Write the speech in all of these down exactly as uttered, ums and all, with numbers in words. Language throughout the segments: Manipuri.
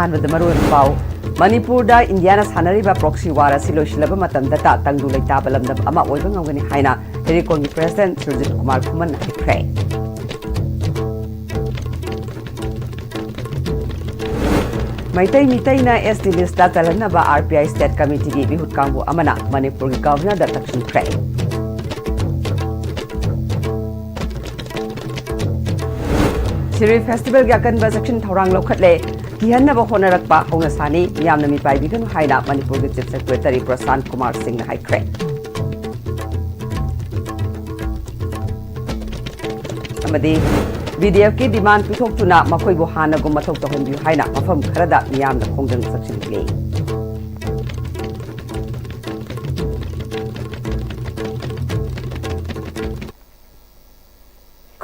ꯑꯍꯥꯟꯕꯗ ꯃꯔꯨꯑꯣꯏꯕ ꯄꯥꯎ꯫ ꯃꯅꯤꯄꯨꯔꯗ ꯏꯟꯗꯤꯌꯥꯅ ꯁꯥꯟꯅꯔꯤꯕ proxy war ꯑꯁꯤ ꯂꯣꯏꯁꯤꯜꯂꯕ ꯃꯇꯝꯗꯇ ꯇꯪꯗꯨ ꯂꯩꯇꯥꯕ ꯂꯝꯗꯝ ꯑꯃ ꯑꯣꯏꯕ ꯉꯝꯒꯅꯤ ꯍꯥꯏꯅ ꯍꯦꯔꯤꯀꯣꯟꯒꯤ president ꯁꯨꯔꯖꯤꯠ ꯀꯨꯃꯥꯔ ꯈꯨꯃꯟꯅ ꯍꯥꯏꯈ꯭ꯔꯦ꯫ Meitei ꯃꯤꯇꯩꯅ S T listꯇ ꯆꯜꯍꯟꯅꯕ R P I state committeeꯒꯤ ꯃꯤꯍꯨꯠ ꯀꯥꯡꯕꯨ ꯑꯃꯅ ꯃꯅꯤꯄꯨꯔꯒꯤ governorꯗ ꯇꯛꯁꯤꯟꯈ꯭ꯔꯦ꯫ ꯁꯤꯔꯣꯏ festivalꯒꯤ ꯑꯀꯟꯕ ꯆꯦꯛꯁꯤꯟ ꯊꯧꯔꯥꯡ ꯂꯧꯈꯠꯂꯦ꯫ ꯀꯤꯍꯟꯅꯕ ꯍꯣꯠꯅꯔꯛꯄ ꯍꯧꯅ ꯁꯥꯅꯤ, ꯃꯤꯌꯥꯝꯅ ꯃꯤꯄꯥꯏꯕꯤꯒꯅꯨ ꯍꯥꯏꯅ ꯃꯅꯤꯄꯨꯔꯒꯤ Chief Secretary ꯄ꯭ꯔꯁꯥꯟꯠ ꯀꯨꯃꯥꯔ ꯁꯤꯡꯅ ꯍꯥꯏꯈ꯭ꯔꯦ꯫ ꯑꯃꯗꯤ VDFꯀꯤ demand ꯄꯤꯊꯣꯛꯇꯨꯅ ꯃꯈꯣꯏꯕꯨ ꯍꯥꯟꯅꯒꯨꯝ ꯃꯊꯧ ꯇꯧꯍꯟꯕꯤꯌꯨ ꯍꯥꯏꯅ ꯃꯐꯝ ꯈꯔꯗ ꯃꯤꯌꯥꯝꯅ ꯈꯣꯡꯖꯪ ꯆꯪꯁꯤꯜꯂꯤ꯫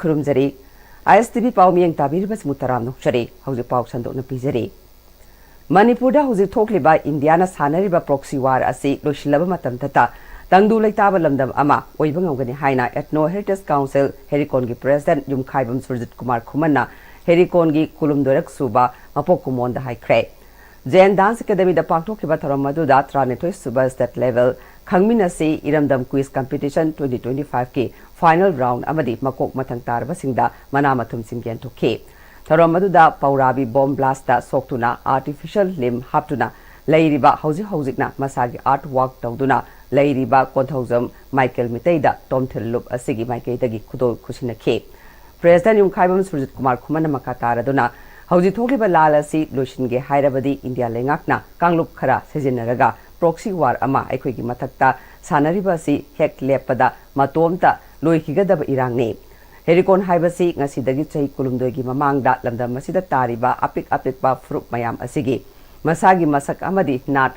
ꯈꯨꯔꯨꯝꯖꯔꯤ꯫ ISTV ꯄꯥꯎ ꯃꯤꯌꯦꯡ ꯇꯥꯕꯤꯔꯤꯕꯁꯤꯕꯨ ꯇꯔꯥꯝꯅ ꯑꯣꯛꯆꯔꯤ꯫ ꯍꯧꯖꯤꯛ ꯄꯥꯎ ꯁꯟꯗꯣꯛꯅ ꯄꯤꯖꯔꯤ꯫ ꯃꯅꯤꯄꯨꯔꯗ ꯍꯧꯖꯤꯛ ꯊꯣꯛꯂꯤꯕ ꯏꯟꯗꯤꯌꯥꯅ ꯁꯥꯟꯅꯔꯤꯕ proxy war ꯑꯁꯤ ꯂꯣꯏꯁꯤꯜꯂꯕ ꯃꯇꯝꯗꯇ ꯇꯪꯗꯨ ꯂꯩꯇꯥꯕ ꯂꯝꯗꯝ ꯑꯃ ꯑꯣꯏꯕ ꯉꯝꯒꯅꯤ ꯍꯥꯏꯅ Ethno Heritage Council ꯍꯦꯔꯤꯀꯣꯟꯒꯤ president ꯌꯨꯝꯈꯥꯏꯕꯝ ꯁꯨꯔꯖꯤꯠ ꯀꯨꯃꯥꯔ ꯈꯨꯃꯟꯅ ꯍꯦꯔꯤꯀꯣꯟꯒꯤ ꯀꯨꯂꯨꯝꯗꯣꯏꯔꯛ ꯁꯨꯕ ꯃꯄꯣꯛ ꯀꯨꯝꯑꯣꯟꯗ ꯍꯥꯏꯈ꯭ꯔꯦ꯫ Jain Dance Academyꯗ ꯄꯥꯡꯊꯣꯛꯈꯤꯕ ꯊꯧꯔꯝ ꯑꯗꯨꯗ ꯇꯔꯥꯅꯤꯊꯣꯏ ꯁꯨꯕ state level ꯈꯪꯃꯤꯟꯅꯁꯤ ꯏꯔꯝꯗꯝ quiz competition twenty twenty fiveꯀꯤ final round ꯑꯃꯗꯤ ꯃꯀꯣꯛ ꯃꯊꯪ ꯇꯥꯔꯕꯁꯤꯡꯗ ꯃꯅꯥ ꯃꯊꯨꯝꯁꯤꯡ ꯌꯦꯟꯊꯣꯛꯈꯤ꯫ ꯊꯧꯔꯝ ꯑꯗꯨꯗ ꯄꯧꯔꯥꯕꯤ bomb blastꯇ ꯁꯣꯛꯇꯨꯅ artificial limb ꯍꯥꯞꯇꯨꯅ ꯂꯩꯔꯤꯕ, ꯍꯧꯖꯤꯛ ꯍꯧꯖꯤꯛꯅ ꯃꯁꯥꯒꯤ art work ꯇꯧꯗꯨꯅ ꯂꯩꯔꯤꯕ ꯀꯣꯟꯊꯧꯖꯝ ꯃꯥꯏꯀꯦꯜ ꯃꯤꯇꯩꯗ ꯇꯣꯝꯊꯤꯜ ꯂꯨꯞ ꯑꯁꯤꯒꯤ ꯃꯥꯏꯀꯩꯗꯒꯤ ꯈꯨꯗꯣꯜ ꯈꯨꯠꯁꯤꯟꯅꯈꯤ꯫ President ꯌꯨꯝꯈꯥꯏꯕꯝ ꯁꯨꯔꯖꯤꯠ ꯀꯨꯃꯥꯔ ꯈꯨꯃꯟꯅ ꯃꯈꯥ ꯇꯥꯔꯗꯨꯅ, ꯍꯧꯖꯤꯛ ꯊꯣꯛꯂꯤꯕ ꯂꯥꯜ ꯑꯁꯤ ꯂꯣꯏꯁꯤꯟꯒꯦ ꯍꯥꯏꯔꯕꯗꯤ ꯏꯟꯗꯤꯌꯥ ꯂꯩꯉꯥꯛꯅ ꯀꯥꯡꯂꯨꯞ ꯈꯔ ꯁꯤꯖꯤꯟꯅꯔꯒ proxy war ꯑꯃ ꯑꯩꯈꯣꯏꯒꯤ ꯃꯊꯛꯇ ꯁꯥꯟꯅꯔꯤꯕ ꯑꯁꯤ ꯍꯦꯛ ꯂꯦꯞꯄꯗ ꯃꯇꯣꯝꯇ ꯂꯣꯏꯈꯤꯒꯗꯕ ꯏꯔꯥꯡꯅꯤ꯫ ꯍꯦꯔꯤꯀꯣꯟ ꯍꯥꯏꯕꯁꯤ ꯉꯁꯤꯗꯒꯤ ꯆꯍꯤ ꯀꯨꯟꯍꯨꯝꯗꯣꯏꯒꯤ ꯃꯃꯥꯡꯗ ꯂꯝꯗꯝ ꯑꯁꯤꯗ ꯇꯥꯔꯤꯕ ꯑꯄꯤꯛ ꯑꯄꯤꯛꯄ ꯐꯨꯔꯨꯞ ꯃꯌꯥꯝ ꯑꯁꯤꯒꯤ ꯃꯁꯥꯒꯤ ꯃꯁꯛ ꯑꯃꯗꯤ ꯅꯥꯠ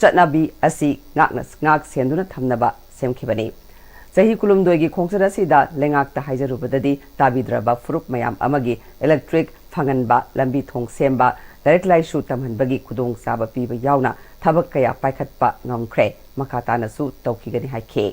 ꯆꯠꯅꯕꯤ ꯑꯁꯤ ꯉꯥꯛꯅ, ꯉꯥꯛ ꯁꯦꯟꯗꯨꯅ ꯊꯝꯅꯕ ꯁꯦꯝꯈꯤꯕꯅꯤ꯫ ꯆꯍꯤ ꯀꯨꯟꯍꯨꯝꯗꯣꯏꯒꯤ ꯈꯣꯡꯆꯠ ꯑꯁꯤꯗ ꯂꯩꯉꯥꯛꯇ ꯍꯥꯏꯖꯔꯨꯕꯗꯗꯤ ꯇꯥꯕꯤꯗ꯭ꯔꯕ ꯐꯨꯔꯨꯞ ꯃꯌꯥꯝ ꯑꯃꯒꯤ electric ꯐꯪꯍꯟꯕ, ꯂꯝꯕꯤ ꯊꯣꯡ ꯁꯦꯝꯕ, ꯂꯥꯏꯔꯤꯛ ꯂꯥꯏꯁꯨ ꯇꯝꯍꯟꯕꯒꯤ ꯈꯨꯗꯣꯡꯆꯥꯕ ꯄꯤꯕ ꯌꯥꯎꯅ ꯊꯕꯛ ꯀꯌꯥ ꯄꯥꯏꯈꯠꯄ ꯉꯝꯈ꯭ꯔꯦ, ꯃꯈꯥ ꯇꯥꯅꯁꯨ ꯇꯧꯈꯤꯒꯅꯤ ꯍꯥꯏꯈꯤ꯫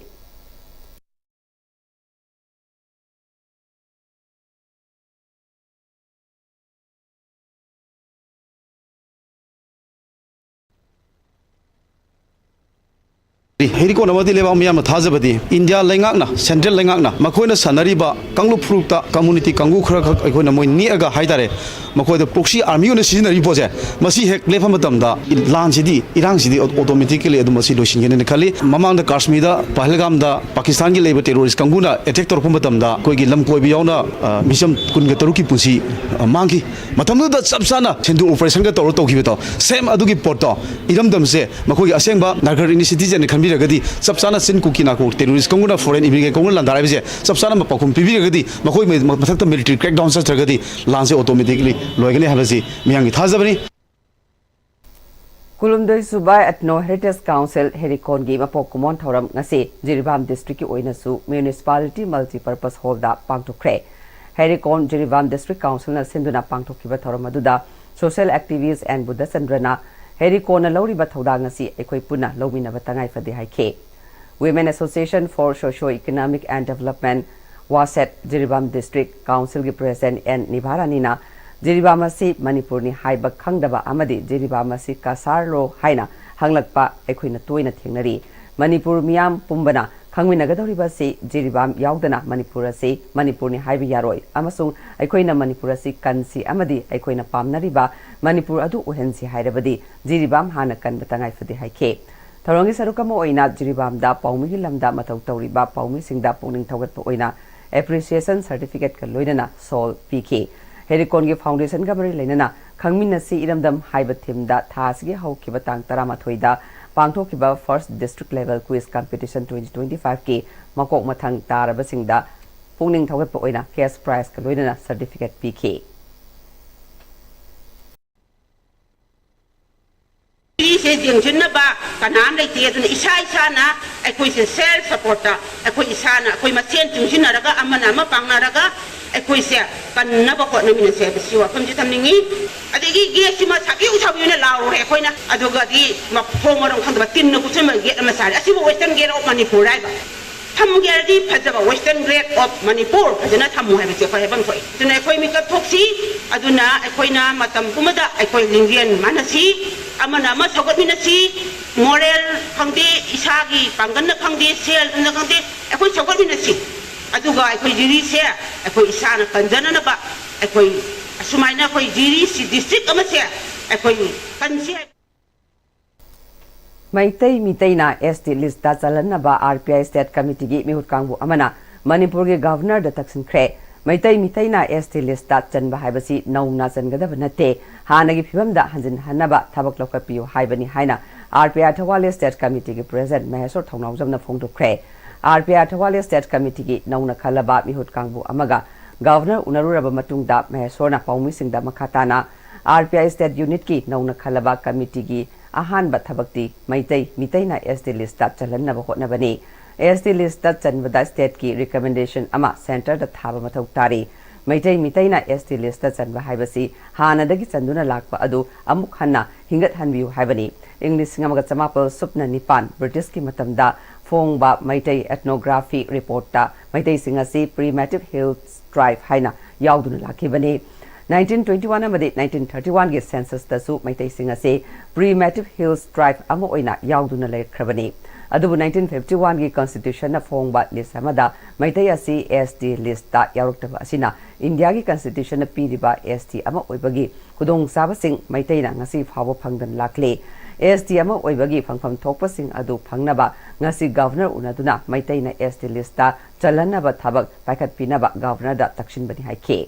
ꯍꯦꯔꯤꯀꯣꯟ ꯑꯃꯗꯤ ꯂꯩꯕꯥꯛ ꯃꯤꯌꯥꯝꯅ ꯊꯥꯖꯕꯗꯤ ꯏꯟꯗꯤꯌꯥ ꯂꯩꯉꯥꯛꯅ, ꯁꯦꯟꯇ꯭ꯔꯦꯜ ꯂꯩꯉꯥꯛꯅ ꯃꯈꯣꯏꯅ ꯁꯥꯟꯅꯔꯤꯕ ꯀꯥꯡꯂꯨꯞ ꯐꯨꯔꯨꯞꯇ ꯀꯝꯃꯨꯅꯤꯇꯤ ꯀꯥꯡꯕꯨ ꯈꯔꯈꯛ ꯑꯩꯈꯣꯏꯅ ꯃꯣꯏ ꯅꯦꯛꯑꯒ ꯍꯥꯏꯇꯥꯔꯦ, ꯃꯈꯣꯏꯗ ꯄ꯭ꯔꯣꯛꯁꯤ ꯑꯥꯔꯃꯤ ꯑꯣꯏꯅ ꯁꯤꯖꯤꯟꯅꯔꯤꯕ ꯄꯣꯠꯁꯦ, ꯃꯁꯤ ꯍꯦꯛ ꯂꯦꯞꯄ ꯃꯇꯝꯗ ꯂꯥꯟꯁꯤꯗꯤ, ꯏꯔꯥꯡꯁꯤꯗꯤ ꯑꯣꯇꯣꯃꯦꯇꯤꯀꯦꯂꯤ ꯑꯗꯨꯝ ꯃꯁꯤ ꯂꯣꯏꯁꯤꯟꯒꯅꯤꯅ ꯈꯜꯂꯤ꯫ ꯃꯃꯥꯡꯗ ꯀꯥꯁꯃꯤꯔꯗ, ꯄꯍꯜꯒꯥꯝꯗ ꯄꯥꯀꯤꯁꯇꯥꯟꯒꯤ ꯂꯩꯕ ꯇꯦꯔꯣꯔꯤꯁ ꯀꯥꯡꯕꯨꯅ ꯑꯦꯇꯦꯛ ꯇꯧꯔꯛꯄ ꯃꯇꯝꯗ ꯑꯩꯈꯣꯏꯒꯤ ꯂꯝ ꯀꯣꯏꯕ ꯌꯥꯎꯅ, ꯑ, ꯃꯤꯆꯝ ꯀꯨꯟꯒ ꯇꯔꯨꯛꯀꯤ ꯄꯨꯟꯁꯤ, ꯑ, ꯃꯥꯡꯈꯤ꯫ ꯃꯇꯝꯗꯨꯗ ꯆꯞ ꯆꯥꯅ ꯁꯤꯟꯙꯨ ꯑꯣꯄꯔꯦꯁꯟꯒ ꯇꯧꯔ ꯇꯧꯈꯤꯕꯗꯣ, ꯁꯦꯝ ꯑꯗꯨꯒꯤ ꯄꯣꯠꯇꯣ, ꯏꯔꯝꯗꯝꯁꯦ ꯃꯈꯣꯏꯒꯤ ꯑꯁꯦꯡꯕ ꯅꯥꯒꯔ ꯏꯅꯤꯁꯤꯌꯦꯇꯤꯚ ꯑꯣꯏꯅ ꯈꯟꯕꯤꯔꯒꯗꯤ, ꯆꯞ ꯆꯥꯅ ꯆꯤꯟ ꯀꯨꯀꯤ ꯅꯥꯀꯣ ꯇꯦꯔꯣꯔꯤꯁ ꯀꯥꯡꯕꯨꯅ, ꯐꯣꯔꯦꯟ ꯏꯃꯤꯒ꯭ꯔꯦꯟ ꯀꯥꯡꯕꯨꯅ ꯂꯥꯟꯗꯥꯔꯛꯏꯕꯁꯦ ꯆꯞ ꯆꯥꯅ ꯄꯥꯎꯈꯨꯝ ꯄꯤꯕꯤꯔꯒꯗꯤ, ꯃꯈꯣꯏ ꯃ-, ꯃꯊꯛꯇ ꯃꯤꯂꯤꯇꯔꯤ ꯀ꯭ꯔꯦꯛ ꯗꯥꯎꯟ ꯆꯠꯇ꯭ꯔꯒꯗꯤ ꯂꯥꯟꯁꯦ ꯑꯣꯇꯣꯃꯦꯇꯤꯀꯂꯤ ꯂꯣꯏꯒꯅꯤ ꯍꯥꯏꯕꯁꯤ ꯃꯤꯌꯥꯝꯒꯤ ꯊꯥꯖꯕꯅꯤ꯫ ꯀꯨꯟꯍꯨꯝꯗꯣꯏ ꯁꯨꯕ Ethno Heritage Council ꯍꯦꯔꯤꯀꯣꯟꯒꯤ ꯃꯄꯣꯛ ꯀꯨꯝꯑꯣꯟ ꯊꯧꯔꯝ ꯉꯁꯤ ꯖꯤꯔꯤꯕꯥꯝ ꯗꯤꯁꯇ꯭ꯔꯤꯛꯀꯤ ꯑꯣꯏꯅꯁꯨ ꯃ꯭ꯌꯨꯅꯤꯁꯤꯄꯥꯂꯤꯇꯤ ꯃꯜꯇꯤꯄꯔꯄꯁ ꯍꯣꯜꯗ ꯄꯥꯡꯊꯣꯛꯈ꯭ꯔꯦ꯫ ꯍꯦꯔꯤꯀꯣꯟ ꯖꯤꯔꯤꯕꯥꯝ ꯗꯤꯁꯇ꯭ꯔꯤꯛ ꯀꯥꯎꯟꯁꯤꯜꯅ ꯁꯤꯟꯗꯨꯅ ꯄꯥꯡꯊꯣꯛꯈꯤꯕ ꯊꯧꯔꯝ ꯑꯗꯨꯗ ꯁꯣꯁꯤꯌꯦꯜ ꯑꯦꯛꯇꯤꯚꯤꯁ꯭ꯠ ꯑꯦꯟ ꯕꯨꯙꯆꯟꯗ꯭ꯔꯅ ꯍꯦꯔꯤꯀꯣꯟꯅ ꯂꯧꯔꯤꯕ ꯊꯧꯗꯥꯡ ꯑꯁꯤ ꯑꯩꯈꯣꯏ ꯄꯨꯟꯅ ꯂꯧꯃꯤꯟꯅꯕ ꯇꯉꯥꯏ ꯐꯗꯦ ꯍꯥꯏꯈꯤ꯫ Women Association for Socio Economic and Development, WASED, Jiribam district ꯀꯥꯎꯟꯁꯤꯜꯒꯤ ꯄ꯭ꯔꯦꯁꯤꯗꯦꯟꯠ ꯑꯦꯟ ꯅꯤꯚꯥꯔꯥꯅꯤꯅ ꯖꯤꯔꯤꯕꯥꯝ ꯑꯁꯤ ꯃꯅꯤꯄꯨꯔꯅꯤ ꯍꯥꯏꯕ ꯈꯪꯗꯕ ꯑꯃꯗꯤ ꯖꯤꯔꯤꯕꯥꯝ ꯑꯁꯤ ꯀꯁꯥꯔꯂꯣ ꯍꯥꯏꯅ ꯍꯪꯂꯛꯄ ꯑꯩꯈꯣꯏꯅ ꯇꯣꯏꯅ ꯊꯦꯡꯅꯔꯤ꯫ ꯃꯅꯤꯄꯨꯔ ꯃꯤꯌꯥꯝ ꯄꯨꯝꯕꯅ ꯈꯪꯃꯤꯟꯅꯒꯗꯧꯔꯤꯕ ꯑꯁꯤ ꯖꯤꯔꯤꯕꯥꯝ ꯌꯥꯎꯗꯅ ꯃꯅꯤꯄꯨꯔ ꯑꯁꯤ ꯃꯅꯤꯄꯨꯔꯅꯤ ꯍꯥꯏꯕ ꯌꯥꯔꯣꯏ ꯑꯃꯁꯨꯡ ꯑꯩꯈꯣꯏꯅ ꯃꯅꯤꯄꯨꯔ ꯑꯁꯤ ꯀꯟꯁꯤ ꯑꯃꯗꯤ ꯑꯩꯈꯣꯏꯅ ꯄꯥꯝꯅꯔꯤꯕ ꯃꯅꯤꯄꯨꯔ ꯑꯗꯨ ꯑꯣꯏꯍꯟꯁꯤ ꯍꯥꯏꯔꯕꯗꯤ ꯖꯤꯔꯤꯕꯥꯝ ꯍꯥꯟꯅ ꯀꯟꯕ ꯇꯉꯥꯏ ꯐꯗꯦ ꯍꯥꯏꯈꯤ꯫ ꯊꯧꯔꯝꯒꯤ ꯁꯔꯨꯛ ꯑꯃ ꯑꯣꯏꯅ ꯖꯤꯔꯤꯕꯥꯝꯗ ꯄꯥꯎꯃꯤꯒꯤ ꯂꯝꯗ ꯃꯊꯧ ꯇꯧꯔꯤꯕ ꯄꯥꯎꯃꯤꯁꯤꯡꯗ ꯄꯨꯛꯅꯤꯡ ꯊꯧꯒꯠꯄ ꯑꯣꯏꯅ ꯑꯦꯄ꯭ꯔꯤꯁꯤꯌꯦꯁꯟ ꯁꯔꯇꯤꯐꯤꯀꯦꯠꯀ ꯂꯣꯏꯅꯅ ꯁꯣꯜ ꯄꯤꯈꯤ꯫ ꯍꯦꯔꯤꯀꯣꯟꯒꯤ ꯐꯥꯎꯟꯗꯦꯁꯟꯒ ꯃꯔꯤ ꯂꯩꯅꯅ ꯈꯪꯃꯤꯟꯅꯁꯤ ꯏꯔꯝꯗꯝ ꯍꯥꯏꯕ ꯊꯤꯝꯗ ꯊꯥ ꯑꯁꯤꯒꯤ ꯍꯧꯈꯤꯕ ꯇꯥꯡ ꯇꯔꯥꯃꯥꯊꯣꯏꯗ ꯄꯥꯡꯊꯣꯛꯈꯤꯕ First District Level Quiz Competition twenty twenty-five ꯀꯤ ꯃꯀꯣꯛ ꯃꯊꯪ ꯇꯥꯔꯕꯁꯤꯡꯗ ꯄꯨꯛꯅꯤꯡ ꯊꯧꯒꯠꯄ ꯑꯣꯏꯅ ꯀꯦꯁ ꯄ꯭ꯔꯥꯏꯖꯀ ꯂꯣꯏꯅꯅ ꯁꯔꯇꯤꯐꯤꯀꯦꯠ ꯄꯤꯈꯤ꯫ ꯁꯤꯁꯦ ꯌꯦꯡꯁꯤꯟꯅꯕ ꯀꯅꯥꯝ ꯂꯩꯇꯦ꯫ ꯑꯗꯨꯅ ꯏꯁꯥ ꯏꯁꯥꯅ ꯑꯩꯈꯣꯏꯁꯦ ꯁꯦꯜꯐ ꯁꯄꯣꯔꯠꯇ ꯑꯩꯈꯣꯏ ꯏꯁꯥꯅ ꯑꯩꯈꯣꯏ ꯃꯁꯦꯟ ꯆꯨꯡꯁꯤꯟꯅꯔꯒ ꯑꯃꯅ ꯑꯃ ꯄꯥꯡꯅꯔꯒ ꯑꯩꯈꯣꯏꯁꯦ ꯀꯟꯅꯕ ꯍꯣꯠꯅꯃꯤꯟꯅꯁꯦ ꯍꯥꯏꯕꯁꯤ ꯋꯥꯐꯝꯁꯦ ꯊꯝꯅꯤꯡꯉꯤ꯫ ꯑꯗꯒꯤ ꯒꯦꯠꯁꯤꯃ ꯁꯥꯕꯤꯌꯨ ꯁꯥꯕꯤꯌꯨꯅ ꯂꯥꯎꯔꯦ ꯑꯩꯈꯣꯏꯅ, ꯑꯗꯨꯒꯗꯤ ꯃꯐꯣꯡ ꯃꯔꯝ ꯈꯪꯗꯕ ꯇꯤꯟꯅ ꯀꯨꯞꯁꯟꯕ ꯒꯦꯠ ꯑꯃ ꯁꯥꯔꯦ꯫ ꯑꯁꯤꯕꯨ Western Gate of Manipur ꯍꯥꯏꯕ? ꯊꯝꯒꯦ ꯍꯥꯏꯔꯗꯤ ꯐꯖꯕ Western Grade of Manipur ꯐꯖꯅ ꯊꯝꯃꯨ ꯍꯥꯏꯕꯁꯦ ꯑꯩꯈꯣꯏ ꯍꯥꯏꯐꯝ ꯊꯣꯛꯏ꯫ ꯑꯗꯨꯅ ꯑꯩꯈꯣꯏ ꯃꯤꯀꯞ ꯊꯣꯛꯁꯤ꯫ ꯑꯗꯨꯅ ꯑꯩꯈꯣꯏꯅ ꯃꯇꯝ ꯄꯨꯝꯕꯗ ꯑꯩꯈꯣꯏ ꯂꯤꯡꯖꯦꯜ ꯃꯥꯟꯅꯁꯤ꯫ ꯑꯃꯅ ꯑꯃ ꯁꯧꯒꯠꯃꯤꯟꯅꯁꯤ꯫ Moral ꯈꯪꯗꯦ, ꯏꯁꯥꯒꯤ ꯄꯥꯡꯒꯜꯅ ꯈꯪꯗꯦ, ꯁꯦꯜꯅ ꯈꯪꯗꯦ, ꯑꯩꯈꯣꯏ ꯁꯧꯒꯠꯃꯤꯟꯅꯁꯤ꯫ ꯑꯗꯨꯒ ꯑꯩꯈꯣꯏ ꯖꯤꯔꯤꯁꯦ ꯑꯩꯈꯣꯏ ꯏꯁꯥꯅ ꯀꯟꯖꯅꯅꯕ ꯑꯩꯈꯣꯏ ꯑꯁꯨꯃꯥꯏꯅ ꯑꯩꯈꯣꯏ ꯖꯤꯔꯤꯁꯤ district ꯑꯃꯁꯦ ꯑꯩꯈꯣꯏ ꯀꯟꯁꯤ ꯍꯥꯏ꯫ Meitei ꯃꯤꯇꯩꯅ S T list ꯆꯜꯍꯟꯅꯕ R P I State Committee ꯒꯤ ꯃꯤꯍꯨꯠ ꯀꯥꯡꯕꯨ ꯑꯃꯅ ꯃꯅꯤꯄꯨꯔꯒꯤ Governor ꯗ ꯇꯛꯁꯤꯟꯈ꯭ꯔꯦ꯫ ꯃꯩꯇꯩ ꯃꯤꯇꯩꯅ S T list ꯆꯟꯕ ꯍꯥꯏꯕꯁꯤ ꯅꯧꯅ ꯆꯟꯒꯗꯕ ꯅꯠꯇꯦ, ꯍꯥꯟꯅꯒꯤ ꯐꯤꯕꯝꯗ ꯍꯟꯖꯤꯟꯍꯟꯅꯕ ꯊꯕꯛ ꯂꯧꯈꯠꯄꯤꯌꯨ ꯍꯥꯏꯕꯅꯤ ꯍꯥꯏꯅ R P I Thoubal State Committee ꯒꯤ President Mysore ꯊꯧꯅꯥꯎꯖꯝꯅ ꯐꯣꯡꯗꯣꯛꯈ꯭ꯔꯦ꯫ R P I Thoubal State Committee ꯒꯤ ꯅꯧꯅ ꯈꯜꯂꯕ ꯃꯤꯍꯨꯠ ꯀꯥꯡꯕꯨ ꯑꯃꯒ Governor ꯎꯅꯔꯨꯔꯕ ꯃꯇꯨꯡꯗ ꯃꯍꯦꯁꯣꯔꯅ ꯄꯥꯎꯃꯤꯁꯤꯡꯗ ꯃꯈꯥ ꯇꯥꯅ R P I State Unit ꯀꯤ ꯅꯧꯅ ꯈꯜꯂꯕ committee ꯒꯤ ꯑꯍꯥꯟꯕ ꯊꯕꯛꯇꯤ Meitei ꯃꯤꯇꯩꯅ S T list ꯆꯜꯍꯟꯅꯕ ꯍꯣꯠꯅꯕꯅꯤ꯫ S T list ꯆꯟꯕꯗ state ꯀꯤ recommendation ꯑꯃ centre ꯗ ꯊꯥꯕ ꯃꯊꯧ ꯇꯥꯔꯤ꯫ ꯃꯩꯇꯩ ꯃꯤꯇꯩꯅ S T list ꯆꯟꯕ ꯍꯥꯏꯕꯁꯤ ꯍꯥꯟꯅꯗꯒꯤ ꯆꯟꯗꯨꯅ ꯂꯥꯛꯄ ꯑꯗꯨ ꯑꯃꯨꯛ ꯍꯟꯅ ꯍꯤꯡꯒꯠꯍꯟꯕꯤꯌꯨ ꯍꯥꯏꯕꯅꯤ꯫ ꯏꯪ ꯂꯤꯁꯤꯡ ꯑꯃꯒ ꯆꯃꯥꯄꯜ ꯁꯨꯞꯅ ꯅꯤꯄꯥꯟ British ꯀꯤ ꯃꯇꯝꯗ ꯐꯣꯡꯕ ꯃꯩꯇꯩ ethnography report ꯇ ꯃꯩꯇꯩꯁꯤꯡ ꯑꯁꯤ primitive hills tribe ꯍꯥꯏꯅ ꯌꯥꯎꯗꯨꯅ ꯂꯥꯛꯈꯤꯕꯅꯤ꯫ Nineteen twenty one ꯑꯃꯗꯤ nineteen thirty one ꯒꯤ census ꯇꯁꯨ ꯃꯩꯇꯩꯁꯤꯡ ꯑꯁꯤ primitive hills tribe ꯑꯃ ꯑꯣꯏꯅ ꯌꯥꯎꯗꯨꯅ ꯂꯩꯈ꯭ꯔꯕꯅꯤ꯫ ꯑꯗꯨꯕꯨ nineteen fifty one ꯒꯤ Constitution ꯅ ꯐꯣꯡꯕ list ꯑꯃꯗ ꯃꯩꯇꯩ ꯑꯁꯤ S T list ꯇ ꯌꯥꯎꯔꯛꯇꯕ ꯑꯁꯤꯅ ꯏꯟꯗꯤꯌꯥꯒꯤ Constitution ꯅ ꯄꯤꯔꯤꯕ S T ꯑꯃ ꯑꯣꯏꯕꯒꯤ ꯈꯨꯗꯣꯡꯆꯥꯕꯁꯤꯡ ꯃꯩꯇꯩꯅ ꯉꯁꯤ ꯐꯥꯎꯕ ꯐꯪꯗꯅ ꯂꯥꯛꯂꯤ꯫ S T ꯑꯃ ꯑꯣꯏꯕꯒꯤ ꯐꯪꯐꯝ ꯊꯣꯛꯄꯁꯤꯡ ꯑꯗꯨ ꯐꯪꯅꯕ ꯉꯁꯤ Governor ꯎꯅꯗꯨꯅ ꯃꯩꯇꯩꯅ S T list ꯇ ꯆꯜꯍꯟꯅꯕ ꯊꯕꯛ ꯄꯥꯏꯈꯠꯄꯤꯅꯕ Governor ꯗ ꯇꯛꯁꯤꯟꯕꯅꯤ ꯍꯥꯏꯈꯤ꯫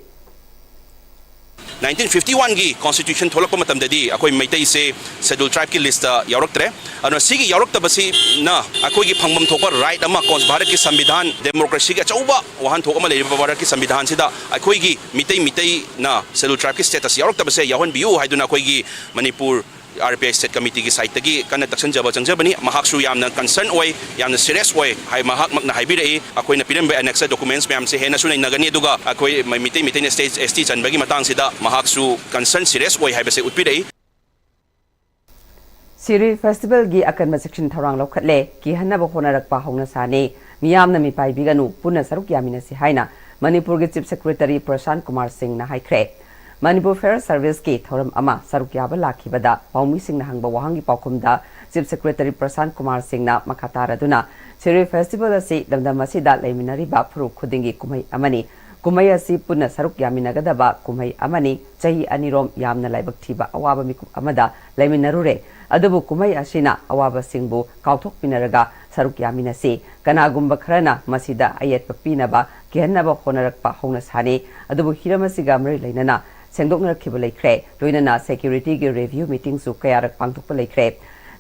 Nineteen fifty one ꯒꯤ Constitution ꯊꯣꯛꯂꯛꯄ ꯃꯇꯝꯗꯗꯤ ꯑꯩꯈꯣꯏ ꯃꯩꯇꯩꯁꯦ Scheduled Tribe ꯀꯤ list ꯇ ꯌꯥꯎꯔꯛꯇ꯭ꯔꯦ꯫ ꯑꯗꯨꯅ ꯁꯤꯒꯤ ꯌꯥꯎꯔꯛꯇꯕꯁꯤꯅ ꯑꯩꯈꯣꯏꯒꯤ ꯐꯪꯐꯝ ꯊꯣꯛꯄ right ꯑꯃ ꯀꯣꯟ-, ꯚꯥꯔꯠꯀꯤ ꯁꯪꯕꯤꯙꯥꯟ, democracy ꯒꯤ ꯑꯆꯧꯕ ꯋꯥꯍꯟꯊꯣꯛ ꯑꯃ ꯂꯩꯔꯤꯕ ꯚꯥꯔꯠꯀꯤ ꯁꯪꯕꯤꯙꯥꯟꯁꯤꯗ ꯑꯩꯈꯣꯏꯒꯤ ꯃꯤꯇꯩ ꯃꯤꯇꯩꯅ Scheduled Tribe ꯀꯤ status ꯌꯥꯎꯔꯛꯇꯕꯁꯦ ꯌꯥꯎꯍꯟꯕꯤꯌꯨ ꯍꯥꯏꯗꯨꯅ ꯑꯩꯈꯣꯏꯒꯤ Manipur R P I State Committee ꯒꯤ side ꯇꯒꯤ ꯀꯟꯅ ꯇꯛꯁꯟꯖꯕ ꯆꯪꯖꯕꯅꯤ꯫ ꯃꯍꯥꯛꯁꯨ ꯌꯥꯝꯅ concern ꯑꯣꯏ, ꯌꯥꯝꯅ serious ꯑꯣꯏ ꯍꯥꯏ ꯃꯍꯥꯛꯃꯛꯅ ꯍꯥꯏꯕꯤꯔꯛꯏ꯫ ꯑꯩꯈꯣꯏꯅ ꯄꯤꯔꯝꯕ annexed documents ꯃꯌꯥꯝꯁꯦ ꯍꯦꯟꯅꯁꯨ ꯅꯩꯅꯒꯅꯤ, ꯑꯗꯨꯒ ꯑꯩꯈꯣꯏ ꯃꯩꯇꯩ ꯃꯤꯇꯩꯅ state S T ꯆꯟꯕꯒꯤ ꯃꯇꯥꯡꯁꯤꯗ ꯃꯍꯥꯛꯁꯨ concern serious ꯑꯣꯏ ꯍꯥꯏꯕꯁꯦ ꯎꯠꯄꯤꯔꯛꯏ꯫ ꯁꯤꯔꯨꯏ Festival ꯒꯤ ꯑꯀꯟꯕ ꯆꯦꯛꯁꯤꯟ ꯊꯧꯔꯥꯡ ꯂꯧꯈꯠꯂꯦ꯫ ꯀꯤꯍꯟꯅꯕ ꯍꯣꯠꯅꯔꯛꯄ ꯍꯧꯅꯁꯥꯅꯤ꯫ ꯃꯤꯌꯥꯝꯅ ꯃꯤꯄꯥꯏꯕꯤꯒꯅꯨ, ꯄꯨꯟꯅ ꯁꯔꯨꯛ ꯌꯥꯃꯤꯟꯅꯁꯤ ꯍꯥꯏꯅ ꯃꯅꯤꯄꯨꯔꯒꯤ Chief Secretary ꯄ꯭ꯔꯁꯥꯟ ꯀꯨꯃꯥꯔ ꯁꯤꯡꯅ ꯍꯥꯏꯈ꯭ꯔꯦ꯫ ꯃꯅꯤꯄꯨꯔ Fairs Serviceꯀꯤ ꯊꯧꯔꯝ ꯑꯃ ꯁꯔꯨꯛ ꯌꯥꯕ ꯂꯥꯛꯈꯤꯕꯗ ꯄꯥꯎꯃꯤꯁꯤꯡꯅ ꯍꯪꯕ ꯋꯥꯍꯪꯒꯤ ꯄꯥꯎꯈꯨꯝꯗ Chief Secretary ꯄ꯭ꯔꯁꯥꯟ ꯀꯨꯃꯥꯔ ꯁꯤꯡꯅ ꯃꯈꯥ ꯇꯥꯔꯗꯨꯅ, ꯁꯤꯔꯣꯏ Festival ꯑꯁꯤ ꯂꯝꯗꯝ ꯑꯁꯤꯗ ꯂꯩꯃꯤꯟꯅꯔꯤꯕ ꯐꯨꯔꯨꯞ ꯈꯨꯗꯤꯡꯒꯤ ꯀꯨꯝꯍꯩ ꯑꯃꯅꯤ꯫ ꯀꯨꯝꯍꯩ ꯑꯁꯤ ꯄꯨꯟꯅ ꯁꯔꯨꯛ ꯌꯥꯃꯤꯟꯅꯒꯗꯕ ꯀꯨꯝꯍꯩ ꯑꯃꯅꯤ꯫ ꯆꯍꯤ ꯑꯅꯤꯔꯣꯝ ꯌꯥꯝꯅ ꯂꯥꯏꯕꯛ ꯊꯤꯕ ꯑꯋꯥꯕ ꯃꯤꯀꯨꯞ ꯑꯃꯗ ꯂꯩꯃꯤꯟꯅꯔꯨꯔꯦ꯫ ꯑꯗꯨꯕꯨ ꯀꯨꯝꯍꯩ ꯑꯁꯤꯅ ꯑꯋꯥꯕꯁꯤꯡꯕꯨ ꯀꯥꯎꯊꯣꯛꯄꯤꯅꯔꯒ ꯁꯔꯨꯛ ꯌꯥꯃꯤꯟꯅꯁꯤ꯫ ꯀꯅꯥꯒꯨꯝꯕ ꯈꯔꯅ ꯃꯁꯤꯗ ꯑꯌꯦꯠꯄ ꯄꯤꯅꯕ, ꯀꯤꯍꯟꯅꯕ ꯍꯣꯠꯅꯔꯛꯄ ꯍꯧꯅ ꯁꯥꯅꯤ꯫ ꯑꯗꯨꯕꯨ ꯍꯤꯔꯝ ꯑꯁꯤꯒ ꯃꯔꯤ ꯂꯩꯅꯅ ꯁꯦꯡꯗꯣꯛꯅꯔꯛꯈꯤꯕ ꯂꯩꯈ꯭ꯔꯦ꯫ ꯂꯣꯏꯅꯅ Securityꯒꯤ Review Meetingꯁꯨ ꯀꯌꯥꯔꯛ ꯄꯥꯡꯊꯣꯛꯄ ꯂꯩꯈ꯭ꯔꯦ꯫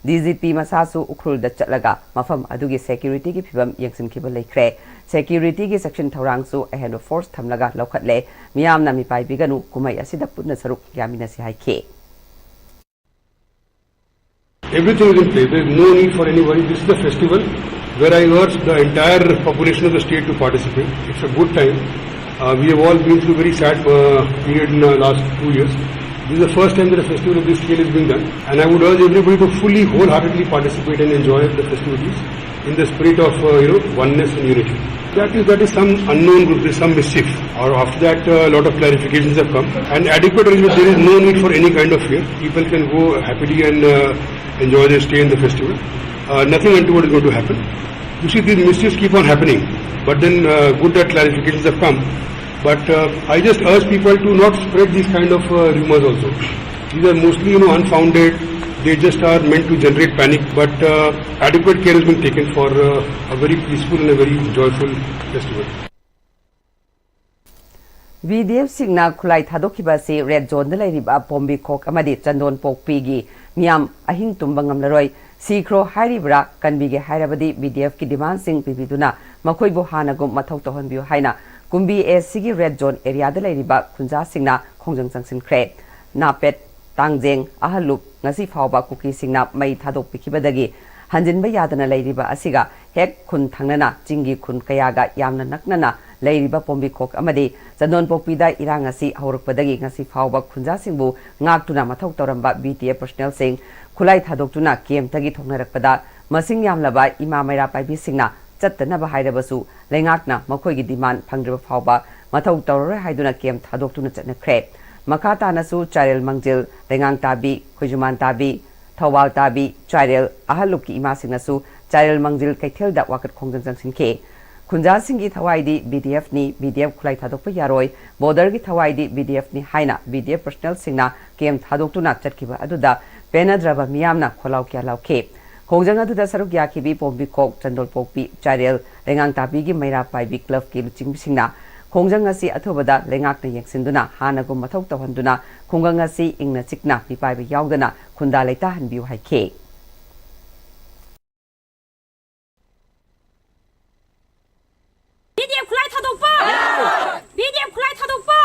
DGP ꯃꯁꯥꯁꯨ ꯎꯈ꯭ꯔꯨꯜꯗ ꯆꯠꯂꯒ ꯃꯐꯝ ꯑꯗꯨꯒꯤ Securityꯒꯤ ꯐꯤꯕꯝ ꯌꯦꯡꯁꯤꯟꯈꯤꯕ ꯂꯩꯈ꯭ꯔꯦ꯫ Securityꯒꯤ section ꯊꯧꯔꯥꯡꯁꯨ ꯑꯍꯦꯟꯕ force ꯊꯝꯂꯒ ꯂꯧꯈꯠꯂꯦ꯫ ꯃꯤꯌꯥꯝꯅ ꯃꯤꯄꯥꯏꯕꯤꯒꯅꯨ, ꯀꯨꯝꯍꯩ ꯑꯁꯤꯗ ꯄꯨꯟꯅ ꯁꯔꯨꯛ ꯌꯥꯃꯤꯟꯅꯁꯤ ꯍꯥꯏꯈꯤ꯫ Everything is in place. There is no need for any worry. This is the festival where I urge the entire population of the state to participate. It's a good time. Uh, we have all been through a very sad uh, period in the last two years. This is the first time that a festival of this scale is being done. And I would urge everybody to fully, wholeheartedly participate and enjoy the festivities in the spirit of uh, you know oneness and unity. That is that is some unknown group, there's some mischief. Or after that, a uh, lot of clarifications have come and adequate arrangement. There is no need for any kind of fear. People can go happily and uh, enjoy their stay in the festival. Uh, nothing untoward is going to happen. You see, these mischiefs keep on happening, but then uh, good that clarifications have come. But uh, I just urge people to not spread these kind of uh, rumors also. These are mostly, you know, unfounded. They just are meant to generate panic, but uh, adequate care has been taken for uh, a very peaceful and a very joyful festival. BDFꯁꯤꯡꯅ ꯈꯨꯠꯂꯥꯏ ꯊꯥꯗꯣꯛꯈꯤꯕ ꯑꯁꯤ Red Zoneꯗ ꯂꯩꯔꯤꯕ ꯄꯣꯝꯕꯤ ꯈꯣꯛ ꯑꯃꯗꯤ ꯆꯟꯗꯣꯟ ꯄꯣꯛꯄꯤꯒꯤ ꯃꯤꯌꯥꯝ ꯑꯍꯤꯡ ꯇꯨꯝꯕ ꯉꯝꯂꯔꯣꯏ꯫ ꯁꯤꯈ꯭ꯔꯣ ꯍꯥꯏꯔꯤꯕ꯭ꯔꯥ, ꯀꯟꯕꯤꯒꯦ ꯍꯥꯏꯔꯕꯗꯤ BDFꯀꯤ demandꯁꯤꯡ ꯄꯤꯕꯤꯗꯨꯅ ꯃꯈꯣꯏꯕꯨ ꯍꯥꯟꯅꯒꯨꯝ ꯃꯊꯧ ꯇꯧꯍꯟꯕꯤꯌꯨ ꯍꯥꯏꯅ ꯀꯨꯝꯕꯤ Aꯒꯤ Red Zone areaꯗ ꯂꯩꯔꯤꯕ ꯈꯨꯟꯖꯥꯁꯤꯡꯅ ꯈꯣꯡꯖꯪ ꯆꯪꯁꯤꯟꯈ꯭ꯔꯦ꯫ ꯅꯥꯄꯦꯠ, ꯇꯥꯡꯖꯦꯡ, ꯑꯍꯜꯂꯨꯞ ꯉꯁꯤ ꯐꯥꯎꯕ ꯀꯨꯀꯤꯁꯤꯡꯅ ꯃꯩ ꯊꯥꯗꯣꯛꯄꯤꯈꯤꯕꯗꯒꯤ ꯍꯟꯖꯤꯟꯕ ꯌꯥꯗꯅ ꯂꯩꯔꯤꯕ ꯑꯁꯤꯒ ꯍꯦꯛ ꯈꯨꯟ ꯊꯪꯅꯅ ꯆꯤꯡꯒꯤ ꯈꯨꯟ ꯀꯌꯥꯒ ꯌꯥꯝꯅ ꯅꯛꯅꯅ ꯂꯩꯔꯤꯕ ꯄꯣꯝꯕꯤꯈꯣꯛ ꯑꯃꯗꯤ ꯆꯟꯗꯣꯟꯄꯣꯛꯄꯤꯗ ꯏꯔꯥꯡ ꯑꯁꯤ ꯍꯧꯔꯛꯄꯗꯒꯤ ꯉꯁꯤ ꯐꯥꯎꯕ ꯈꯨꯟꯖꯥꯁꯤꯡꯕꯨ ꯉꯥꯛꯇꯨꯅ ꯃꯊꯧ ꯇꯧꯔꯝꯕ BDF personnelꯁꯤꯡ ꯈꯨꯠꯂꯥꯏ ꯊꯥꯗꯣꯛꯇꯨꯅ campꯇꯒꯤ ꯊꯣꯛꯅꯔꯛꯄꯗ ꯃꯁꯤꯡ ꯌꯥꯝꯂꯕ ꯏꯃꯥ ꯃꯩꯔꯥ ꯄꯥꯏꯕꯤꯁꯤꯡꯅ ꯆꯠꯇꯅꯕ ꯍꯥꯏꯔꯕꯁꯨ ꯂꯩꯉꯥꯛꯅ ꯃꯈꯣꯏꯒꯤ ꯗꯤꯃꯥꯟ ꯐꯪꯗ꯭ꯔꯤꯕ ꯐꯥꯎꯕ ꯃꯊꯧ ꯇꯧꯔꯔꯣꯏ ꯍꯥꯏꯗꯨꯅ ꯀꯦꯝ ꯊꯥꯗꯣꯛꯇꯨꯅ ꯆꯠꯅꯈ꯭ꯔꯦ꯫ ꯃꯈꯥ ꯇꯥꯅꯁꯨ ꯆꯥꯏꯔꯦꯜ ꯃꯥꯡꯖꯤꯜ, ꯂꯩꯉꯥꯡ ꯇꯥꯕꯤ, ꯈꯣꯏꯖꯨꯃꯥꯟ ꯇꯥꯕꯤ, ꯊꯧꯕꯥꯜ ꯇꯥꯕꯤ, ꯆꯥꯏꯔꯦꯜ ꯑꯍꯜ ꯂꯨꯞꯀꯤ ꯏꯃꯥꯁꯤꯡꯅꯁꯨ ꯆꯥꯏꯔꯦꯜ ꯃꯥꯡꯖꯤꯜ ꯀꯩꯊꯦꯜꯗ ꯋꯥꯀꯠ ꯈꯣꯡꯖꯪ ꯆꯪꯁꯤꯟꯈꯤ꯫ ꯈꯨꯟꯖꯥꯁꯤꯡꯒꯤ ꯊꯋꯥꯏꯗꯤ ꯕꯤ ꯗꯤ ꯑꯦꯐꯅꯤ, ꯕꯤ ꯗꯤ ꯑꯦꯐ ꯈꯨꯠꯂꯥꯏ ꯊꯥꯗꯣꯛꯄ ꯌꯥꯔꯣꯏ, ꯕꯣꯔꯗꯔꯒꯤ ꯊꯋꯥꯏꯗꯤ ꯕꯤ ꯗꯤ ꯑꯦꯐꯅꯤ ꯍꯥꯏꯅ ꯕꯤ ꯗꯤ ꯑꯦꯐ ꯄꯔꯁꯅꯦꯜꯁꯤꯡꯅ ꯀꯦꯝ ꯊꯥꯗꯣꯛꯇꯨꯅ ꯆꯠꯈꯤꯕ ꯑꯗꯨꯗ ꯄꯦꯟꯅꯗ꯭ꯔꯕ ꯃꯤꯌꯥꯝꯅ ꯈꯣꯜꯂꯥꯎ ꯀꯌꯥ ꯂꯥꯎꯈꯤ꯫ ꯈꯣꯡꯖꯪ ꯑꯗꯨꯗ ꯁꯔꯨꯛ ꯌꯥꯈꯤꯕꯤ ꯄꯣꯝꯕꯤꯈꯣꯛ, ꯆꯟꯗꯣꯜꯄꯣꯛꯄꯤ, ꯆꯥꯏꯔꯦꯜ, ꯂꯩꯉꯥꯡ ꯇꯥꯕꯤꯒꯤ ꯃꯩꯔꯥ ꯄꯥꯏꯕꯤ ꯀ꯭ꯂꯕꯀꯤ ꯂꯨꯆꯤꯡꯕꯤꯁꯤꯡꯅ ꯈꯣꯡꯖꯪ ꯑꯁꯤ ꯑꯊꯨꯕꯗ ꯂꯩꯉꯥꯛꯅ ꯌꯦꯡꯁꯤꯟꯗꯨꯅ ꯍꯥꯟꯅꯒꯨꯝ ꯃꯊꯧ ꯇꯧꯍꯟꯗꯨꯅ ꯈꯨꯡꯒꯪ ꯑꯁꯤ ꯏꯪꯅ ꯆꯤꯛꯅ ꯃꯤꯄꯥꯏꯕ ꯌꯥꯎꯗꯅ ꯈꯨꯟꯗꯥ ꯂꯩꯇꯥꯍꯟꯕꯤꯌꯨ ꯍꯥꯏꯈꯤ꯫ ꯕꯤ ꯗꯤ ꯑꯦꯐ ꯈꯨꯠꯂꯥꯏ ꯊꯥꯗꯣꯛꯄ! ꯕꯤ ꯗꯤ ꯑꯦꯐ ꯈꯨꯠꯂꯥꯏ ꯊꯥꯗꯣꯛꯄ!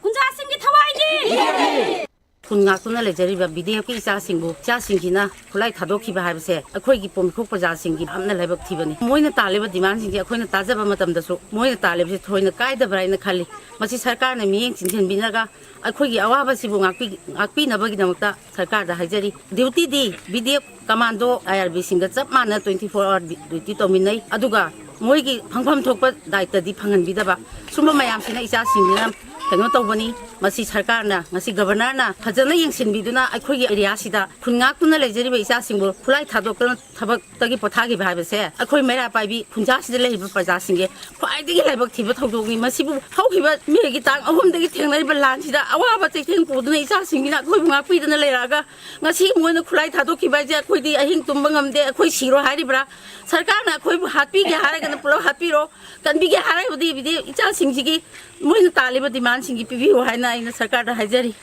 ꯈꯨꯟꯖꯥꯁꯤꯡꯒꯤ ꯊꯋꯥꯏꯒꯤ! ꯈꯨꯟ ꯉꯥꯛꯇꯨꯅ ꯂꯩꯖꯔꯤꯕ ꯕꯤ ꯗꯤ ꯑꯦꯐꯀꯤ ꯏꯆꯥꯁꯤꯡꯕꯨ, ꯏꯆꯥꯁꯤꯡꯁꯤꯅ ꯈꯨꯠꯂꯥꯏ ꯊꯥꯗꯣꯛꯈꯤꯕ ꯍꯥꯏꯕꯁꯦ ꯑꯩꯈꯣꯏꯒꯤ ꯄꯣꯝꯈꯣꯛ ꯄ꯭ꯔꯖꯥꯁꯤꯡꯒꯤ ꯌꯥꯝꯅ ꯂꯥꯏꯕꯛ ꯊꯤꯕꯅꯤ꯫ ꯃꯣꯏꯅ ꯇꯥꯜꯂꯤꯕ ꯗꯤꯃꯥꯟꯁꯤꯡꯁꯦ ꯑꯩꯈꯣꯏꯅ ꯇꯥꯖꯕ ꯃꯇꯝꯗꯁꯨ ꯃꯣꯏꯅ ꯇꯥꯜꯂꯤꯕꯁꯤ ꯊꯣꯏꯅ ꯀꯥꯏꯗꯕ꯭ꯔꯥ ꯍꯥꯏꯅ ꯈꯜꯂꯤ꯫ ꯃꯁꯤ ꯁꯔꯀꯥꯔꯅ ꯃꯤꯠꯌꯦꯡ ꯆꯤꯡꯁꯤꯟꯕꯤꯔꯒ ꯑꯩꯈꯣꯏꯒꯤ ꯑꯋꯥꯕꯁꯤꯕꯨ ꯉꯥꯛꯄꯤ-, ꯉꯥꯛꯄꯤꯅꯕꯒꯤꯗꯃꯛꯇ ꯁꯔꯀꯥꯔꯗ ꯍꯥꯏꯖꯔꯤ꯫ ꯗ꯭ꯌꯨꯇꯤꯗꯤ ꯕꯤ ꯗꯤ ꯑꯦꯐ ꯀꯃꯥꯟꯗꯣ, ꯑꯥꯏ ꯑꯥꯔ ꯕꯤꯁꯤꯡꯒ ꯆꯞ ꯃꯥꯟꯅ twenty four hour ꯗ꯭ꯌꯨꯇꯤ ꯇꯧꯃꯤꯟꯅꯩ꯫ ꯑꯗꯨꯒ ꯃꯣꯏꯒꯤ ꯐꯪꯐꯝ ꯊꯣꯛꯄ ꯗꯥꯏꯇꯗꯤ ꯐꯪꯍꯟꯕꯤꯗꯕ, ꯁꯨꯝꯕ ꯃꯌꯥꯝꯁꯤꯅ ꯏꯆꯥꯁꯤꯡꯁꯤꯅ ꯀꯩꯅꯣ ꯇꯧꯕꯅꯤ꯫ ꯃꯁꯤ ꯁꯔꯀꯥꯔꯅ, ꯉꯁꯤ ꯒꯕꯔꯅꯔꯅ ꯐꯖꯅ ꯌꯦꯡꯁꯤꯟꯕꯤꯗꯨꯅ ꯑꯩꯈꯣꯏꯒꯤ ꯑꯦꯔꯤꯌꯥꯁꯤꯗ ꯈꯨꯟ ꯉꯥꯛꯇꯨꯅ ꯂꯩꯖꯔꯤꯕ ꯏꯆꯥꯁꯤꯡꯕꯨ ꯈꯨꯠꯂꯥꯏ ꯊꯥꯗꯣꯛꯇꯅ ꯊꯕꯛꯇꯒꯤ ꯄꯣꯊꯥꯈꯤꯕ ꯍꯥꯏꯕꯁꯦ ꯑꯩꯈꯣꯏ ꯃꯩꯔꯥ ꯄꯥꯏꯕꯤ ꯈꯨꯟꯖꯥꯁꯤꯗ ꯂꯩꯔꯤꯕ ꯄ꯭ꯔꯖꯥꯁꯤꯡꯒꯤ ꯈ꯭ꯋꯥꯏꯗꯒꯤ ꯂꯥꯏꯕꯛ ꯊꯤꯕ ꯊꯧꯗꯣꯛꯅꯤ꯫ ꯃꯁꯤꯕꯨ ꯍꯧꯈꯤꯕ ꯃꯦꯒꯤ ꯇꯥꯡ ꯑꯍꯨꯝꯗꯒꯤ ꯊꯦꯡꯅꯔꯤꯕ ꯂꯥꯟꯁꯤꯗ ꯑꯋꯥꯕ ꯆꯩꯊꯦꯡ ꯄꯨꯗꯨꯅ ꯏꯆꯥꯁꯤꯡꯁꯤꯅ ꯑꯩꯈꯣꯏꯕꯨ ꯉꯥꯛꯄꯤꯗꯅ ꯂꯩꯔꯛꯑꯒ ꯉꯁꯤ ꯃꯣꯏꯅ ꯈꯨꯠꯂꯥꯏ ꯊꯥꯗꯣꯛꯈꯤꯕ ꯍꯥꯏꯁꯦ ꯑꯩꯈꯣꯏꯗꯤ ꯑꯍꯤꯡ ꯇꯨꯝꯕ ꯉꯝꯗꯦ꯫ ꯑꯩꯈꯣꯏ ꯁꯤꯔꯣ ꯍꯥꯏꯔꯤꯕ꯭ꯔꯥ? ꯁꯔꯀꯥꯔꯅ ꯑꯩꯈꯣꯏꯕꯨ ꯍꯥꯠꯄꯤꯒꯦ ꯍꯥꯏꯔꯒꯅ ꯄꯨꯂꯞ ꯍꯥꯠꯄꯤꯔꯣ, ꯀꯟꯕꯤꯒꯦ ꯍꯥꯏꯔꯒꯗꯤ ꯏꯆꯥꯁꯤꯡꯁꯤꯒꯤ ꯃꯣꯏꯅ ꯇꯥꯜꯂꯤꯕ ꯗꯤꯃꯥꯟꯁꯤꯡꯁꯤ ꯄꯤꯕꯤꯌꯨ ꯍꯥꯏꯅ ꯑꯩꯅ ꯁꯔꯀꯥꯔꯗ ꯍꯥꯏꯖꯔꯤ꯫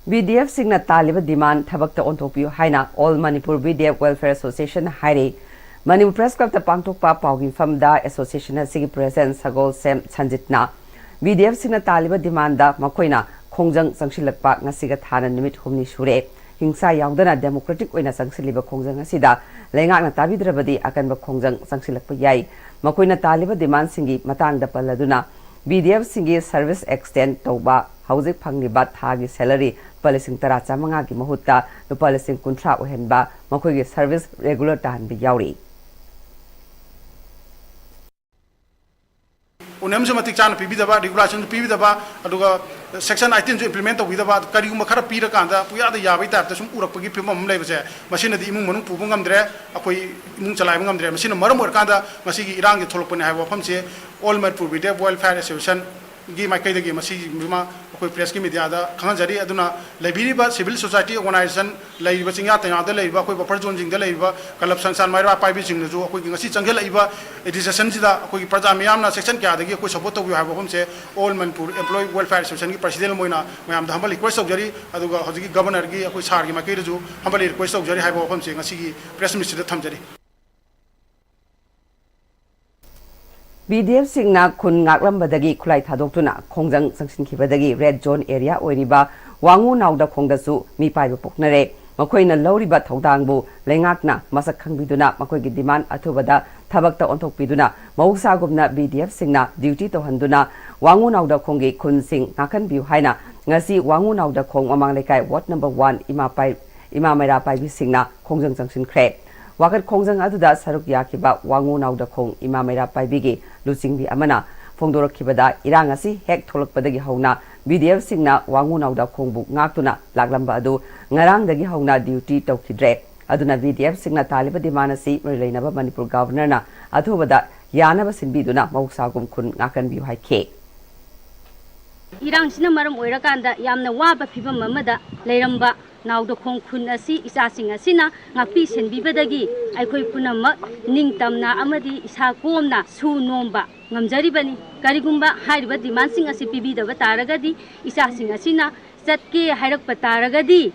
ꯕꯤ ꯗꯤ ꯑꯦꯐꯁꯤꯡꯅ ꯇꯥꯜꯂꯤꯕ ꯗꯤꯃꯥꯟ ꯊꯕꯛꯇ ꯑꯣꯟꯊꯣꯛꯄꯤꯌꯨ ꯍꯥꯏꯅ All Manipur B D F Welfare Association ꯍꯥꯏꯔꯤ꯫ ꯃꯅꯤꯄꯨꯔ ꯄ꯭ꯔꯦꯁ ꯀ꯭ꯂꯕꯇ ꯄꯥꯡꯊꯣꯛꯄ ꯄꯥꯎꯒꯤ ꯃꯤꯐꯝꯗ ꯑꯦꯁꯣꯁꯤꯌꯦꯁꯟ ꯑꯁꯤꯒꯤ ꯄ꯭ꯔꯦꯁꯤꯗꯦꯟꯠ ꯁꯒꯣꯜꯁꯦꯝ ꯁꯟꯖꯤꯠꯅ ꯕꯤ ꯗꯤ ꯑꯦꯐꯁꯤꯡꯅ ꯇꯥꯜꯂꯤꯕ ꯗꯤꯃꯥꯟꯗ ꯃꯈꯣꯏꯅ ꯈꯣꯡꯖꯪ ꯆꯪꯁꯤꯜꯂꯛꯄ ꯉꯁꯤꯒ ꯊꯥꯅ ꯅꯨꯃꯤꯠ ꯍꯨꯝꯅꯤ ꯁꯨꯔꯦ꯫ ꯍꯤꯡꯁꯥ ꯌꯥꯎꯗꯅ ꯗꯦꯃꯣꯀ꯭ꯔꯦꯇꯤꯛ ꯑꯣꯏꯅ ꯆꯪꯁꯤꯜꯂꯤꯕ ꯈꯣꯡꯖꯪ ꯑꯁꯤꯗ ꯂꯩꯉꯥꯛꯅ ꯇꯥꯕꯤꯗ꯭ꯔꯕꯗꯤ ꯑꯀꯟꯕ ꯈꯣꯡꯖꯪ ꯆꯪꯁꯤꯜꯂꯛꯄ ꯌꯥꯏ꯫ ꯃꯈꯣꯏꯅ ꯇꯥꯜꯂꯤꯕ ꯗꯤꯃꯥꯟꯁꯤꯡꯒꯤ ꯃꯇꯥꯡꯗ ꯄꯜꯂꯗꯨꯅ ꯕꯤ ꯗꯤ ꯑꯦꯐꯁꯤꯡꯒꯤ ꯁꯔꯚꯤꯁ ꯑꯦꯛꯁꯇꯦꯟ ꯇꯧꯕ, ꯍꯧꯖꯤꯛ ꯐꯪꯂꯤꯕ ꯊꯥꯒꯤ ꯁꯦꯂꯔꯤ ꯂꯨꯄꯥ ꯂꯤꯁꯤꯡ ꯇꯔꯥ ꯆꯥꯃꯉꯥꯒꯤ ꯃꯍꯨꯠꯇ ꯂꯨꯄꯥ ꯂꯤꯁꯤꯡ ꯀꯨꯟꯊ꯭ꯔꯥ ꯑꯣꯏꯍꯟꯕ, ꯃꯈꯣꯏꯒꯤ ꯁꯔꯚꯤꯁ ꯔꯦꯒꯨꯂꯔ ꯇꯥꯍꯟꯕ ꯌꯥꯎꯔꯤ꯫ ꯑꯣꯅꯦꯝꯁꯨ ꯃꯇꯤꯛ ꯆꯥꯅ ꯄꯤꯕꯤꯗꯕ, ꯔꯤꯒꯨꯂꯥꯏꯖꯦꯁꯟꯁꯨ ꯄꯤꯕꯤꯗꯕ, ꯑꯗꯨꯒ ꯁꯦꯛꯁꯟ ꯑꯥꯏꯇꯤꯟꯁꯨ ꯏꯝꯄ꯭ꯂꯤꯃꯦꯟ ꯇꯧꯕꯤꯗꯕ, ꯀꯔꯤꯒꯨꯝꯕ ꯈꯔ ꯄꯤꯔꯀꯥꯟꯗ ꯄꯨꯌꯥꯗ ꯌꯥꯕꯒꯤ ꯇꯥꯏꯞꯇ ꯁꯨꯝ ꯎꯔꯛꯄꯒꯤ ꯐꯤꯕꯝ ꯑꯃ ꯂꯩꯕꯁꯦ, ꯃꯁꯤꯅꯗꯤ ꯏꯃꯨꯡ ꯃꯅꯨꯡ ꯄꯨꯕ ꯉꯝꯗ꯭ꯔꯦ, ꯑꯩꯈꯣꯏ ꯏꯃꯨꯡ ꯆꯂꯥꯏꯕ ꯉꯝꯗ꯭ꯔꯦ꯫ ꯃꯁꯤꯅ ꯃꯔꯝ ꯑꯣꯏꯔꯀꯥꯟꯗ ꯉꯁꯤꯒꯤ ꯏꯔꯥꯡꯁꯦ ꯊꯣꯛꯂꯛꯄꯅꯦ ꯍꯥꯏꯕ ꯋꯥꯐꯝꯁꯦ All Manipur B D F Welfare Association ꯒꯤ ꯃꯥꯏꯀꯩꯗꯒꯤ ꯃꯁꯤꯒꯤꯃ ꯑꯩꯈꯣꯏ ꯄ꯭ꯔꯦꯁꯀꯤ ꯃꯤꯗꯤꯌꯥꯗ ꯈꯪꯍꯟꯖꯔꯤ꯫ ꯑꯗꯨꯅ ꯂꯩꯕꯤꯔꯤꯕ ꯁꯤꯚꯤꯜ ꯁꯣꯁꯥꯏꯇꯤ ꯑꯣꯔꯒꯅꯥꯏꯖꯦꯁꯟ, ꯂꯩꯔꯤꯕ ꯆꯤꯡꯌꯥ ꯇꯝꯌꯥꯗ ꯂꯩꯔꯤꯕ ꯑꯩꯈꯣꯏ ꯕꯐꯔ ꯖꯣꯟꯁꯤꯡꯗ ꯂꯩꯔꯤꯕ ꯀꯂꯕ ꯁꯪꯁꯊꯥꯟ ꯃꯩꯔꯥ ꯄꯥꯏꯕꯤꯁꯤꯡꯅꯁꯨ ꯑꯩꯈꯣꯏꯒꯤ ꯉꯁꯤ ꯆꯪꯁꯤꯜꯂꯛꯏꯕ ꯑꯦꯖꯤꯇꯦꯁꯟꯁꯤꯗ ꯑꯩꯈꯣꯏꯒꯤ ꯄ꯭ꯔꯖꯥ ꯃꯤꯌꯥꯝꯅ ꯁꯦꯛꯁꯟ ꯀꯌꯥꯗꯒꯤ ꯑꯩꯈꯣꯏ ꯁꯄꯣꯔꯠ ꯇꯧꯕꯤꯌꯨ ꯍꯥꯏꯕ ꯋꯥꯐꯝꯁꯦ All Manipur Employee Welfare Association ꯒꯤ ꯄ꯭ꯔꯁꯤꯗꯦꯟ ꯑꯃ ꯑꯣꯏꯅ ꯃꯌꯥꯝꯗ ꯍꯝꯕꯜ ꯔꯤꯀ꯭ꯋꯦꯁ ꯇꯧꯖꯔꯤ꯫ ꯑꯗꯨꯒ ꯍꯧꯖꯤꯛꯀꯤ ꯒꯕꯔꯅꯔꯒꯤ ꯑꯩꯈꯣꯏ ꯁꯥꯔꯒꯤ ꯃꯥꯏꯀꯩꯗꯁꯨ ꯍꯝꯕꯜ ꯔꯤꯀ꯭ꯋꯦꯁ ꯇꯧꯖꯔꯤ ꯍꯥꯏꯕ ꯋꯥꯐꯝꯁꯦ ꯉꯁꯤꯒꯤ ꯄ꯭ꯔꯦꯁ ꯃꯤꯠꯁꯤꯗ ꯊꯝꯖꯔꯤ꯫ ꯕꯤ ꯗꯤ ꯑꯦꯐꯁꯤꯡꯅ ꯈꯨꯟ ꯉꯥꯛꯂꯝꯕꯗꯒꯤ ꯈꯨꯠꯂꯥꯏ ꯊꯥꯗꯣꯛꯇꯨꯅ ꯈꯣꯡꯖꯪ ꯆꯪꯁꯤꯟꯈꯤꯕꯗꯒꯤ ꯔꯦꯗ ꯖꯣꯟ ꯑꯦꯔꯤꯌꯥ ꯑꯣꯏꯔꯤꯕ ꯋꯥꯉꯨ ꯅꯥꯎꯗꯈꯣꯡꯗꯁꯨ ꯃꯤꯄꯥꯏꯕ ꯄꯣꯛꯅꯔꯦ꯫ ꯃꯈꯣꯏꯅ ꯂꯧꯔꯤꯕ ꯊꯧꯗꯥꯡꯕꯨ ꯂꯩꯉꯥꯛꯅ ꯃꯁꯛ ꯈꯪꯕꯤꯗꯨꯅ ꯃꯈꯣꯏꯒꯤ ꯗꯤꯃꯥꯟ ꯑꯊꯨꯕꯗ ꯊꯕꯛꯇ ꯑꯣꯟꯊꯣꯛꯄꯤꯗꯨꯅ ꯃꯍꯧꯁꯥꯒꯨꯝꯅ ꯕꯤ ꯗꯤ ꯑꯦꯐꯁꯤꯡꯅ ꯗ꯭ꯌꯨꯇꯤ ꯇꯧꯍꯟꯗꯨꯅ ꯋꯥꯉꯨ ꯅꯥꯎꯗꯈꯣꯡꯒꯤ ꯈꯨꯟꯁꯤꯡ ꯉꯥꯛꯍꯟꯕꯤꯌꯨ ꯍꯥꯏꯅ ꯉꯁꯤ ꯋꯥꯉꯨ ꯅꯥꯎꯗꯈꯣꯡ ꯃꯃꯥꯡ ꯂꯩꯀꯥꯏ ꯋꯥꯔꯗ ꯅꯝꯕꯔ ꯋꯥꯟ ꯏꯃꯥ ꯄꯥꯏ-, ꯏꯃꯥ ꯃꯩꯔꯥ ꯄꯥꯏꯕꯤꯁꯤꯡꯅ ꯈꯣꯡꯖꯪ ꯆꯪꯁꯤꯟꯈ꯭ꯔꯦ꯫ ꯋꯥꯀꯠ ꯈꯣꯡꯖꯪ ꯑꯗꯨꯗ ꯁꯔꯨꯛ ꯌꯥꯈꯤꯕ ꯋꯥꯉꯨ ꯅꯥꯎꯗꯈꯣꯡ ꯏꯃꯥ ꯃꯩꯔꯥ ꯄꯥꯏꯕꯤꯒꯤ ꯂꯨꯆꯤꯡꯕꯤ ꯑꯃꯅ ꯐꯣꯡꯗꯣꯔꯛꯈꯤꯕꯗ, ꯏꯔꯥꯡ ꯑꯁꯤ ꯍꯦꯛ ꯊꯣꯛꯂꯛꯄꯗꯒꯤ ꯍꯧꯅ ꯕꯤ ꯗꯤ ꯑꯦꯐꯁꯤꯡꯅ ꯋꯥꯉꯨ ꯅꯥꯎꯗꯈꯣꯡꯕꯨ ꯉꯥꯛꯇꯨꯅ ꯂꯥꯛꯂꯝꯕ ꯑꯗꯨ ꯉꯔꯥꯡꯗꯒꯤ ꯍꯧꯅ ꯗ꯭ꯌꯨꯇꯤ ꯇꯧꯈꯤꯗ꯭ꯔꯦ꯫ ꯑꯗꯨꯅ ꯕꯤ ꯗꯤ ꯑꯦꯐꯁꯤꯡꯅ ꯇꯥꯜꯂꯤꯕ ꯗꯤꯃꯥꯟ ꯑꯁꯤ ꯃꯔꯤ ꯂꯩꯅꯕ ꯃꯅꯤꯄꯨꯔ ꯒꯕꯔꯅꯔꯅ ꯑꯊꯨꯕꯗ ꯌꯥꯅꯕ ꯁꯤꯟꯕꯤꯗꯨꯅ ꯃꯍꯧꯁꯥꯒꯨꯝ ꯈꯨꯟ ꯉꯥꯛꯍꯟꯕꯤꯌꯨ ꯍꯥꯏꯈꯤ꯫ ꯏꯔꯥꯡꯁꯤꯅ ꯃꯔꯝ ꯑꯣꯏꯔꯀꯥꯟꯗ ꯌꯥꯝꯅ ꯋꯥꯕ ꯐꯤꯕꯝ ꯑꯃꯗ ꯂꯩꯔꯝꯕ ꯅꯥꯎꯗꯈꯣꯡ ꯈꯨꯟ ꯑꯁꯤ ꯏꯆꯥꯁꯤꯡ ꯑꯁꯤꯅ ꯉꯥꯛꯄꯤ ꯁꯦꯟꯕꯤꯕꯗꯒꯤ ꯑꯩꯈꯣꯏ ꯄꯨꯝꯅꯃꯛ ꯅꯤꯡꯇꯝꯅ ꯑꯃꯗꯤ ꯏꯁꯥ ꯀꯣꯝꯅ ꯁꯨ ꯅꯣꯝꯕ ꯉꯝꯖꯔꯤꯕꯅꯤ꯫ ꯀꯔꯤꯒꯨꯝꯕ ꯍꯥꯏꯔꯤꯕ ꯗꯤꯃꯥꯟꯁꯤꯡ ꯑꯁꯤ ꯄꯤꯕꯤꯗꯕ ꯇꯥꯔꯒꯗꯤ, ꯏꯆꯥꯁꯤꯡ ꯑꯁꯤꯅ ꯆꯠꯀꯦ ꯍꯥꯏꯔꯛꯄ ꯇꯥꯔꯒꯗꯤ,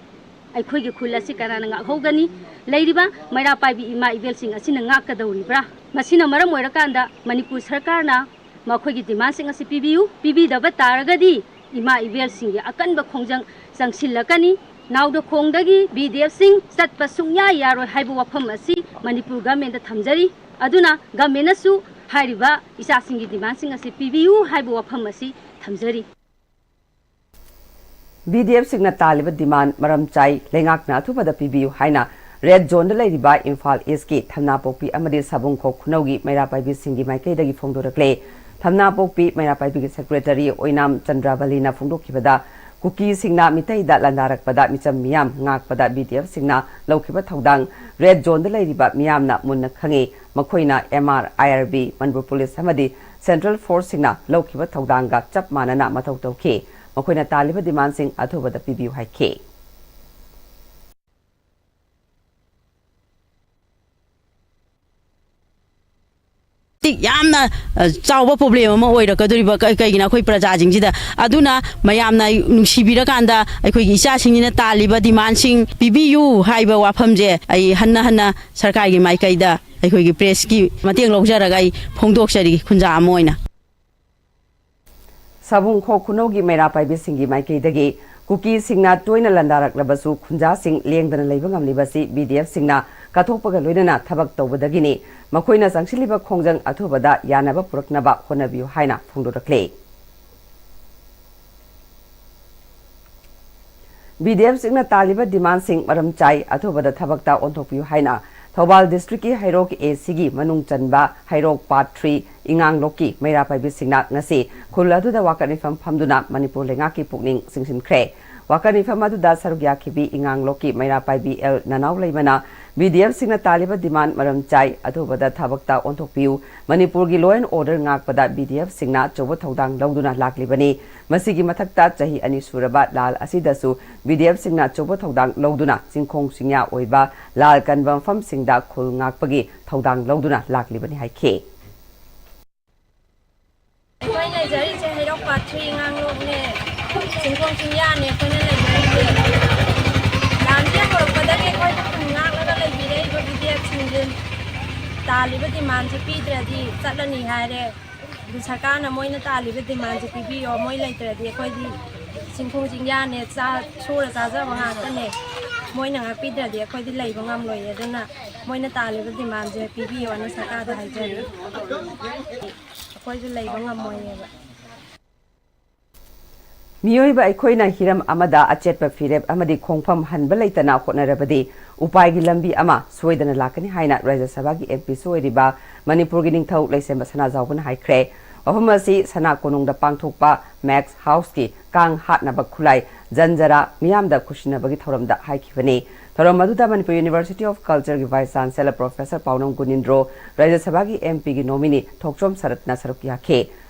ꯑꯩꯈꯣꯏꯒꯤ ꯈꯨꯜ ꯑꯁꯤ ꯀꯅꯥꯅ ꯉꯥꯛꯍꯧꯒꯅꯤ? ꯂꯩꯔꯤꯕ ꯃꯩꯔꯥ ꯄꯥꯏꯕꯤ ꯏꯃꯥ ꯏꯕꯦꯜꯁꯤꯡ ꯑꯁꯤꯅ ꯉꯥꯛꯀꯗꯧꯔꯤꯕ꯭ꯔꯥ? ꯃꯁꯤꯅ ꯃꯔꯝ ꯑꯣꯏꯔꯀꯥꯟꯗ ꯃꯅꯤꯄꯨꯔ ꯁꯔꯀꯥꯔꯅ ꯃꯈꯣꯏꯒꯤ ꯗꯤꯃꯥꯟꯁꯤꯡ ꯑꯁꯤ ꯄꯤꯕꯤꯌꯨ꯫ ꯄꯤꯕꯤꯗꯕ ꯇꯥꯔꯒꯗꯤ ꯏꯃꯥ ꯏꯕꯦꯜꯁꯤꯡꯒꯤ ꯑꯀꯟꯕ ꯈꯣꯡꯖꯪ ꯆꯪꯁꯤꯜꯂꯛꯀꯅꯤ꯫ ꯅꯥꯎꯗꯈꯣꯡꯗꯒꯤ ꯕꯤ ꯗꯤ ꯑꯦꯐꯁꯤꯡ ꯆꯠꯄ ꯁꯨꯡꯌꯥ ꯌꯥꯔꯣꯏ ꯍꯥꯏꯕ ꯋꯥꯐꯝ ꯑꯁꯤ ꯃꯅꯤꯄꯨꯔ ꯒꯃꯦꯟꯗ ꯊꯝꯖꯔꯤ꯫ ꯑꯗꯨꯅ ꯒꯃꯦꯟꯅꯁꯨ ꯍꯥꯏꯔꯤꯕ ꯏꯆꯥꯁꯤꯡꯒꯤ ꯗꯤꯃꯥꯟꯁꯤꯡ ꯑꯁꯤ ꯄꯤꯕꯤꯌꯨ ꯍꯥꯏꯕ ꯋꯥꯐꯝ ꯑꯁꯤ ꯊꯝꯖꯔꯤ꯫ ꯕꯤ ꯗꯤ ꯑꯦꯐꯁꯤꯡꯅ ꯇꯥꯜꯂꯤꯕ ꯗꯤꯃꯥꯟ ꯃꯔꯝ ꯆꯥꯏ, ꯂꯩꯉꯥꯛꯅ ꯑꯊꯨꯕꯗ ꯄꯤꯕꯤꯌꯨ ꯍꯥꯏꯅ ꯔꯦꯗ ꯖꯣꯟꯗ ꯂꯩꯔꯤꯕ ꯏꯝꯐꯥꯜ ꯏꯁꯀꯤ ꯊꯝꯅꯥꯄꯣꯛꯄꯤ ꯑꯃꯗꯤ ꯁꯥꯕꯨꯡꯈꯣꯛ ꯈꯨꯅꯧꯒꯤ ꯃꯩꯔꯥ ꯄꯥꯏꯕꯤꯁꯤꯡꯒꯤ ꯃꯥꯏꯀꯩꯗꯒꯤ ꯐꯣꯡꯗꯣꯔꯛꯂꯦ꯫ ꯊꯝꯅꯥꯄꯣꯛꯄꯤ ꯃꯩꯔꯥ ꯄꯥꯏꯕꯤꯒꯤ ꯁꯦꯀ꯭ꯔꯦꯇꯔꯤ ꯑꯣꯏꯅꯥꯝ ꯆꯟꯗ꯭ꯔꯕꯂꯤꯅ ꯐꯣꯡꯗꯣꯛꯈꯤꯕꯗ, ꯀꯨꯀꯤꯁꯤꯡꯅ ꯃꯤꯇꯩꯗ ꯂꯥꯟꯗꯥꯔꯛꯄꯗ ꯃꯤꯆꯝ ꯃꯤꯌꯥꯝ ꯉꯥꯛꯄꯗ ꯕꯤ ꯗꯤ ꯑꯦꯐꯁꯤꯡꯅ ꯂꯧꯈꯤꯕ ꯊꯧꯗꯥꯡ ꯔꯦꯗ ꯖꯣꯟꯗ ꯂꯩꯔꯤꯕ ꯃꯤꯌꯥꯝꯅ ꯃꯨꯟꯅ ꯈꯪꯏ꯫ ꯃꯈꯣꯏꯅ ꯑꯦꯝ ꯑꯥꯔ, ꯑꯥꯏ ꯑꯥꯔ ꯕꯤ, ꯃꯅꯤꯄꯨꯔ ꯄꯨꯂꯤꯁ ꯑꯃꯗꯤ ꯁꯦꯟꯇ꯭ꯔꯦꯜ ꯐꯣꯔꯁꯁꯤꯡꯅ ꯂꯧꯈꯤꯕ ꯊꯧꯗꯥꯡꯒ ꯆꯞ ꯃꯥꯟꯅꯅ ꯃꯊꯧ ꯇꯧꯈꯤ꯫ ꯃꯈꯣꯏꯅ ꯇꯥꯜꯂꯤꯕ ꯗꯤꯃꯥꯟꯁꯤꯡ ꯑꯊꯨꯕꯗ ꯄꯤꯕꯤꯌꯨ ꯍꯥꯏꯈꯤ꯫ ꯃꯇꯤꯛ ꯌꯥꯝꯅ, ꯑ, ꯆꯥꯎꯕ ꯄ꯭ꯔꯣꯕ꯭ꯂꯦꯝ ꯑꯃ ꯑꯣꯏꯔꯛꯀꯗꯧꯔꯤꯕ, ꯀ-, ꯀꯩꯒꯤꯅꯣ, ꯑꯩꯈꯣꯏ ꯄ꯭ꯔꯖꯥꯁꯤꯡꯁꯤꯗ꯫ ꯑꯗꯨꯅ ꯃꯌꯥꯝꯅ ꯅꯨꯡꯁꯤꯕꯤꯔꯀꯥꯟꯗ ꯑꯩꯈꯣꯏꯒꯤ ꯏꯆꯥꯁꯤꯡꯁꯤꯅ ꯇꯥꯜꯂꯤꯕ ꯗꯤꯃꯥꯟꯁꯤꯡ ꯄꯤꯕꯤꯌꯨ ꯍꯥꯏꯕ ꯋꯥꯐꯝꯁꯦ ꯑꯩ ꯍꯟꯅ ꯍꯟꯅ ꯁꯔꯀꯥꯔꯒꯤ ꯃꯥꯏꯀꯩꯗ ꯑꯩꯈꯣꯏꯒꯤ ꯄ꯭ꯔꯦꯁꯀꯤ ꯃꯇꯦꯡ ꯂꯧꯖꯔꯒ ꯑꯩ ꯐꯣꯡꯗꯣꯛꯆꯔꯤ, ꯈꯨꯟꯖꯥ ꯑꯃ ꯑꯣꯏꯅ꯫ ꯁꯥꯕꯨꯡꯈꯣꯛ ꯈꯨꯅꯧꯒꯤ ꯃꯩꯔꯥ ꯄꯥꯏꯕꯤꯁꯤꯡꯒꯤ ꯃꯥꯏꯀꯩꯗꯒꯤ ꯀꯨꯀꯤꯁꯤꯡꯅ ꯇꯣꯏꯅ ꯂꯥꯟꯗꯥꯔꯛꯂꯕꯁꯨ ꯈꯨꯟꯖꯥꯁꯤꯡ ꯂꯦꯡꯗꯅ ꯂꯩꯕ ꯉꯝꯂꯤꯕꯁꯤ ꯕꯤ ꯗꯤ ꯑꯦꯐꯁꯤꯡꯅ ꯀꯠꯊꯣꯛꯄꯒ ꯂꯣꯏꯅꯅ ꯊꯕꯛ ꯇꯧꯕꯗꯒꯤꯅꯤ꯫ ꯃꯈꯣꯏꯅ ꯆꯪꯁꯤꯜꯂꯤꯕ ꯈꯣꯡꯖꯪ ꯑꯊꯨꯕꯗ ꯌꯥꯅꯕ ꯄꯨꯔꯛꯅꯕ ꯍꯣꯠꯅꯕꯤꯌꯨ ꯍꯥꯏꯅ ꯐꯣꯡꯗꯣꯔꯛꯂꯤ꯫ ꯕꯤ ꯗꯤ ꯑꯦꯐꯁꯤꯡꯅ ꯇꯥꯜꯂꯤꯕ ꯗꯤꯃꯥꯟꯁꯤꯡ ꯃꯔꯝ ꯆꯥꯏ, ꯑꯊꯨꯕꯗ ꯊꯕꯛꯇ ꯑꯣꯟꯊꯣꯛꯄꯤꯌꯨ ꯍꯥꯏꯅ ꯊꯧꯕꯥꯜ ꯗꯤꯁꯇ꯭ꯔꯤꯛꯀꯤ ꯍꯩꯔꯣꯛ ꯑꯦ ꯁꯤꯒꯤ ꯃꯅꯨꯡ ꯆꯟꯕ ꯍꯩꯔꯣꯛ ꯄꯥꯔꯠ ꯊ꯭ꯔꯤ ꯏꯉꯥꯡꯂꯣꯛꯀꯤ ꯃꯩꯔꯥ ꯄꯥꯏꯕꯤꯁꯤꯡꯅ ꯉꯁꯤ ꯈꯨꯜ ꯑꯗꯨꯗ ꯋꯥꯀꯠ ꯃꯤꯐꯝ ꯐꯝꯗꯨꯅ ꯃꯅꯤꯄꯨꯔ ꯂꯩꯉꯥꯛꯀꯤ ꯄꯨꯛꯅꯤꯡ ꯆꯤꯡꯁꯤꯟꯈ꯭ꯔꯦ꯫ ꯋꯥꯀꯠ ꯃꯤꯐꯝ ꯑꯗꯨꯗ ꯁꯔꯨꯛ ꯌꯥꯈꯤꯕꯤ ꯏꯉꯥꯡꯂꯣꯛꯀꯤ ꯃꯩꯔꯥ ꯄꯥꯏꯕꯤ ꯑꯦꯜ ꯅꯅꯥꯎ ꯂꯩꯃꯅ ꯕꯤ ꯗꯤ ꯑꯦꯐꯁꯤꯡꯅ ꯇꯥꯜꯂꯤꯕ ꯗꯤꯃꯥꯟ ꯃꯔꯝ ꯆꯥꯏ, ꯑꯊꯨꯕꯗ ꯊꯕꯛꯇ ꯑꯣꯟꯊꯣꯛꯄꯤꯌꯨ꯫ ꯃꯅꯤꯄꯨꯔꯒꯤ law and order ꯉꯥꯛꯄꯗ ꯕꯤ ꯗꯤ ꯑꯦꯐꯁꯤꯡꯅ ꯑꯆꯧꯕ ꯊꯧꯗꯥꯡ ꯂꯧꯗꯨꯅ ꯂꯥꯛꯂꯤꯕꯅꯤ꯫ ꯃꯁꯤꯒꯤ ꯃꯊꯛꯇ ꯆꯍꯤ ꯑꯅꯤ ꯁꯨꯔꯕ ꯂꯥꯜ ꯑꯁꯤꯗꯁꯨ ꯕꯤ ꯗꯤ ꯑꯦꯐꯁꯤꯡꯅ ꯑꯆꯧꯕ ꯊꯧꯗꯥꯡ ꯂꯧꯗꯨꯅ ꯆꯤꯡꯈꯣꯡ ꯆꯤꯡꯌꯥ ꯑꯣꯏꯕ ꯂꯥꯜ ꯀꯟꯕ ꯃꯐꯝꯁꯤꯡꯗ ꯈꯨꯜ ꯉꯥꯛꯄꯒꯤ ꯊꯧꯗꯥꯡ ꯂꯧꯗꯨꯅ ꯂꯥꯛꯂꯤꯕꯅꯤ ꯍꯥꯏꯈꯤ꯫ ꯑꯩꯈꯣꯏ ꯂꯩꯖꯔꯤꯁꯦ ꯍꯩꯔꯣꯛ ꯄꯥꯔꯠ ꯊ꯭ꯔꯤ ꯉꯥꯡꯂꯣꯛꯅꯦ, ꯆꯤꯡꯈꯣꯡ ꯆꯤꯡꯌꯥꯅꯦ ꯑꯩꯈꯣꯏꯅ ꯂꯩꯖꯔꯤꯁꯦ꯫ ꯂꯥꯟꯁꯦ ꯍꯧꯔꯛꯄꯗꯒꯤ ꯑꯩꯈꯣꯏꯕꯨ ꯈꯨꯟ ꯉꯥꯛꯂꯒ ꯂꯩꯕꯤꯔꯛꯏꯕ ꯕꯤ ꯗꯤ ꯑꯦꯐꯁꯤꯡꯁꯦ ꯇꯥꯜꯂꯤꯕ ꯗꯤꯃꯥꯟꯁꯦ ꯄꯤꯗ꯭ꯔꯗꯤ ꯆꯠꯂꯅꯤ ꯍꯥꯏꯔꯦ꯫ ꯑꯗꯨ ꯁꯔꯀꯥꯔꯅ ꯃꯣꯏꯅ ꯇꯥꯜꯂꯤꯕ ꯗꯤꯃꯥꯟꯁꯦ ꯄꯤꯕꯤꯌꯣ, ꯃꯣꯏ ꯂꯩꯇ꯭ꯔꯗꯤ ꯑꯩꯈꯣꯏꯗꯤ ꯆꯤꯡꯈꯣꯡ ꯆꯤꯡꯌꯥꯅꯦ, ꯆꯥ-, ꯁꯨꯔ ꯆꯥꯖꯕ ꯉꯥꯛꯇꯅꯦ꯫ ꯃꯣꯏꯅ ꯉꯥꯛꯄꯤꯗ꯭ꯔꯗꯤ ꯑꯩꯈꯣꯏꯗꯤ ꯂꯩꯕ ꯉꯝꯂꯣꯏꯌꯦ꯫ ꯑꯗꯨꯅ ꯃꯣꯏꯅ ꯇꯥꯜꯂꯤꯕ demandꯁꯦ ꯄꯤꯕꯤꯌꯣꯅ ꯁꯔꯀꯥꯔꯗ ꯍꯥꯏꯖꯔꯤ꯫ ꯑꯩꯈꯣꯏꯁꯨ ꯂꯩꯕ ꯉꯝꯃꯣꯏꯌꯦꯕ꯫ ꯃꯤꯑꯣꯏꯕ ꯑꯩꯈꯣꯏꯅ ꯍꯤꯔꯝ ꯑꯃꯗ ꯑꯆꯦꯠꯄ ꯐꯤꯔꯦꯞ ꯑꯃꯗꯤ ꯈꯣꯡꯐꯝ ꯍꯟꯕ ꯂꯩꯇꯅ ꯍꯣꯠꯅꯔꯕꯗꯤ ꯎꯄꯥꯏꯒꯤ ꯂꯝꯕꯤ ꯑꯃ ꯁꯣꯏꯗꯅ ꯂꯥꯛꯀꯅꯤ ꯍꯥꯏꯅ ꯔꯥꯖ꯭ꯌ ꯁꯚꯥꯒꯤ MPꯁꯨ ꯑꯣꯏꯔꯤꯕ ꯃꯅꯤꯄꯨꯔꯒꯤ ꯅꯤꯡꯊꯧ ꯂꯩꯁꯦꯝꯕ ꯁꯅꯥꯖꯥꯎꯕꯅ ꯍꯥꯏꯈ꯭ꯔꯦ꯫ ꯋꯥꯐꯝ ꯑꯁꯤ ꯁꯅꯥ ꯀꯣꯅꯨꯡꯗ ꯄꯥꯡꯊꯣꯛꯄ Max Houseꯀꯤ ꯀꯥꯡ ꯍꯥꯠꯅꯕ ꯈꯨꯠꯂꯥꯏ ꯖꯟꯖꯔꯥ ꯃꯤꯌꯥꯝꯗ ꯈꯨꯠꯁꯤꯟꯅꯕꯒꯤ ꯊꯧꯔꯝꯗ ꯍꯥꯏꯈꯤꯕꯅꯤ꯫ ꯊꯧꯔꯝ ꯑꯗꯨꯗ Manipur University of Cultureꯒꯤ Vice Chancellor Professor ꯄꯥꯎꯅꯝ ꯒꯨꯅꯤꯟꯗ꯭ꯔꯣ, ꯔꯥꯖ꯭ꯌ ꯁꯚꯥꯒꯤ MPꯒꯤ nominee ꯊꯣꯛꯆꯣꯝ ꯁꯔꯠꯅ ꯁꯔꯨꯛ ꯌꯥꯈꯤ꯫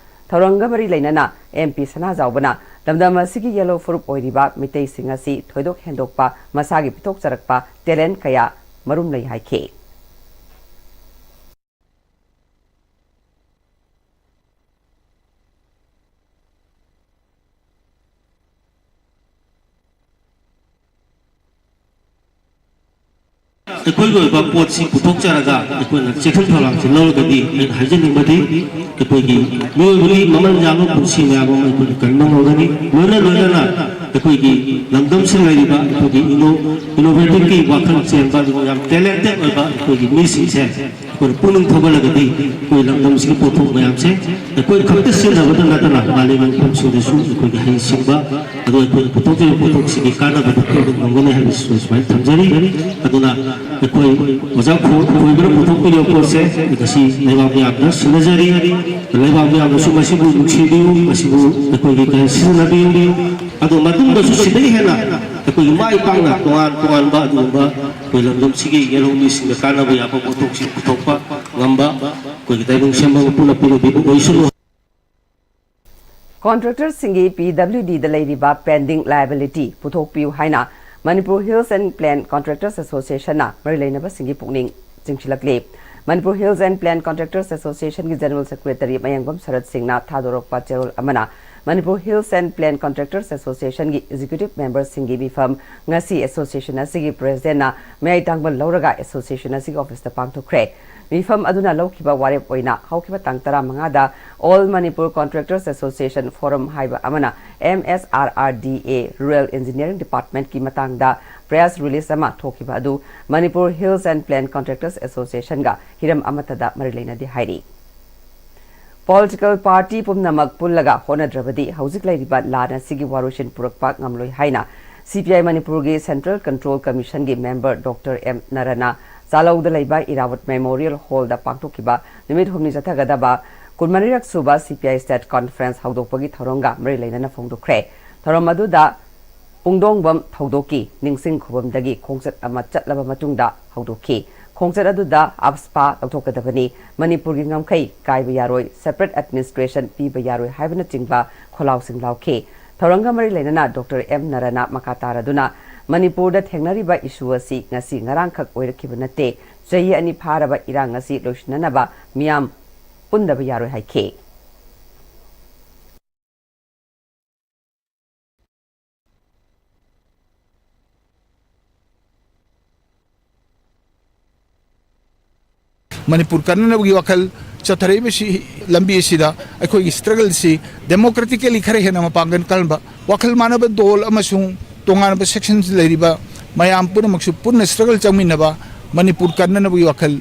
ꯊꯧꯔꯝꯒ ꯃꯔꯤ ꯂꯩꯅꯅ MP ꯁꯅꯥꯖꯥꯎꯕꯅ ꯂꯝꯗꯝ ꯑꯁꯤꯒꯤ ꯌꯦꯜꯍꯧ ꯐꯨꯔꯨꯞ ꯑꯣꯏꯔꯤꯕ ꯃꯤꯇꯩꯁꯤꯡ ꯑꯁꯤ ꯊꯣꯏꯗꯣꯛ ꯍꯦꯟꯗꯣꯛꯄ ꯃꯁꯥꯒꯤ ꯄꯤꯊꯣꯛꯆꯔꯛꯄ talent ꯀꯌꯥ ꯃꯔꯨꯝ ꯂꯩ ꯍꯥꯏꯈꯤ꯫ ꯑꯩꯈꯣꯏꯒꯤ ꯑꯣꯏꯕ ꯄꯣꯠꯁꯤ ꯄꯨꯊꯣꯛꯆꯔꯒ ꯑꯩꯈꯣꯏꯅ ꯆꯦꯛꯁꯤꯟ ꯊꯧꯔꯥꯡꯁꯤ ꯂꯧꯔꯒꯗꯤ ꯑꯩꯅ ꯍꯥꯏꯖꯅꯤꯡꯕꯗꯤ ꯑꯩꯈꯣꯏꯒꯤ ꯃꯤꯑꯣꯏꯕꯒꯤ ꯃꯃꯜ ꯌꯥꯝꯕ ꯄꯨꯟꯁꯤ ꯃꯌꯥꯝ ꯑꯃ ꯑꯩꯈꯣꯏꯅ ꯀꯟꯕ ꯉꯝꯒꯅꯤ꯫ ꯂꯣꯏꯅ ꯂꯣꯏꯅꯅ ꯑꯩꯈꯣꯏꯒꯤ ꯂꯝꯗꯝꯁꯤꯗ ꯂꯩꯔꯤꯕ ꯑꯩꯈꯣꯏꯒꯤ inno-, innovativeꯀꯤ ꯋꯥꯈꯜ ꯆꯦꯟꯕ ꯑꯗꯨꯒ ꯌꯥꯝ talented ꯑꯣꯏꯕ ꯑꯩꯈꯣꯏꯒꯤ ꯃꯤꯁꯤꯡꯁꯦ ꯑꯩꯈꯣꯏꯅ ꯄꯨꯛꯅꯤꯡ ꯊꯧꯒꯠꯂꯒꯗꯤ ꯑꯩꯈꯣꯏ ꯂꯝꯗꯝꯁꯤꯒꯤ ꯄꯣꯠꯊꯣꯛ ꯃꯌꯥꯝꯁꯦ ꯑꯩꯈꯣꯏ ꯈꯛꯇ ꯁꯤꯖꯤꯟꯅꯕꯗ ꯅꯠꯇꯅ ꯃꯥꯂꯦꯝꯒꯤ ꯃꯐꯝꯁꯤꯡꯗꯁꯨ ꯑꯩꯈꯣꯏꯒꯤ ꯍꯩꯁꯤꯡꯕ ꯑꯗꯨꯒ ꯑꯩꯈꯣꯏꯅ ꯄꯨꯊꯣꯛꯆꯔꯤꯕ ꯄꯣꯠꯊꯣꯛꯁꯤꯒꯤ ꯀꯥꯟꯅꯕꯗꯨ ꯄꯤꯕ ꯉꯝꯒꯅꯤ ꯍꯥꯏꯕꯁꯤꯁꯨ ꯁꯨꯃꯥꯏꯅ ꯊꯝꯖꯔꯤ꯫ ꯑꯗꯨꯅ ꯑꯩꯈꯣꯏ ꯑꯣꯖꯥ ꯈꯣ-, ꯈꯣꯏꯕꯅ ꯄꯨꯊꯣꯛꯄꯤꯔꯤꯕ ꯄꯣꯠꯁꯦ ꯉꯁꯤ ꯂꯩꯕꯥꯛ ꯃꯌꯥꯝꯗ ꯁꯤꯟꯅꯖꯔꯤ꯫ ꯂꯩꯕꯥꯛ ꯃꯌꯥꯝꯅꯁꯨ ꯃꯁꯤꯕꯨ ꯅꯨꯡꯁꯤꯕꯤꯌꯨ, ꯃꯁꯤꯕꯨ ꯑꯩꯈꯣꯏꯒꯤ ꯀꯩ ꯁꯤꯖꯤꯟꯅꯕꯤꯌꯨ꯫ ꯑꯗꯨ ꯃꯇꯨꯡꯗꯁꯨ ꯁꯤꯗꯒꯤ ꯍꯦꯟꯅ ꯑꯩꯈꯣꯏꯒꯤ ꯃꯥꯏ ꯄꯥꯛꯅ ꯇꯣꯉꯥꯟ ꯇꯣꯉꯥꯟꯕ ꯑꯗꯨꯒꯨꯝꯕ ꯑꯩꯈꯣꯏ ꯂꯝꯗꯝꯁꯤꯒꯤ ꯌꯦꯜꯍꯧꯃꯤꯁꯤꯡꯗ ꯀꯥꯟꯅꯕ ꯌꯥꯕ ꯄꯣꯠꯊꯣꯛꯁꯤꯡ ꯄꯨꯊꯣꯛꯄ ꯉꯝꯕ ꯑꯩꯈꯣꯏꯒꯤ ꯇꯥꯏꯕꯪ ꯁꯦꯝꯕ ꯃꯄꯨꯅ ꯄꯤꯔꯕꯤꯕ ꯑꯣꯏꯁꯅꯨ꯫ Contractorꯁꯤꯡꯒꯤ PWDꯗ ꯂꯩꯔꯤꯕ pending liability ꯄꯨꯊꯣꯛꯄꯤꯌꯨ ꯍꯥꯏꯅ Manipur Hills and Plain Contractors Associationꯅ ꯃꯔꯤ ꯂꯩꯅꯕꯁꯤꯡꯒꯤ ꯄꯨꯛꯅꯤꯡ ꯆꯤꯡꯁꯤꯜꯂꯛꯂꯤ꯫ Manipur Hills and Plain Contractors Associationꯒꯤ General Secretary ꯃꯌꯥꯡꯕꯝ ꯁꯔꯠ ꯁꯤꯡꯅ ꯊꯥꯗꯣꯔꯛꯄ ꯆꯦꯔꯣꯜ ꯑꯃꯅ Manipur Hills and Plain Contractors Associationꯒꯤ executive memberꯁꯤꯡꯒꯤ ꯃꯤꯐꯝ ꯉꯁꯤ association ꯑꯁꯤꯒꯤ presidentꯅ ꯃꯌꯥꯏ ꯇꯥꯡꯕ ꯂꯧꯔꯒ association ꯑꯁꯤꯒꯤ officeꯇ ꯄꯥꯡꯊꯣꯛꯈ꯭ꯔꯦ꯫ ꯃꯤꯐꯝ ꯑꯗꯨꯅ ꯂꯧꯈꯤꯕ ꯋꯥꯔꯦꯞ ꯑꯣꯏꯅ ꯍꯧꯈꯤꯕ ꯇꯥꯡ ꯇꯔꯥꯃꯉꯥꯗ All Manipur Contractors Association Forum ꯍꯥꯏꯕ ꯑꯃꯅ M S R R D A Rural Engineering Department ꯀꯤ ꯃꯇꯥꯡꯗ press release ꯑꯃ ꯊꯣꯛꯈꯤꯕ ꯑꯗꯨ Manipur Hills and Plain Contractors Association ꯒ ꯍꯤꯔꯝ ꯑꯃꯠꯇꯗ ꯃꯔꯤ ꯂꯩꯅꯗꯦ ꯍꯥꯏꯔꯤ꯫ Political party ꯄꯨꯝꯅꯃꯛ ꯄꯨꯜꯂꯒ ꯍꯣꯠꯅꯗ꯭ꯔꯕꯗꯤ ꯍꯧꯖꯤꯛ ꯂꯩꯔꯤꯕ ꯂꯥꯟ ꯑꯁꯤꯒꯤ ꯋꯥꯔꯣꯏꯁꯤꯟ ꯄꯨꯔꯛꯄ ꯉꯝꯂꯣꯏ ꯍꯥꯏꯅ C P I ꯃꯅꯤꯄꯨꯔꯒꯤ Central Control Commission ꯒꯤ member Doctor M ꯅꯔꯅ ꯆꯥꯂꯧꯗ ꯂꯩꯕ ꯏꯔꯥꯕꯣꯠ Memorial Hall ꯗ ꯄꯥꯡꯊꯣꯛꯈꯤꯕ ꯅꯨꯃꯤꯠ ꯍꯨꯝꯅꯤ ꯆꯠꯊꯒꯗꯕ ꯀꯨꯟꯃꯔꯤꯔꯛ ꯁꯨꯕ C P I State Conference ꯍꯧꯗꯣꯛꯄꯒꯤ ꯊꯧꯔꯝꯒ ꯃꯔꯤ ꯂꯩꯅꯅ ꯐꯣꯡꯗꯣꯛꯈ꯭ꯔꯦ꯫ ꯊꯧꯔꯝ ꯑꯗꯨꯗ ꯄꯨꯡꯗꯣꯡꯕꯝ ꯊꯧꯗꯣꯛꯀꯤ ꯅꯤꯡꯁꯤꯡ ꯈꯨꯕꯝꯗꯒꯤ ꯈꯣꯡꯆꯠ ꯑꯃ ꯆꯠꯂꯕ ꯃꯇꯨꯡꯗ ꯍꯧꯗꯣꯛꯈꯤ꯫ ꯈꯣꯡꯆꯠ ꯑꯗꯨꯗ AFSPA ꯂꯧꯊꯣꯛꯀꯗꯕꯅꯤ, ꯃꯅꯤꯄꯨꯔꯒꯤ ꯉꯝꯈꯩ ꯀꯥꯏꯕ ꯌꯥꯔꯣꯏ, separate administration ꯄꯤꯕ ꯌꯥꯔꯣꯏ ꯍꯥꯏꯕꯅꯆꯤꯡꯕ ꯈꯣꯜꯂꯥꯎꯁꯤꯡ ꯂꯥꯎꯈꯤ꯫ ꯊꯧꯔꯝꯒ ꯃꯔꯤ ꯂꯩꯅꯅ Doctor M ꯅꯔꯅ ꯃꯈꯥ ꯇꯥꯔꯗꯨꯅ, ꯃꯅꯤꯄꯨꯔꯗ ꯊꯦꯡꯅꯔꯤꯕ issue ꯑꯁꯤ ꯉꯁꯤ ꯉꯔꯥꯡꯈꯛ ꯑꯣꯏꯔꯛꯈꯤꯕ ꯅꯠꯇꯦ꯫ ꯆꯍꯤ ꯑꯅꯤ ꯐꯥꯔꯕ ꯏꯔꯥꯡ ꯑꯁꯤ ꯂꯣꯏꯁꯤꯟꯅꯅꯕ ꯃꯤꯌꯥꯝ ꯄꯨꯟꯗꯕ ꯌꯥꯔꯣꯏ ꯍꯥꯏꯈꯤ꯫ ꯃꯅꯤꯄꯨꯔ ꯀꯟꯅꯅꯕꯒꯤ ꯋꯥꯈꯜ ꯆꯠꯊꯔꯛꯏꯕꯁꯤ, ꯂꯝꯕꯤ ꯑꯁꯤꯗ ꯑꯩꯈꯣꯏꯒꯤ struggle ꯁꯤ democratically ꯈꯔ ꯍꯦꯟꯅ ꯃꯄꯥꯡꯒꯜ ꯀꯟꯕ, ꯋꯥꯈꯜ ꯃꯥꯟꯅꯕ ꯗꯣꯜ ꯑꯃꯁꯨꯡ ꯇꯣꯉꯥꯟꯕ sections ꯂꯩꯔꯤꯕ ꯃꯌꯥꯝ ꯄꯨꯝꯅꯃꯛꯁꯨ ꯄꯨꯟꯅ struggle ꯆꯪꯃꯤꯟꯅꯕ, ꯃꯅꯤꯄꯨꯔ ꯀꯟꯅꯅꯕꯒꯤ ꯋꯥꯈꯜ,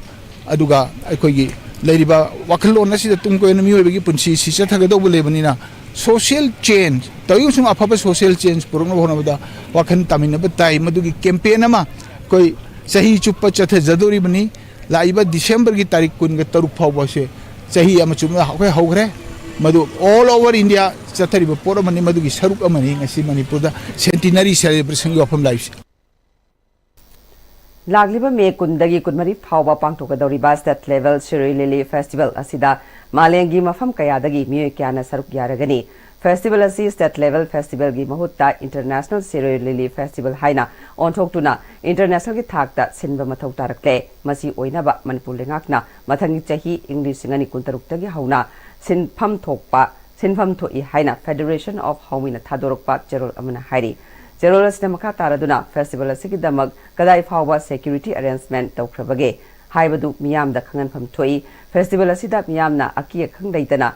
ꯑꯗꯨꯒ ꯑꯩꯈꯣꯏꯒꯤ ꯂꯩꯔꯤꯕ ꯋꯥꯈꯜꯂꯣꯟ ꯑꯁꯤꯗ ꯇꯨꯡ ꯀꯣꯏꯅ ꯃꯤꯑꯣꯏꯕꯒꯤ ꯄꯨꯟꯁꯤ ꯁꯤ ꯆꯠꯊꯒꯗꯧꯕ ꯂꯩꯕꯅꯤꯅ, social change, ꯇꯧꯏ ꯑꯃꯁꯨꯡ ꯑꯐꯕ social change ꯄꯨꯔꯛꯅꯕ ꯍꯣꯠꯅꯕꯗ ꯋꯥꯈꯜ ꯇꯥꯃꯤꯟꯅꯕ ꯇꯥꯏ꯫ ꯃꯗꯨꯒꯤ campaign ꯑꯃ ꯑꯩꯈꯣꯏ ꯆꯍꯤ ꯆꯨꯞꯄ ꯆꯠꯊꯖꯗꯣꯔꯤꯕꯅꯤ꯫ ꯂꯥꯛꯏꯕ December ꯒꯤ ꯇꯥꯔꯤꯛ ꯀꯨꯟꯒ ꯇꯔꯨꯛ ꯐꯥꯎꯕꯁꯦ ꯆꯍꯤ ꯑꯃ ꯆꯨꯞꯅ ꯑꯩꯈꯣꯏ ꯍꯧꯈ꯭ꯔꯦ꯫ ꯃꯗꯨ all over India ꯆꯠꯊꯔꯤꯕ ꯄꯣꯠ ꯑꯃꯅꯤ꯫ ꯃꯗꯨꯒꯤ ꯁꯔꯨꯛ ꯑꯃꯅꯤ ꯉꯁꯤ ꯃꯅꯤꯄꯨꯔꯗ centenary celebration ꯒꯤ ꯋꯥꯐꯝ ꯂꯥꯛꯏꯕꯁꯦ꯫ ꯂꯥꯛꯂꯤꯕ May ꯀꯨꯟꯗꯒꯤ ꯀꯨꯟꯃꯔꯤ ꯐꯥꯎꯕ ꯄꯥꯡꯊꯣꯛꯀꯗꯧꯔꯤꯕ State Level Shirui Lily Festival ꯑꯁꯤꯗ ꯃꯥꯂꯦꯝꯒꯤ ꯃꯐꯝ ꯀꯌꯥꯗꯒꯤ ꯃꯤꯑꯣꯏ ꯀꯌꯥꯅ ꯁꯔꯨꯛ ꯌꯥꯔꯒꯅꯤ꯫ Festival ꯑꯁꯤ State Level Festival ꯒꯤ ꯃꯍꯨꯠꯇ International Shirui Lily Festival ꯍꯥꯏꯅ ꯑꯣꯟꯊꯣꯛꯇꯨꯅ international ꯒꯤ ꯊꯥꯛꯇ ꯁꯤꯟꯕ ꯃꯊꯧ ꯇꯥꯔꯛꯂꯦ꯫ ꯃꯁꯤ ꯑꯣꯏꯅꯕ ꯃꯅꯤꯄꯨꯔ ꯂꯩꯉꯥꯛꯅ ꯃꯊꯪꯒꯤ ꯆꯍꯤ ꯏꯪ ꯂꯤꯁꯤꯡ ꯑꯅꯤ ꯀꯨꯟꯇꯔꯨꯛꯇꯒꯤ ꯍꯧꯅ ꯁꯤꯟꯐꯝ ꯊꯣꯛꯄ, ꯁꯤꯟꯐꯝ ꯊꯣꯛꯏ ꯍꯥꯏꯅ Federation of Howmi ꯅ ꯊꯥꯗꯣꯔꯛꯄ ꯆꯦꯔꯣꯜ ꯑꯃꯅ ꯍꯥꯏꯔꯤ꯫ ꯆꯦꯔꯣꯜ ꯑꯁꯤꯗ ꯃꯈꯥ ꯇꯥꯔꯗꯨꯅ festival ꯑꯁꯤꯒꯤꯗꯃꯛ ꯀꯗꯥꯏ ꯐꯥꯎꯕ security arrangement ꯇꯧꯈ꯭ꯔꯕꯒꯦ ꯍꯥꯏꯕꯗꯨ ꯃꯤꯌꯥꯝꯗ ꯈꯪꯍꯟꯐꯝ ꯊꯣꯛꯏ꯫ Festival ꯑꯁꯤꯗ ꯃꯤꯌꯥꯝꯅ ꯑꯀꯤ ꯑꯈꯪ ꯂꯩꯇꯅ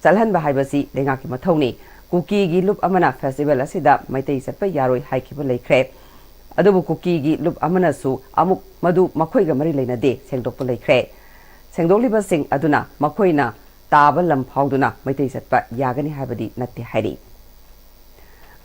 ꯆꯠꯍꯟꯕ ꯍꯥꯏꯕꯁꯤ ꯂꯩꯉꯥꯛꯀꯤ ꯃꯊꯧꯅꯤ꯫ ꯀꯨꯀꯤꯒꯤ ꯂꯨꯞ ꯑꯃꯅ ꯐꯦꯁꯇꯤꯚꯦꯜ ꯑꯁꯤꯗ ꯃꯩꯇꯩ ꯆꯠꯄ ꯌꯥꯔꯣꯏ ꯍꯥꯏꯈꯤꯕ ꯂꯩꯈ꯭ꯔꯦ꯫ ꯑꯗꯨꯕꯨ ꯀꯨꯀꯤꯒꯤ ꯂꯨꯞ ꯑꯃꯅꯁꯨ ꯑꯃꯨꯛ ꯃꯗꯨ ꯃꯈꯣꯏꯒ ꯃꯔꯤ ꯂꯩꯅꯗꯦ ꯁꯦꯡꯗꯣꯛꯄ ꯂꯩꯈ꯭ꯔꯦ꯫ ꯁꯦꯡꯗꯣꯛꯂꯤꯕꯁꯤꯡ ꯑꯗꯨꯅ ꯃꯈꯣꯏꯅ ꯇꯥꯕ ꯂꯝ ꯐꯥꯎꯗꯨꯅ ꯃꯩꯇꯩ ꯆꯠꯄ ꯌꯥꯒꯅꯤ ꯍꯥꯏꯕꯗꯤ ꯅꯠꯇꯦ ꯍꯥꯏꯔꯤ꯫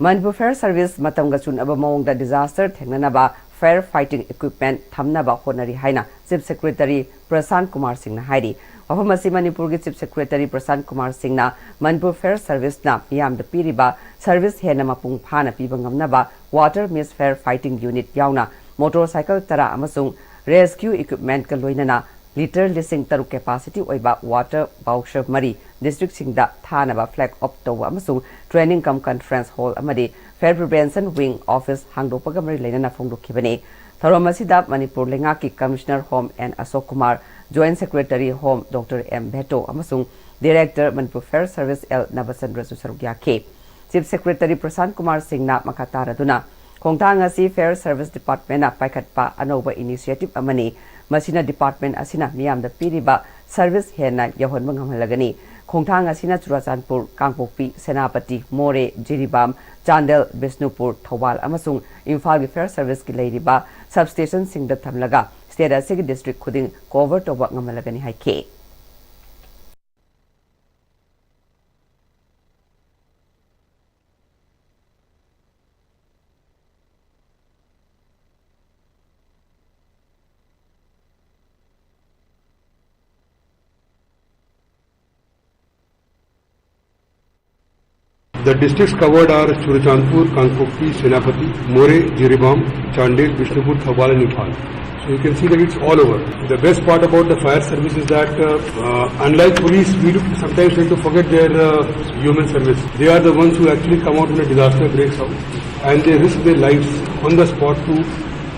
ꯃꯅꯤꯄꯨꯔ ꯐꯥꯌꯔ ꯁꯔꯚꯤꯁ ꯃꯇꯝꯒ ꯆꯨꯅꯕ ꯃꯑꯣꯡꯗ ꯗꯤꯖꯥꯁꯇꯔ ꯊꯦꯡꯅꯅꯕ ꯐꯥꯌꯔ ꯐꯥꯏꯇꯤꯡ ꯏꯀ꯭ꯋꯤꯞꯃꯦꯟꯠ ꯊꯝꯅꯕ ꯍꯣꯠꯅꯔꯤ ꯍꯥꯏꯅ ꯆꯤꯐ ꯁꯦꯀ꯭ꯔꯦꯇꯔꯤ ꯄ꯭ꯔꯁꯥꯟ ꯀꯨꯃꯥꯔ ꯁꯤꯡꯅ ꯍꯥꯏꯔꯤ꯫ ꯋꯥꯐꯝ ꯑꯁꯤ ꯃꯅꯤꯄꯨꯔꯒꯤ ꯆꯤꯐ ꯁꯦꯀ꯭ꯔꯦꯇꯔꯤ ꯄ꯭ꯔꯁꯥꯟ ꯀꯨꯃꯥꯔ ꯁꯤꯡꯅ ꯃꯅꯤꯄꯨꯔ ꯐꯥꯌꯔ ꯁꯔꯚꯤꯁꯅ ꯃꯤꯌꯥꯝꯗ ꯄꯤꯔꯤꯕ ꯁꯔꯚꯤꯁ ꯍꯦꯟꯅ ꯃꯄꯨꯡ ꯐꯥꯅ ꯄꯤꯕ ꯉꯝꯅꯕ ꯋꯥꯇꯔ ꯃꯤꯁ ꯐꯥꯌꯔ ꯐꯥꯏꯇꯤꯡ ꯌꯨꯅꯤꯠ ꯌꯥꯎꯅ ꯃꯣꯇꯣꯔ ꯁꯥꯏꯀꯜ ꯇꯔꯥ ꯑꯃꯁꯨꯡ ꯔꯦꯁꯀ꯭ꯌꯨ ꯏꯀ꯭ꯋꯤꯞꯃꯦꯟꯠꯀ ꯂꯣꯏꯅꯅ ꯂꯤꯇꯔ ꯂꯤꯁꯤꯡ ꯇꯔꯨꯛ ꯀꯦꯄꯥꯁꯤꯇꯤ ꯑꯣꯏꯕ ꯋꯥꯇꯔ ꯕꯥꯎꯁꯔ ꯃꯔꯤ ꯗꯤꯁꯇ꯭ꯔꯤꯛꯁꯤꯡꯗ ꯊꯥꯅꯕ ꯐ꯭ꯂꯦꯒ ꯑꯣꯐ ꯇꯧꯕ ꯑꯃꯁꯨꯡ ꯇ꯭ꯔꯦꯅꯤꯡ ꯀꯝ ꯀꯟꯐꯔꯦꯟꯁ ꯍꯣꯜ ꯑꯃꯗꯤ ꯐꯥꯌꯔ ꯄ꯭ꯔꯤꯚꯦꯟꯁꯟ ꯋꯤꯡ ꯑꯣꯐꯤꯁ ꯍꯥꯡꯗꯣꯛꯄꯒ ꯃꯔꯤ ꯂꯩꯅꯅ ꯐꯣꯡꯗꯣꯛꯈꯤꯕꯅꯤ꯫ ꯊꯧꯔꯝ ꯑꯁꯤꯗ ꯃꯅꯤꯄꯨꯔ ꯂꯩꯉꯥꯛꯀꯤ commissioner home N Ashok Kumar, joint secretary home doctor M Veto ꯑꯃꯁꯨꯡ director Manipur fire service L ꯅꯕꯆꯟꯗ꯭ꯔꯁꯨ ꯁꯔꯨꯛ ꯌꯥꯈꯤ꯫ ꯆꯤꯐ ꯁꯦꯀ꯭ꯔꯦꯇꯔꯤ ꯄ꯭ꯔꯁꯥꯟ ꯀꯨꯃꯥꯔ ꯁꯤꯡꯅ ꯃꯈꯥ ꯇꯥꯔꯗꯨꯅ, ꯈꯣꯡꯊꯥꯡ ꯑꯁꯤ ꯐꯥꯌꯔ ꯁꯔꯚꯤꯁ ꯗꯤꯄꯥꯔꯠꯃꯦꯟꯅ ꯄꯥꯏꯈꯠꯄ ꯑꯅꯧꯕ ꯏꯅꯤꯁꯤꯌꯦꯇꯤꯚ ꯑꯃꯅꯤ꯫ ꯃꯁꯤꯅ ꯗꯤꯄꯥꯔꯠꯃꯦꯟ ꯑꯁꯤꯅ ꯃꯤꯌꯥꯝꯗ ꯄꯤꯔꯤꯕ ꯁꯔꯚꯤꯁ ꯍꯦꯟꯅ ꯌꯧꯍꯟꯕ ꯉꯝꯍꯜꯂꯒꯅꯤ꯫ ꯈꯣꯡꯊꯥꯡ ꯑꯁꯤꯅ ꯆꯨꯔꯥꯆꯥꯟꯄꯨꯔ, ꯀꯥꯡꯄꯣꯛꯄꯤ, ꯁꯦꯅꯥꯄꯇꯤ, ꯃꯣꯔꯦ, ꯖꯤꯔꯤꯕꯥꯝ, ꯆꯥꯟꯗꯦꯜ, ꯕꯤꯁꯅꯨꯄꯨꯔ, ꯊꯧꯕꯥꯜ ꯑꯃꯁꯨꯡ ꯏꯝꯐꯥꯜꯒꯤ ꯐꯥꯌꯔ ꯁꯔꯚꯤꯁꯀꯤ ꯂꯩꯔꯤꯕ ꯁꯕꯁ꯭ꯇꯦꯁꯟꯁꯤꯡꯗ ꯊꯝꯂꯒ ꯁ꯭ꯇꯦꯠ ꯑꯁꯤꯒꯤ ꯗꯤꯁꯇ꯭ꯔꯤꯛ ꯈꯨꯗꯤꯡ ꯀꯣꯚꯔ ꯇꯧꯕ ꯉꯝꯍꯜꯂꯒꯅꯤ ꯍꯥꯏꯈꯤ꯫ The districts covered are Churachandpur, Kangpokpi, Senapati, Moreh, Jiribam, Chandel, Bishnupur, Thoubal and Imphal. So you can see that it's all over. The best part about the fire service is that, uh, uh, unlike police, we do sometimes tend to forget their, uh, human service. They are the ones who actually come out when a disaster breaks out, and they risk their lives on the spot to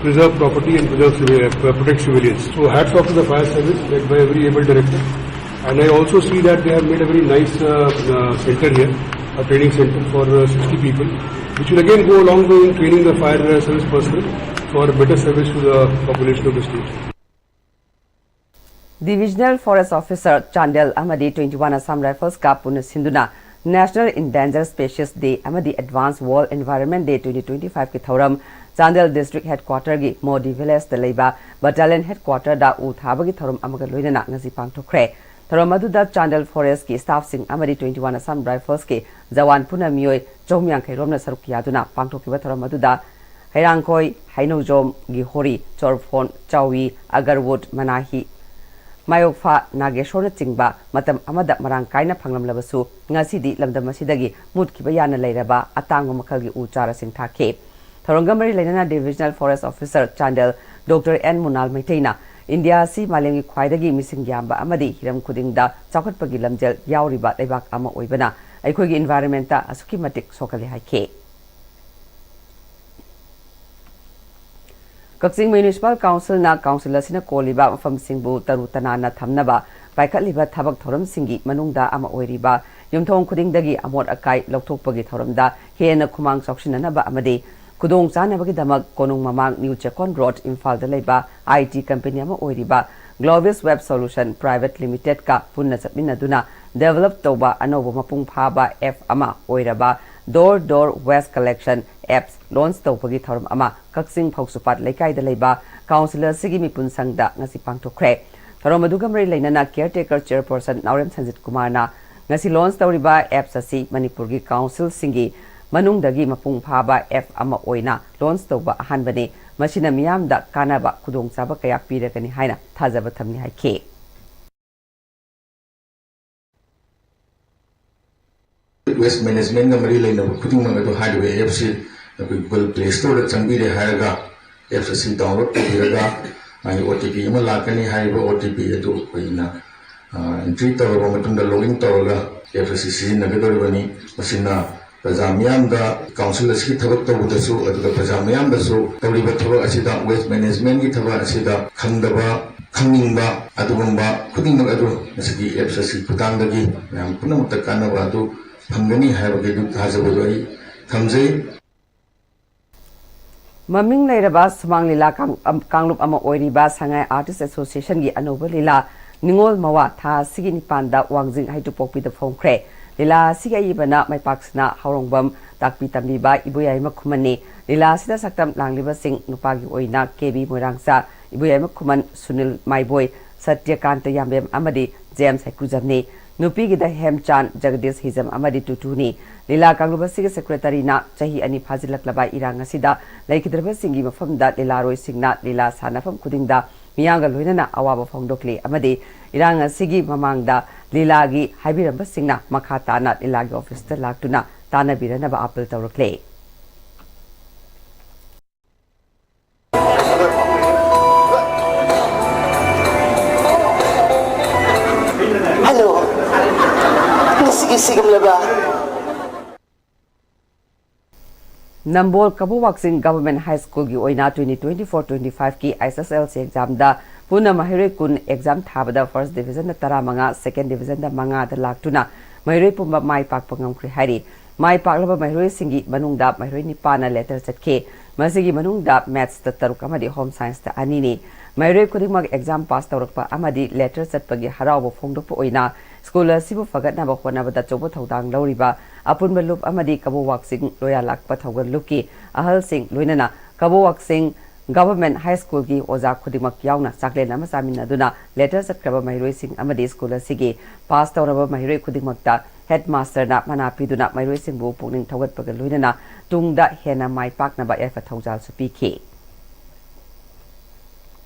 preserve property and preserve civil, uh, protect civilians. So hats off to the fire service led by every able director. And I also see that they have made a very nice, uh, uh, center here, a training center for, uh, sixty people, which will again go a long way in training the fire, uh, service personnel for better service to the population of the state. Divisional Forest Officer Chandel ꯑꯃꯗꯤ twenty one Assam Riflesꯀ ꯄꯨꯟꯅ ꯁꯤꯟꯗꯨꯅ National Endangered Species Day ꯑꯃꯗꯤ Advance World Environment Day twenty twenty five ꯀꯤ ꯊꯧꯔꯝ ꯆꯥꯟꯗꯦꯜ District Headquarterꯒꯤ ꯃꯣꯗꯤ Villageꯇ ꯂꯩꯕ Battalion Headquarterꯗ ꯎ ꯊꯥꯕꯒꯤ ꯊꯧꯔꯝ ꯑꯃꯒ ꯂꯣꯏꯅꯅ ꯉꯁꯤ ꯄꯥꯡꯊꯣꯛꯈ꯭ꯔꯦ꯫ ꯊꯧꯔꯝ ꯑꯗꯨꯗ ꯆꯥꯟꯗꯦꯜ Forestꯀꯤ staffꯁꯤꯡ ꯑꯃꯗꯤ twenty one Assam Riflesꯀꯤ ꯖꯋꯥꯟ ꯄꯨꯟꯅ ꯃꯤꯑꯣꯏ ꯆꯍꯨꯝ ꯌꯥꯡꯈꯩ ꯔꯣꯝꯅ ꯁꯔꯨꯛ ꯌꯥꯗꯨꯅ ꯄꯥꯡꯊꯣꯛꯈꯤꯕ ꯊꯧꯔꯝ ꯑꯗꯨꯗ ꯍꯩꯔꯥꯡꯈꯣꯏ, ꯍꯩꯅꯧꯖꯣꯝ, ꯒꯤꯍꯣꯔꯤ, ꯆꯣꯔꯐꯣꯟ, ꯆꯥꯎꯏ, ꯑꯒꯔꯋꯨꯗ, ꯃꯅꯥꯍꯤ, ꯃꯥꯌꯣꯛꯐꯥ, ꯅꯥꯒꯦꯁꯣꯔꯅꯆꯤꯡꯕ ꯃꯇꯝ ꯑꯃꯗ ꯃꯔꯥꯡ ꯀꯥꯏꯅ ꯐꯪꯂꯝꯂꯕꯁꯨ, ꯉꯁꯤꯗꯤ ꯂꯝꯗꯝ ꯑꯁꯤꯗꯒꯤ ꯃꯨꯠꯈꯤꯕ ꯌꯥꯅ ꯂꯩꯔꯕ ꯑꯇꯥꯡꯕ ꯃꯈꯜꯒꯤ ꯎ ꯆꯥꯔꯥꯁꯤꯡ ꯊꯥꯈꯤ꯫ ꯊꯧꯔꯝꯒ ꯃꯔꯤ ꯂꯩꯅꯅ Divisional Forest Officer Chandel Doctor N Munal ꯃꯩꯇꯩꯅ, "ꯏꯟꯗꯤꯌꯥ ꯑꯁꯤ ꯃꯥꯂꯦꯝꯒꯤ ꯈ꯭ꯋꯥꯏꯗꯒꯤ ꯃꯤꯁꯤꯡ ꯌꯥꯝꯕ ꯑꯃꯗꯤ ꯍꯤꯔꯝ ꯈꯨꯗꯤꯡꯗ ꯆꯥꯎꯈꯠꯄꯒꯤ ꯂꯝꯖꯦꯜ ꯌꯥꯎꯔꯤꯕ ꯂꯩꯕꯥꯛ ꯑꯃ ꯑꯣꯏꯕꯅ ꯑꯩꯈꯣꯏꯒꯤ environmentꯇ ꯑꯁꯨꯛꯀꯤ ꯃꯇꯤꯛ ꯁꯣꯛꯍꯜꯂꯤ" ꯍꯥꯏꯈꯤ꯫ ꯀꯛꯆꯤꯡ Municipal Councilꯅ council ꯑꯁꯤꯅ ꯀꯣꯜꯂꯤꯕ ꯃꯐꯝꯁꯤꯡꯕꯨ ꯇꯔꯨ ꯇꯅꯥꯟꯅ ꯊꯝꯅꯕ ꯄꯥꯏꯈꯠꯂꯤꯕ ꯊꯕꯛ ꯊꯧꯔꯝꯁꯤꯡꯒꯤ ꯃꯅꯨꯡꯗ ꯑꯃ ꯑꯣꯏꯔꯤꯕ ꯌꯨꯝꯊꯣꯡ ꯈꯨꯗꯤꯡꯗꯒꯤ ꯑꯃꯣꯠ ꯑꯀꯥꯏ ꯂꯧꯊꯣꯛꯄꯒꯤ ꯊꯧꯔꯝꯗ ꯍꯦꯟꯅ ꯈꯨꯃꯥꯡ ꯆꯥꯎꯁꯤꯟꯅꯅꯕ ꯑꯃꯗꯤ ꯈꯨꯗꯣꯡ ꯆꯥꯅꯕꯒꯤꯗꯃꯛ ꯀꯣꯅꯨꯡ ꯃꯃꯥꯡ New Checkon Road, ꯏꯝꯐꯥꯜꯗ ꯂꯩꯕ I T company ꯑꯃ ꯑꯣꯏꯔꯤꯕ Glovis Web Solution Private Limitedꯀ ꯄꯨꯟꯅ ꯆꯠꯃꯤꯟꯅꯗꯨꯅ develop ꯇꯧꯕ ꯑꯅꯧꯕ ꯃꯄꯨꯡ ꯐꯥꯕ app ꯑꯃ ꯑꯣꯏꯔꯕ Door Door Waste Collection apps launch ꯇꯧꯕꯒꯤ ꯊꯧꯔꯝ ꯑꯃ ꯀꯛꯆꯤꯡ ꯐꯧꯁꯨꯄꯥꯠ ꯂꯩꯀꯥꯏꯗ ꯂꯩꯕ council ꯑꯁꯤꯒꯤ ꯃꯤꯄꯨꯟ ꯁꯪꯗ ꯉꯁꯤ ꯄꯥꯡꯊꯣꯛꯈ꯭ꯔꯦ꯫ ꯊꯧꯔꯝ ꯑꯗꯨꯒ ꯃꯔꯤ ꯂꯩꯅꯅ caretaker chairperson ꯅꯥꯎꯔꯦꯝ ꯁꯟꯖꯤꯠ ꯀꯨꯃꯥꯔꯅ ꯉꯁꯤ launch ꯇꯧꯔꯤꯕ apps ꯑꯁꯤ ꯃꯅꯤꯄꯨꯔꯒꯤ councilꯁꯤꯡꯒꯤ ꯃꯅꯨꯡꯗꯒꯤ ꯃꯄꯨꯡ ꯐꯥꯕ app ꯑꯃ ꯑꯣꯏꯅ launch ꯇꯧꯕ ꯑꯍꯥꯟꯕꯅꯤ꯫ ꯃꯁꯤꯅ ꯃꯤꯌꯥꯝꯗ ꯀꯥꯟꯅꯕ ꯈꯨꯗꯣꯡꯆꯥꯕ ꯀꯌꯥ ꯄꯤꯔꯒꯅꯤ ꯍꯥꯏꯅ ꯊꯥꯖꯕ ꯊꯝꯂꯤ ꯍꯥꯏꯈꯤ꯫ Waste managementꯒ ꯃꯔꯤ ꯂꯩꯅꯕ ꯈꯨꯗꯤꯡꯃꯛ ꯑꯗꯨ ꯍꯥꯏꯔꯤꯕ appꯁꯤ ꯑꯩꯈꯣꯏ Google Play Storeꯗ ꯆꯪꯕꯤꯔꯦ ꯍꯥꯏꯔꯒ apps ꯑꯁꯤ download ꯇꯧꯕꯤꯔꯒ ꯃꯥꯒꯤ O T P ꯑꯃ ꯂꯥꯛꯀꯅꯤ꯫ ꯍꯥꯏꯔꯤꯕ O T P ꯑꯗꯨ ꯑꯩꯈꯣꯏꯅ, ꯑ, entry ꯇꯧꯔꯕ ꯃꯇꯨꯡꯗ login ꯇꯧꯔꯒ apps ꯑꯁꯤ ꯁꯤꯖꯤꯟꯅꯒꯗꯧꯔꯤꯕꯅꯤ꯫ ꯃꯁꯤꯅ ꯄ꯭ꯔꯖꯥ ꯃꯤꯌꯥꯝꯗ council ꯑꯁꯤꯒꯤ ꯊꯕꯛ ꯇꯧꯕꯗꯁꯨ, ꯑꯗꯨꯒ ꯄ꯭ꯔꯖꯥ ꯃꯤꯌꯥꯝꯗꯁꯨ ꯇꯧꯔꯤꯕ ꯊꯕꯛ ꯑꯁꯤꯗ, waste managementꯀꯤ ꯊꯕꯛ ꯑꯁꯤꯗ ꯈꯪꯗꯕ, ꯈꯪꯅꯤꯡꯕ ꯑꯗꯨꯒꯨꯝꯕ ꯈꯨꯗꯤꯡꯃꯛ ꯑꯗꯨ ꯉꯁꯤꯒꯤ apps ꯑꯁꯤ ꯈꯨꯊꯥꯡꯗꯒꯤ ꯃꯌꯥꯝ ꯄꯨꯝꯅꯃꯛꯇ ꯀꯥꯟꯅꯕ ꯑꯗꯨ ꯐꯪꯒꯅꯤ ꯍꯥꯏꯕꯒꯤ ꯑꯗꯨ ꯊꯥꯖꯕꯗꯨ ꯑꯩ ꯊꯝꯖꯩ꯫ ꯃꯃꯤꯡ ꯂꯩꯔꯕ ꯁꯨꯃꯥꯡ ꯂꯤꯂꯥ ꯀꯥꯡ-, ꯑꯝ-, ꯀꯥꯡꯂꯨꯞ ꯑꯃ ꯑꯣꯏꯔꯤꯕ ꯁꯉꯥꯏ Artist Associationꯒꯤ ꯑꯅꯧꯕ ꯂꯤꯂꯥ ꯅꯤꯉꯣꯜ ꯃꯋꯥ ꯊꯥ ꯑꯁꯤꯒꯤ ꯅꯤꯄꯥꯟꯗ ꯋꯥꯡꯖꯤꯡ ꯍꯩꯇꯨꯄꯣꯛꯄꯤꯗ ꯐꯣꯡꯈ꯭ꯔꯦ꯫ ꯂꯤꯂꯥ ꯑꯁꯤꯒꯤ ꯑꯏꯕꯅ ꯃꯥꯏꯄꯥꯛꯁꯅꯥ ꯍꯥꯎꯔꯣꯡꯕꯝ, ꯇꯥꯛꯄꯤ ꯇꯝꯕꯤꯕ ꯏꯕꯣꯌꯥꯏꯃ ꯈꯨꯃꯟꯅꯤ꯫ ꯂꯤꯂꯥ ꯑꯁꯤꯗ ꯁꯛꯇꯝ ꯂꯥꯡꯂꯤꯕꯁꯤꯡ ꯅꯨꯄꯥꯒꯤ ꯑꯣꯏꯅ ꯀꯦ ꯕꯤ ꯃꯣꯏꯔꯥꯡꯆꯥ, ꯏꯕꯣꯌꯥꯏꯃ ꯈꯨꯃꯟ, ꯁꯨꯅꯤꯜ ꯃꯥꯏꯕꯣꯏ, ꯁꯇ꯭ꯌꯀꯥꯟꯇ ꯌꯥꯝꯕꯦꯝ ꯑꯃꯗꯤ ꯖꯦꯝꯁ ꯍꯩꯀ꯭ꯔꯨꯖꯝꯅꯤ꯫ ꯅꯨꯄꯤꯒꯤꯗ ꯍꯦꯝꯆꯥꯟ, ꯖꯒꯗꯤꯁ ꯍꯤꯖꯝ ꯑꯃꯗꯤ ꯇꯨꯇꯨꯅꯤ꯫ ꯂꯤꯂꯥ ꯀꯥꯡꯂꯨꯞ ꯑꯁꯤꯒꯤ ꯁꯦꯀ꯭ꯔꯦꯇꯔꯤꯅ ꯆꯍꯤ ꯑꯅꯤ ꯐꯥꯖꯤꯜꯂꯛꯂꯕ ꯏꯔꯥꯡ ꯑꯁꯤꯗ ꯂꯩꯈꯤꯗ꯭ꯔꯕꯁꯤꯡꯒꯤ ꯃꯐꯝꯗ ꯂꯤꯂꯥꯔꯣꯏꯁꯤꯡꯅ ꯂꯤꯂꯥ ꯁꯥꯟꯅꯐꯝ ꯈꯨꯗꯤꯡꯗ ꯃꯤꯌꯥꯝꯒ ꯂꯣꯏꯅꯅ ꯑꯋꯥꯕ ꯐꯣꯡꯗꯣꯛꯂꯤ ꯑꯃꯗꯤ ꯏꯔꯥꯡ ꯑꯁꯤꯒꯤ ꯃꯃꯥꯡꯗ ꯂꯤꯂꯥꯒꯤ ꯍꯥꯏꯕꯤꯔꯝꯕꯁꯤꯡꯅ ꯃꯈꯥ ꯇꯥꯅ ꯂꯤꯂꯥꯒꯤ ꯑꯣꯐꯤꯁꯇ ꯂꯥꯛꯇꯨꯅ ꯇꯥꯟꯅꯕꯤꯔꯅꯕ ꯑꯥꯄꯤꯜ ꯇꯧꯔꯛꯂꯦ꯫ ꯍꯜꯂꯣ, ꯉꯁꯤꯒꯤ ꯁꯤꯒꯨꯝꯂꯕ ꯅꯝꯕꯣꯜ ꯀꯕꯣ ꯋꯥꯛꯆꯤꯡ Government High Schoolꯒꯤ ꯑꯣꯏꯅ twenty twenty-four twenty-fiveꯀꯤ S S L C examꯗ ꯄꯨꯟꯅ ꯃꯍꯩꯔꯣꯏ ꯀꯨꯟ exam ꯊꯥꯕꯗ first divisionꯗ ꯇꯔꯥꯃꯉꯥ, second divisionꯗ ꯃꯉꯥꯗ ꯂꯥꯛꯇꯨꯅ ꯃꯍꯩꯔꯣꯏ ꯄꯨꯝꯕ ꯃꯥꯏ ꯄꯥꯛꯄ ꯉꯝꯈ꯭ꯔꯦ ꯍꯥꯏꯔꯤ꯫ ꯃꯥꯏ ꯄꯥꯛꯂꯕ ꯃꯍꯩꯔꯣꯏꯁꯤꯡꯒꯤ ꯃꯅꯨꯡꯗ ꯃꯍꯩꯔꯣꯏ ꯅꯤꯄꯥꯟꯅ letter ꯆꯠꯈꯤ꯫ ꯃꯁꯤꯒꯤ ꯃꯅꯨꯡꯗ Mathsꯇ ꯇꯔꯨꯛ ꯑꯃꯗꯤ Home Scienceꯇ ꯑꯅꯤꯅꯤ꯫ ꯃꯍꯩꯔꯣꯏ ꯈꯨꯗꯤꯡꯃꯛ exam pass ꯇꯧꯔꯛꯄ ꯑꯃꯗꯤ letter ꯆꯠꯄꯒꯤ ꯍꯔꯥꯎꯕ ꯐꯣꯡꯗꯣꯛꯄ ꯑꯣꯏꯅ school ꯑꯁꯤꯕꯨ ꯐꯒꯠꯅꯕ ꯍꯣꯠꯅꯕꯗ ꯑꯆꯧꯕ ꯊꯧꯗꯥꯡ ꯂꯧꯔꯤꯕ ꯑꯄꯨꯟꯕ ꯂꯨꯞ ꯑꯃꯗꯤ ꯀꯕꯣ ꯋꯥꯛꯆꯤꯡ ꯂꯣꯌꯥꯂꯥꯛꯄ ꯊꯧꯒꯜ ꯂꯨꯞꯀꯤ ꯑꯍꯜꯁꯤꯡ ꯂꯣꯏꯅꯅ ꯀꯕꯣ ꯋꯥꯛꯆꯤꯡ Government High Schoolꯒꯤ ꯑꯣꯖꯥ ꯈꯨꯗꯤꯡꯃꯛ ꯌꯥꯎꯅ ꯆꯥꯛꯂꯦꯟ ꯑꯃ ꯆꯥꯃꯤꯟꯅꯗꯨꯅ letter ꯆꯠꯈ꯭ꯔꯕ ꯃꯍꯩꯔꯣꯏꯁꯤꯡ ꯑꯃꯗꯤ school ꯑꯁꯤꯒꯤ pass ꯇꯧꯔꯕ ꯃꯍꯩꯔꯣꯏ ꯈꯨꯗꯤꯡꯃꯛꯇ headmasterꯅ ꯃꯅꯥ ꯄꯤꯗꯨꯅ ꯃꯍꯩꯔꯣꯏꯁꯤꯡꯕꯨ ꯄꯨꯛꯅꯤꯡ ꯊꯧꯒꯠꯄꯒ ꯂꯣꯏꯅꯅ ꯇꯨꯡꯗ ꯍꯦꯟꯅ ꯃꯥꯏ ꯄꯥꯛꯅꯕ ꯌꯥꯏꯐ ꯊꯧꯖꯥꯜꯁꯨ ꯄꯤꯈꯤ꯫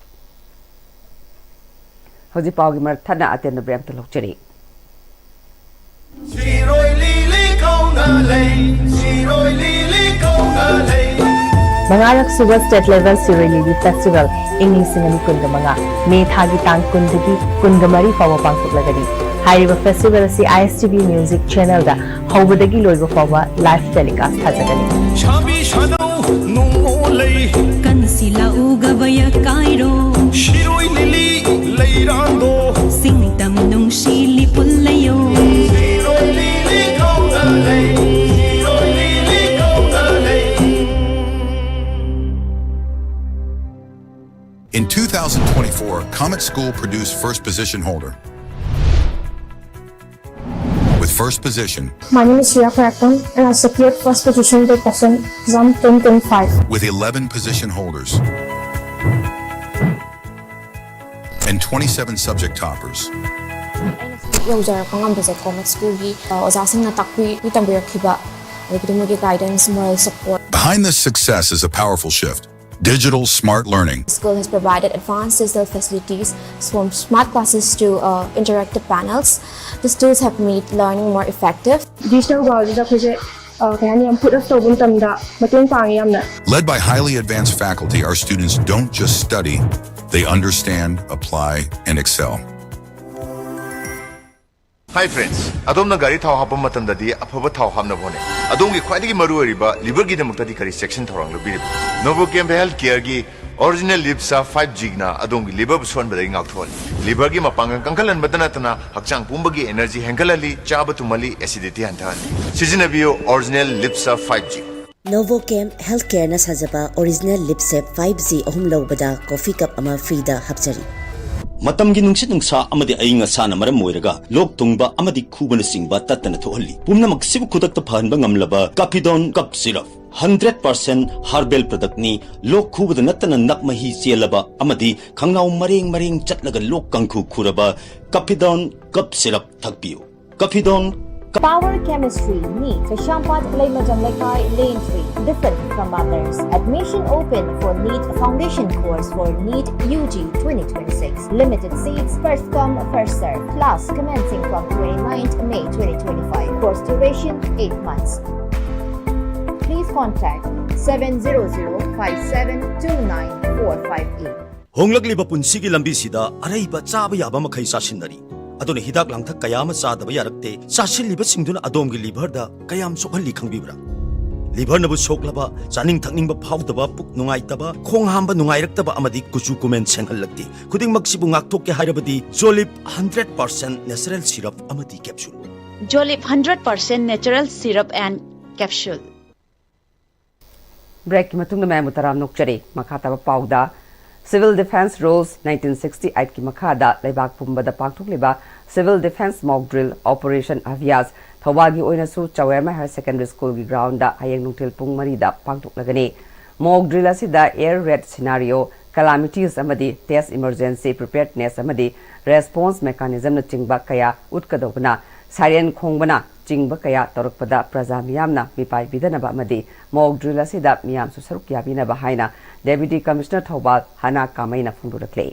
ꯍꯧꯖꯤꯛ ꯄꯥꯎꯒꯤ ꯃꯔꯛ ꯊꯠꯅ ꯑꯇꯦꯟꯕ break ꯑꯝꯇ ꯂꯧꯖꯔꯤ꯫ ꯁꯤꯔꯣꯏ ꯂꯤꯂꯤ ꯀꯧꯅ ꯂꯩ, ꯁꯤꯔꯣꯏ ꯂꯤꯂꯤ ꯀꯧꯅ ꯂꯩ꯫ ꯃꯉꯥꯔꯛ ꯁꯨꯕ State Level ꯁꯤꯔꯣꯏ ꯂꯤꯂꯤ Festival ꯏꯪ ꯂꯤꯁꯤꯡ ꯑꯅꯤ ꯀꯨꯟꯒ ꯃꯉꯥ ꯃꯦ ꯊꯥꯒꯤ ꯇꯥꯡ ꯀꯨꯟꯗꯒꯤ ꯀꯨꯟꯒ ꯃꯔꯤ ꯐꯥꯎꯕ ꯄꯥꯡꯊꯣꯛꯂꯒꯅꯤ꯫ ꯍꯥꯏꯔꯤꯕ festival ꯑꯁꯤ I S T V Music Channelꯗ ꯍꯧꯕꯗꯒꯤ ꯂꯣꯏꯕ ꯐꯥꯎꯕ live telecast ꯊꯥꯖꯒꯅꯤ꯫ ꯁꯥꯕꯤ ꯁꯥꯅꯧ ꯅꯣꯡꯃꯣ ꯂꯩ꯫ ꯀꯟꯁꯤꯜꯂꯛꯎ ꯒꯕꯌ ꯀꯥꯏꯔꯣ꯫ ꯁꯤꯔꯣꯏ ꯂꯤꯂꯤ ꯂꯩꯔꯥꯡꯗꯣ꯫ ꯁꯤꯡꯇꯝ ꯅꯨꯡꯁꯤ ꯂꯤꯄꯨꯜ ꯂꯩꯌꯣ꯫ ꯁꯤꯔꯣꯏ ꯂꯤꯂꯤ ꯀꯧꯅ ꯂꯩ꯫ ꯁꯤꯔꯣꯏ ꯂꯤꯂꯤ ꯀꯧꯅ ꯂꯩ꯫ School produce first position holder. With first position, My name is Shreya Kharaktang and I secured first position by percent exam twenty twenty-five. With eleven position holders and twenty-seven subject toppers. ꯑꯩꯅ ꯁꯤ ꯌꯧꯖꯔꯛꯄ ꯉꯝꯕꯁꯦ ꯀꯣꯃꯦꯠ ꯁ꯭ꯀꯨꯜꯒꯤ ꯑꯣꯖꯥꯁꯤꯡꯅ ꯇꯥꯛꯄꯤ ꯇꯝꯕꯤꯔꯛꯈꯤꯕ, ꯑꯗꯒꯤꯗꯤ ꯃꯣꯏꯒꯤ guidance, moral support. Behind this success is a powerful shift. Digital smart learning. School has provided advanced digital facilities, from smart classes to uh, interactive panels. These tools have made learning more effective. Digital worldꯗ ꯑꯩꯈꯣꯏꯁꯦ ꯑ, ꯀꯩ ꯍꯥꯏꯅꯤ, ꯌꯥꯝ put up ꯇꯧꯕ ꯃꯇꯝꯗ ꯃꯇꯦꯡ ꯄꯥꯡꯉꯦ ꯌꯥꯝꯅ. Led by highly advanced faculty, our students don't just study, they understand, apply, and excel. Hi friends, ꯑꯗꯣꯝꯅ ꯒꯥꯔꯤ ꯊꯥꯎ ꯍꯥꯞꯄ ꯃꯇꯝꯗꯗꯤ ꯑꯐꯕ ꯊꯥꯎ ꯍꯥꯞꯅꯕ ꯍꯣꯠꯅꯩ꯫ ꯑꯗꯣꯝꯒꯤ ꯈ꯭ꯋꯥꯏꯗꯒꯤ ꯃꯔꯨꯑꯣꯏꯔꯤꯕ liverꯒꯤꯗꯃꯛꯇꯗꯤ ꯀꯔꯤ ꯆꯦꯛꯁꯤꯟ ꯊꯧꯔꯥꯡ ꯂꯧꯕꯤꯔꯤꯕꯒꯦ? Novochem Health Careꯒꯤ Original Lipsa five Gꯅ ꯑꯗꯣꯝꯒꯤ liverꯕꯨ ꯁꯣꯟꯕꯗꯒꯤ ꯉꯥꯛꯊꯣꯛꯍꯜꯂꯤ꯫ Liverꯒꯤ ꯃꯄꯥꯡꯒꯜ ꯀꯟꯈꯠꯍꯟꯕꯇ ꯅꯠꯇꯅ ꯍꯛꯆꯥꯡ ꯄꯨꯝꯕꯒꯤ energy ꯍꯦꯟꯒꯠꯍꯜꯂꯤ, ꯆꯥꯕ ꯇꯨꯝꯍꯜꯂꯤ, acidity ꯍꯟꯊꯍꯜꯂꯤ꯫ ꯁꯤꯖꯤꯟꯅꯕꯤꯌꯨ Original Lipsa five G꯫ Novochem Healthcareꯅ ꯁꯥꯖꯕ Original Lipsa five G ꯑꯍꯨꯝ ꯂꯧꯕꯗ coffee cup ꯑꯃ freeꯗ ꯍꯥꯞꯆꯔꯤ꯫ ꯃꯇꯝꯒꯤ ꯅꯨꯡꯁꯤꯠ ꯅꯨꯡꯁꯥ ꯑꯃꯗꯤ ꯑꯏꯪ ꯑꯁꯥꯅ ꯃꯔꯝ ꯑꯣꯏꯔꯒ ꯂꯣꯛ ꯊꯨꯡꯕ ꯑꯃꯗꯤ ꯈꯨꯕꯅꯆꯤꯡꯕ ꯇꯠꯇꯅ ꯊꯣꯛꯍꯜꯂꯤ꯫ ꯄꯨꯝꯅꯃꯛꯁꯤꯕꯨ ꯈꯨꯗꯛꯇ ꯐꯍꯟꯕ ꯉꯝꯂꯕ Capidon Cup Syrup, hundred percent herbal productꯅꯤ꯫ ꯂꯣꯛ ꯈꯨꯕꯗ ꯅꯠꯇꯅ ꯅꯞ ꯃꯍꯤ ꯆꯦꯜꯂꯕ ꯑꯃꯗꯤ ꯈꯪꯅꯥꯎ ꯃꯔꯦꯡ ꯃꯔꯦꯡ ꯆꯠꯂꯒ ꯂꯣꯛ ꯀꯥꯡꯈꯨ ꯈꯨꯔꯕ Capidon Cup Syrup ꯊꯛꯄꯤꯌꯨ꯫ Capidon Power Chemistry, ꯅꯤ, ꯀꯩꯁꯥꯝꯄꯥꯠ ꯂꯩꯃꯖꯝ ꯂꯩꯀꯥꯏ, Lane three. Different from others. Admission open for NEET Foundation Course for NEET U G twenty twenty-six. Limited seats, first come, first serve. Class commencing from twenty-ninth May twenty twenty-five. Course duration eight months. Please contact seven zero zero five seven two nine four five eight. ꯍꯣꯡꯂꯛꯂꯤꯕ ꯄꯨꯟꯁꯤꯒꯤ ꯂꯝꯕꯤꯁꯤꯗ ꯑꯔꯩꯕ ꯆꯥꯕ ꯌꯥꯕ ꯃꯈꯩ ꯆꯥꯁꯤꯟꯅꯔꯤ꯫ ꯑꯗꯨꯅ ꯍꯤꯗꯥꯛ ꯂꯥꯡꯊꯛ ꯀꯌꯥ ꯑꯃ ꯆꯥꯗꯕ ꯌꯥꯔꯛꯇꯦ꯫ ꯆꯥꯁꯤꯜꯂꯤꯕꯁꯤꯡꯗꯨꯅ ꯑꯗꯣꯝꯒꯤ liverꯗ ꯀꯌꯥꯝ ꯁꯣꯛꯍꯜꯂꯤ ꯈꯪꯕꯤꯕ꯭ꯔꯥ? Liverꯅꯕꯨ ꯁꯣꯛꯂꯕ, ꯆꯥꯅꯤꯡ ꯊꯛꯅꯤꯡꯕ ꯐꯥꯎꯗꯕ, ꯄꯨꯛ ꯅꯨꯡꯉꯥꯏꯇꯕ, ꯈꯣꯡ ꯍꯥꯝꯕ ꯅꯨꯡꯉꯥꯏꯔꯛꯇꯕ ꯑꯃꯗꯤ ꯀꯨꯆꯨ ꯀꯨꯃꯦꯟ ꯁꯦꯡꯍꯜꯂꯛꯇꯦ꯫ ꯈꯨꯗꯤꯡꯃꯛꯁꯤꯕꯨ ꯉꯥꯛꯊꯣꯛꯀꯦ ꯍꯥꯏꯔꯕꯗꯤ Jolib hundred percent natural syrup ꯑꯃꯗꯤ capsule꯫ Jolib hundred percent natural syrup and capsule. Breakꯀꯤ ꯃꯇꯨꯡꯗ ꯃꯌꯥꯝꯕꯨ ꯇꯔꯥꯝꯅ ꯑꯣꯛꯆꯔꯤ꯫ ꯃꯈꯥ ꯇꯥꯕ ꯄꯥꯎꯗ Civil Defence Rules nineteen sixty eight ꯀꯤ ꯃꯈꯥꯗ ꯂꯩꯕꯥꯛ ꯄꯨꯝꯕꯗ ꯄꯥꯡꯊꯣꯛꯂꯤꯕ Civil Defence Mock Drill Operation Abhyas ꯊꯧꯕꯥꯜꯒꯤ ꯑꯣꯏꯅꯁꯨ ꯆꯥꯋꯦꯔꯃ Higher Secondary School ꯒꯤ ground ꯗ ꯍꯌꯦꯡ ꯅꯨꯡꯊꯤꯜ ꯄꯨꯡ ꯃꯔꯤꯗ ꯄꯥꯡꯊꯣꯛꯂꯒꯅꯤ꯫ Mock drill ꯑꯁꯤꯗ air raid scenario, calamities ꯑꯃꯗꯤ test emergency preparedness ꯑꯃꯗꯤ response mechanism ꯅꯆꯤꯡꯕ ꯀꯌꯥ ꯎꯠꯀꯗꯧꯕꯅ, siren ꯈꯣꯡꯕꯅ ꯆꯤꯡꯕ ꯀꯌꯥ ꯇꯧꯔꯛꯄꯗ ꯄ꯭ꯔꯖꯥ ꯃꯤꯌꯥꯝꯅ ꯃꯤꯄꯥꯏꯕꯤꯗꯅꯕ ꯑꯃꯗꯤ mock drill ꯑꯁꯤꯗ ꯃꯤꯌꯥꯝꯁꯨ ꯁꯔꯨꯛ ꯌꯥꯕꯤꯅꯕ ꯍꯥꯏꯅ Deputy Commissioner ꯊꯧꯕꯥꯜ ꯍꯅꯥ ꯀꯥꯃꯩꯅ ꯐꯣꯡꯗꯣꯔꯛꯂꯤ꯫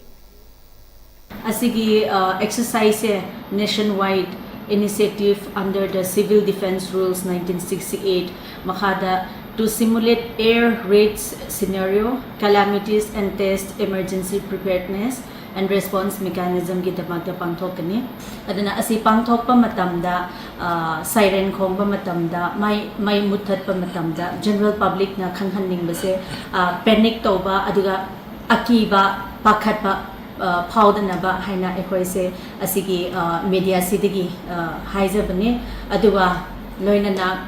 ꯑꯁꯤꯒꯤ ꯑꯦꯛꯁꯔꯁꯥꯏꯖꯁꯦ nationwide initiative under the Civil Defence Rules nineteen sixty eight ꯃꯈꯥꯗ to simulate air raids scenario, calamities and test emergency preparedness and response mechanism ꯒꯤꯗꯃꯛꯇ ꯄꯥꯡꯊꯣꯛꯀꯅꯤ꯫ ꯑꯗꯨꯅ ꯑꯁꯤ ꯄꯥꯡꯊꯣꯛꯄ ꯃꯇꯝꯗ siren ꯈꯣꯡꯕ ꯃꯇꯝꯗ, ꯃꯩ ꯃꯩ ꯃꯨꯠꯊꯠꯄ ꯃꯇꯝꯗ general public ꯅ ꯈꯪꯍꯟꯅꯤꯡꯕꯁꯦ, panic ꯇꯧꯕ ꯑꯗꯨꯒ ꯑꯀꯤꯕ, ꯄꯥꯈꯠꯄ ꯐꯥꯎꯗꯅꯕ ꯍꯥꯏꯅ ꯑꯩꯈꯣꯏꯁꯦ ꯑꯁꯤꯒꯤ media ꯁꯤꯗꯒꯤ ꯍꯥꯏꯖꯕꯅꯤ꯫ ꯑꯗꯨꯒ ꯂꯣꯏꯅꯅ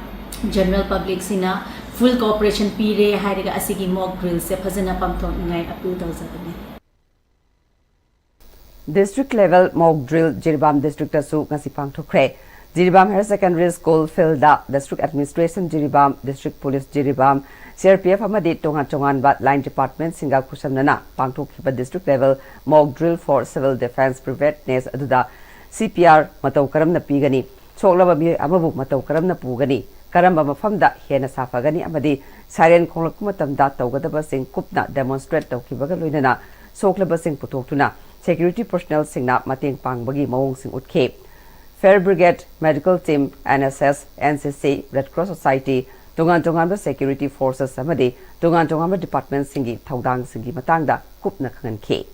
general public ꯁꯤꯅ full cooperation ꯄꯤꯔꯦ ꯍꯥꯏꯔꯒ ꯑꯁꯤꯒꯤ mock drill ꯁꯦ ꯐꯖꯅ ꯄꯥꯡꯊꯣꯛꯅꯤꯡꯉꯥꯏ appeal ꯇꯧꯖꯕꯅꯤ꯫ District level mock drill Jiribam district ꯇꯁꯨ ꯉꯁꯤ ꯄꯥꯡꯊꯣꯛꯈ꯭ꯔꯦ꯫ Jiribam Higher Secondary School field ꯗ District Administration Jiribam, District Police Jiribam, C R P F ꯑꯃꯗꯤ ꯇꯣꯉꯥꯟ ꯇꯣꯉꯥꯟꯕ line department ꯁꯤꯡꯒ ꯈꯨꯠꯁꯝꯅꯅ ꯄꯥꯡꯊꯣꯛꯈꯤꯕ district level mock drill for civil defence preparedness ꯑꯗꯨꯗ C P R ꯃꯇꯧ ꯀꯔꯝꯅ ꯄꯤꯒꯅꯤ, ꯁꯣꯛꯂꯕ ꯃꯤꯑꯣꯏ ꯑꯃꯕꯨ ꯃꯇꯧ ꯀꯔꯝꯅ ꯄꯨꯒꯅꯤ, ꯀꯔꯝꯕ ꯃꯐꯝꯗ ꯍꯦꯟꯅ ꯁꯥꯐꯒꯅꯤ ꯑꯃꯗꯤ siren ꯈꯣꯡꯂꯛꯄ ꯃꯇꯝꯗ ꯇꯧꯒꯗꯕꯁꯤꯡ ꯀꯨꯞꯅ demonstrate ꯇꯧꯈꯤꯕꯒ ꯂꯣꯏꯅꯅ ꯁꯣꯛꯂꯕꯁꯤꯡ ꯄꯨꯊꯣꯛꯇꯨꯅ security personnel ꯁꯤꯡꯅ ꯃꯇꯦꯡ ꯄꯥꯡꯕꯒꯤ ꯃꯑꯣꯡꯁꯤꯡ ꯎꯠꯈꯤ꯫ Fire Brigade, Medical Team, N S S, N C C, Red Cross Society, ꯇꯣꯉꯥꯟ ꯇꯣꯉꯥꯟꯕ security forces ꯑꯃꯗꯤ ꯇꯣꯉꯥꯟ ꯇꯣꯉꯥꯟꯕ department ꯁꯤꯡꯒꯤ ꯊꯧꯗꯥꯡꯁꯤꯡꯒꯤ ꯃꯇꯥꯡꯗ ꯀꯨꯞꯅ ꯈꯪꯍꯟꯈꯤ꯫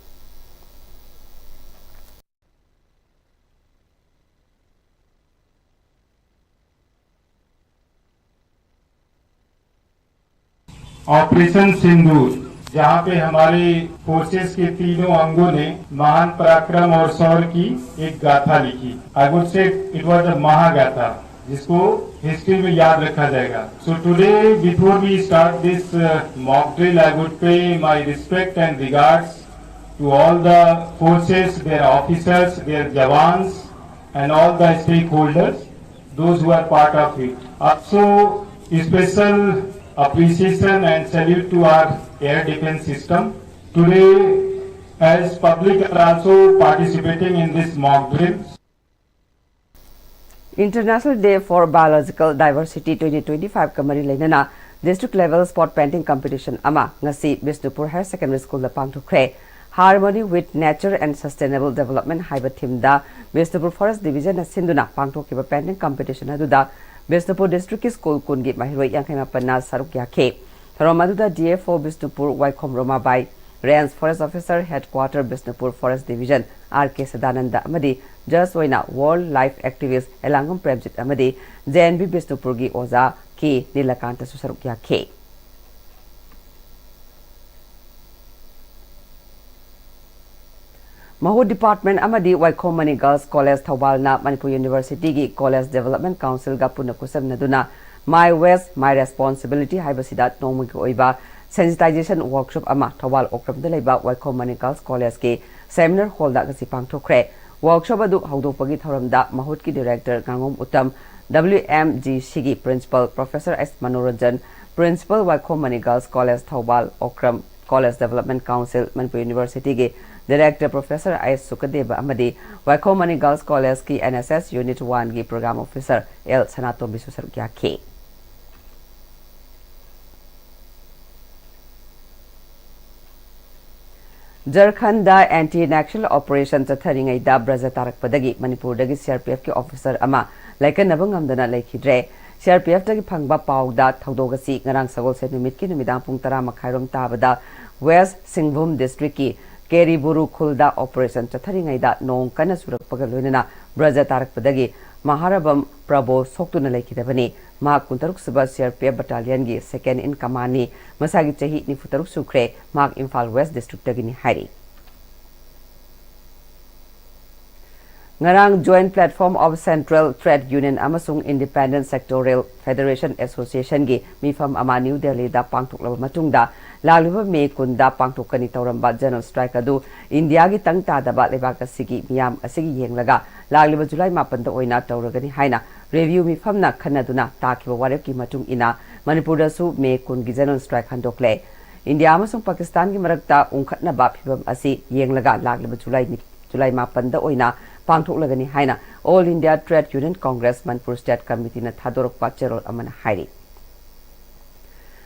ऑपरेशन सिंदूर, जहां पे हमारे फोर्सेस के तीनों अंगों ने महान पराक्रम और शौर्य की एक गाथा लिखी। I would say it was a महागाथा। जिसको हिस्ट्री में याद रखा जाएगा। So today, before we start this mock drill, I would pay my respect and regards to all the forces, their officers, their jawans, and all the stakeholders, those who are part of it. Also, special appreciation and salute to our air defense system. Today, as public are also participating in this mock drill, International Day for Biological Diversity twenty twenty-five ꯀ ꯃꯔꯤ ꯂꯩꯅꯅ district level spot painting competition ꯑꯃ ꯉꯁꯤ Bishnupur Higher Secondary School the ꯄꯥꯡꯊꯣꯛꯈ꯭ꯔꯦ꯫ Harmony with Nature and Sustainable Development ꯍꯥꯏꯕ theme ꯗ ꯕꯤꯁꯅꯨꯄꯨꯔ Forest Division ꯅ ꯁꯤꯟꯗꯨꯅ ꯄꯥꯡꯊꯣꯛꯈꯤꯕ painting competition ꯑꯗꯨꯗ ꯕꯤꯁꯅꯨꯄꯨꯔ district ꯀꯤ school ꯀꯨꯟꯒꯤ ꯃꯍꯩꯔꯣꯏ ꯌꯥꯡꯈꯩ ꯃꯥꯄꯟꯅ ꯁꯔꯨꯛ ꯌꯥꯈꯤ꯫ ꯊꯧꯔꯝ ꯑꯗꯨꯗ D F O ꯕꯤꯁꯅꯨꯄꯨꯔ ꯋꯥꯏꯈꯣꯝ ꯔꯣꯃꯥꯕꯥꯏ, Range Forest Officer Headquarter Bishnupur Forest Division R K Sadananda ꯑꯃꯗꯤ judge ꯑꯣꯏꯅ wild life activist ꯑꯦꯂꯥꯡꯒꯨꯝ ꯄ꯭ꯔꯦꯝꯖꯤꯠ ꯑꯃꯗꯤ J N V ꯕꯤꯁꯅꯨꯄꯨꯔꯒꯤ ꯑꯣꯖꯥ ꯀꯦ ꯅꯤꯂꯀꯥꯟꯇꯁꯨ ꯁꯔꯨꯛ ꯌꯥꯈꯤ꯫ ꯃꯍꯨꯠ Department ꯑꯃꯗꯤ ꯋꯥꯏꯈꯣꯝ ꯃꯅꯤ Girls College ꯊꯧꯕꯥꯜꯅ ꯃꯅꯤꯄꯨꯔ University ꯒꯤ College Development Council ꯒ ꯄꯨꯟꯅ ꯈꯨꯠꯁꯝꯅꯗꯨꯅ My Waste, My Responsibility ꯍꯥꯏꯕꯁꯤꯗ ꯅꯣꯡꯃꯒꯤ ꯑꯣꯏꯕ sensitization workshop ꯑꯃ ꯊꯧꯕꯥꯜ ꯑꯣꯀ꯭ꯔꯝꯗ ꯂꯩꯕ ꯋꯥꯏꯈꯣꯝ ꯃꯅꯤ Girls College ꯀꯤ seminar hall ꯗ ꯉꯁꯤ ꯄꯥꯡꯊꯣꯛꯈ꯭ꯔꯦ꯫ Workshop ꯑꯗꯨ ꯍꯧꯗꯣꯛꯄꯒꯤ ꯊꯧꯔꯝꯗ ꯃꯍꯨꯠꯀꯤ Director ꯉꯥꯉꯣꯝ Uttam, W M G C ꯒꯤ Principal Professor S Manoranjan, Principal Waikhom Mani Girls College Thoubal Okram, College Development Council, Manipur University ꯒꯤ Director Professor I S Sukdev ꯑꯃꯗꯤ ꯋꯥꯏꯈꯣꯝ ꯃꯅꯤ Girls College ꯀꯤ N S S Unit one ꯒꯤ Program Officer L ꯁꯅꯥꯇꯣꯝꯕꯤꯁꯨ ꯁꯔꯨꯛ ꯌꯥꯈꯤ꯫ ꯖꯔꯈꯟꯗ anti Naxal operation ꯆꯠꯊꯔꯤꯉꯩꯗ ꯕ꯭ꯔꯖ ꯇꯥꯔꯛꯄꯗꯒꯤ ꯃꯅꯤꯄꯨꯔꯗꯒꯤ C R P F ꯀꯤ officer ꯑꯃ ꯂꯥꯏꯀꯠꯅꯕ ꯉꯝꯗꯅ ꯂꯩꯈꯤꯗ꯭ꯔꯦ꯫ C R P F ꯇꯒꯤ ꯐꯪꯕ ꯄꯥꯎꯗ ꯊꯧꯗꯣꯛ ꯑꯁꯤ ꯉꯔꯥꯡ ꯁꯒꯣꯜꯁꯦꯟ ꯅꯨꯃꯤꯠꯀꯤ ꯅꯨꯃꯤꯗꯥꯡ ꯄꯨꯡ ꯇꯔꯥ ꯃꯈꯥꯏꯔꯣꯝ ꯇꯥꯕꯗ West ꯁꯤꯡꯚꯨꯝ district ꯀꯤ ꯀꯦꯔꯤꯕꯨꯔꯨ ꯈꯨꯜꯗ operation ꯆꯠꯊꯔꯤꯉꯩꯗ ꯅꯣꯡ ꯀꯟꯅ ꯆꯨꯔꯛꯄꯒ ꯂꯣꯏꯅꯅ ꯕ꯭ꯔꯖ ꯇꯥꯔꯛꯄꯗꯒꯤ ꯃꯍꯥꯔꯕꯝ ꯄ꯭ꯔꯕꯣ ꯁꯣꯛꯇꯨꯅ ꯂꯩꯈꯤꯗꯕꯅꯤ꯫ ꯃꯍꯥꯛ ꯀꯨꯟꯇꯔꯨꯛ ꯁꯨꯕ C R P F battalion ꯒꯤ second in command ꯅꯤ꯫ ꯃꯁꯥꯒꯤ ꯆꯍꯤ ꯅꯤꯐꯨꯇꯔꯨꯛ ꯁꯨꯈ꯭ꯔꯦ꯫ ꯃꯍꯥꯛ ꯏꯝꯐꯥꯜ West district ꯇꯒꯤꯅꯤ ꯍꯥꯏꯔꯤ꯫ ꯉꯔꯥꯡ Joint Platform of Central Trade Union ꯑꯃꯁꯨꯡ Independent Sectorial Federation Associationꯒꯤ ꯃꯤꯐꯝ ꯑꯃ ꯅ꯭ꯌꯨ ꯗꯦꯜꯂꯤꯗ ꯄꯥꯡꯊꯣꯛꯂꯕ ꯃꯇꯨꯡꯗ, ꯂꯥꯛꯂꯤꯕ ꯃꯦ ꯀꯨꯟꯗ ꯄꯥꯡꯊꯣꯛꯀꯅꯤ ꯇꯧꯔꯝꯕ General Strike ꯑꯗꯨ ꯏꯟꯗꯤꯌꯥꯒꯤ ꯇꯪ ꯇꯥꯗꯕ ꯂꯩꯕꯥꯛ ꯑꯁꯤꯒꯤ ꯃꯤꯌꯥꯝ ꯑꯁꯤꯒꯤ ꯌꯦꯡꯂꯒ ꯂꯥꯛꯂꯤꯕ ꯖꯨꯂꯥꯏ ꯃꯥꯄꯟꯗ ꯑꯣꯏꯅ ꯇꯧꯔꯒꯅꯤ ꯍꯥꯏꯅ review ꯃꯤꯐꯝꯅ ꯈꯟꯅꯗꯨꯅ ꯇꯥꯈꯤꯕ ꯋꯥꯔꯦꯞꯀꯤ ꯃꯇꯨꯡ ꯏꯟꯅ ꯃꯅꯤꯄꯨꯔꯗꯁꯨ ꯃꯦ ꯀꯨꯟꯒꯤ General Strike ꯍꯟꯗꯣꯛꯂꯦ꯫ ꯏꯟꯗꯤꯌꯥ ꯑꯃꯁꯨꯡ ꯄꯥꯀꯤꯁꯇꯥꯟꯒꯤ ꯃꯔꯛꯇ ꯎꯪꯈꯠꯅꯕ ꯐꯤꯚꯝ ꯑꯁꯤ ꯌꯦꯡꯂꯒ ꯂꯥꯛꯂꯤꯕ ꯖꯨꯂꯥꯏ ꯅꯤ-, ꯖꯨꯂꯥꯏ ꯃꯥꯄꯟꯗ ꯑꯣꯏꯅ ꯄꯥꯡꯊꯣꯛꯂꯒꯅꯤ ꯍꯥꯏꯅ All India Trade Union Congress Manipur State Committeeꯅ ꯊꯥꯗꯣꯔꯛꯄ ꯆꯦꯔꯣꯜ ꯑꯃꯅ ꯍꯥꯏꯔꯤ꯫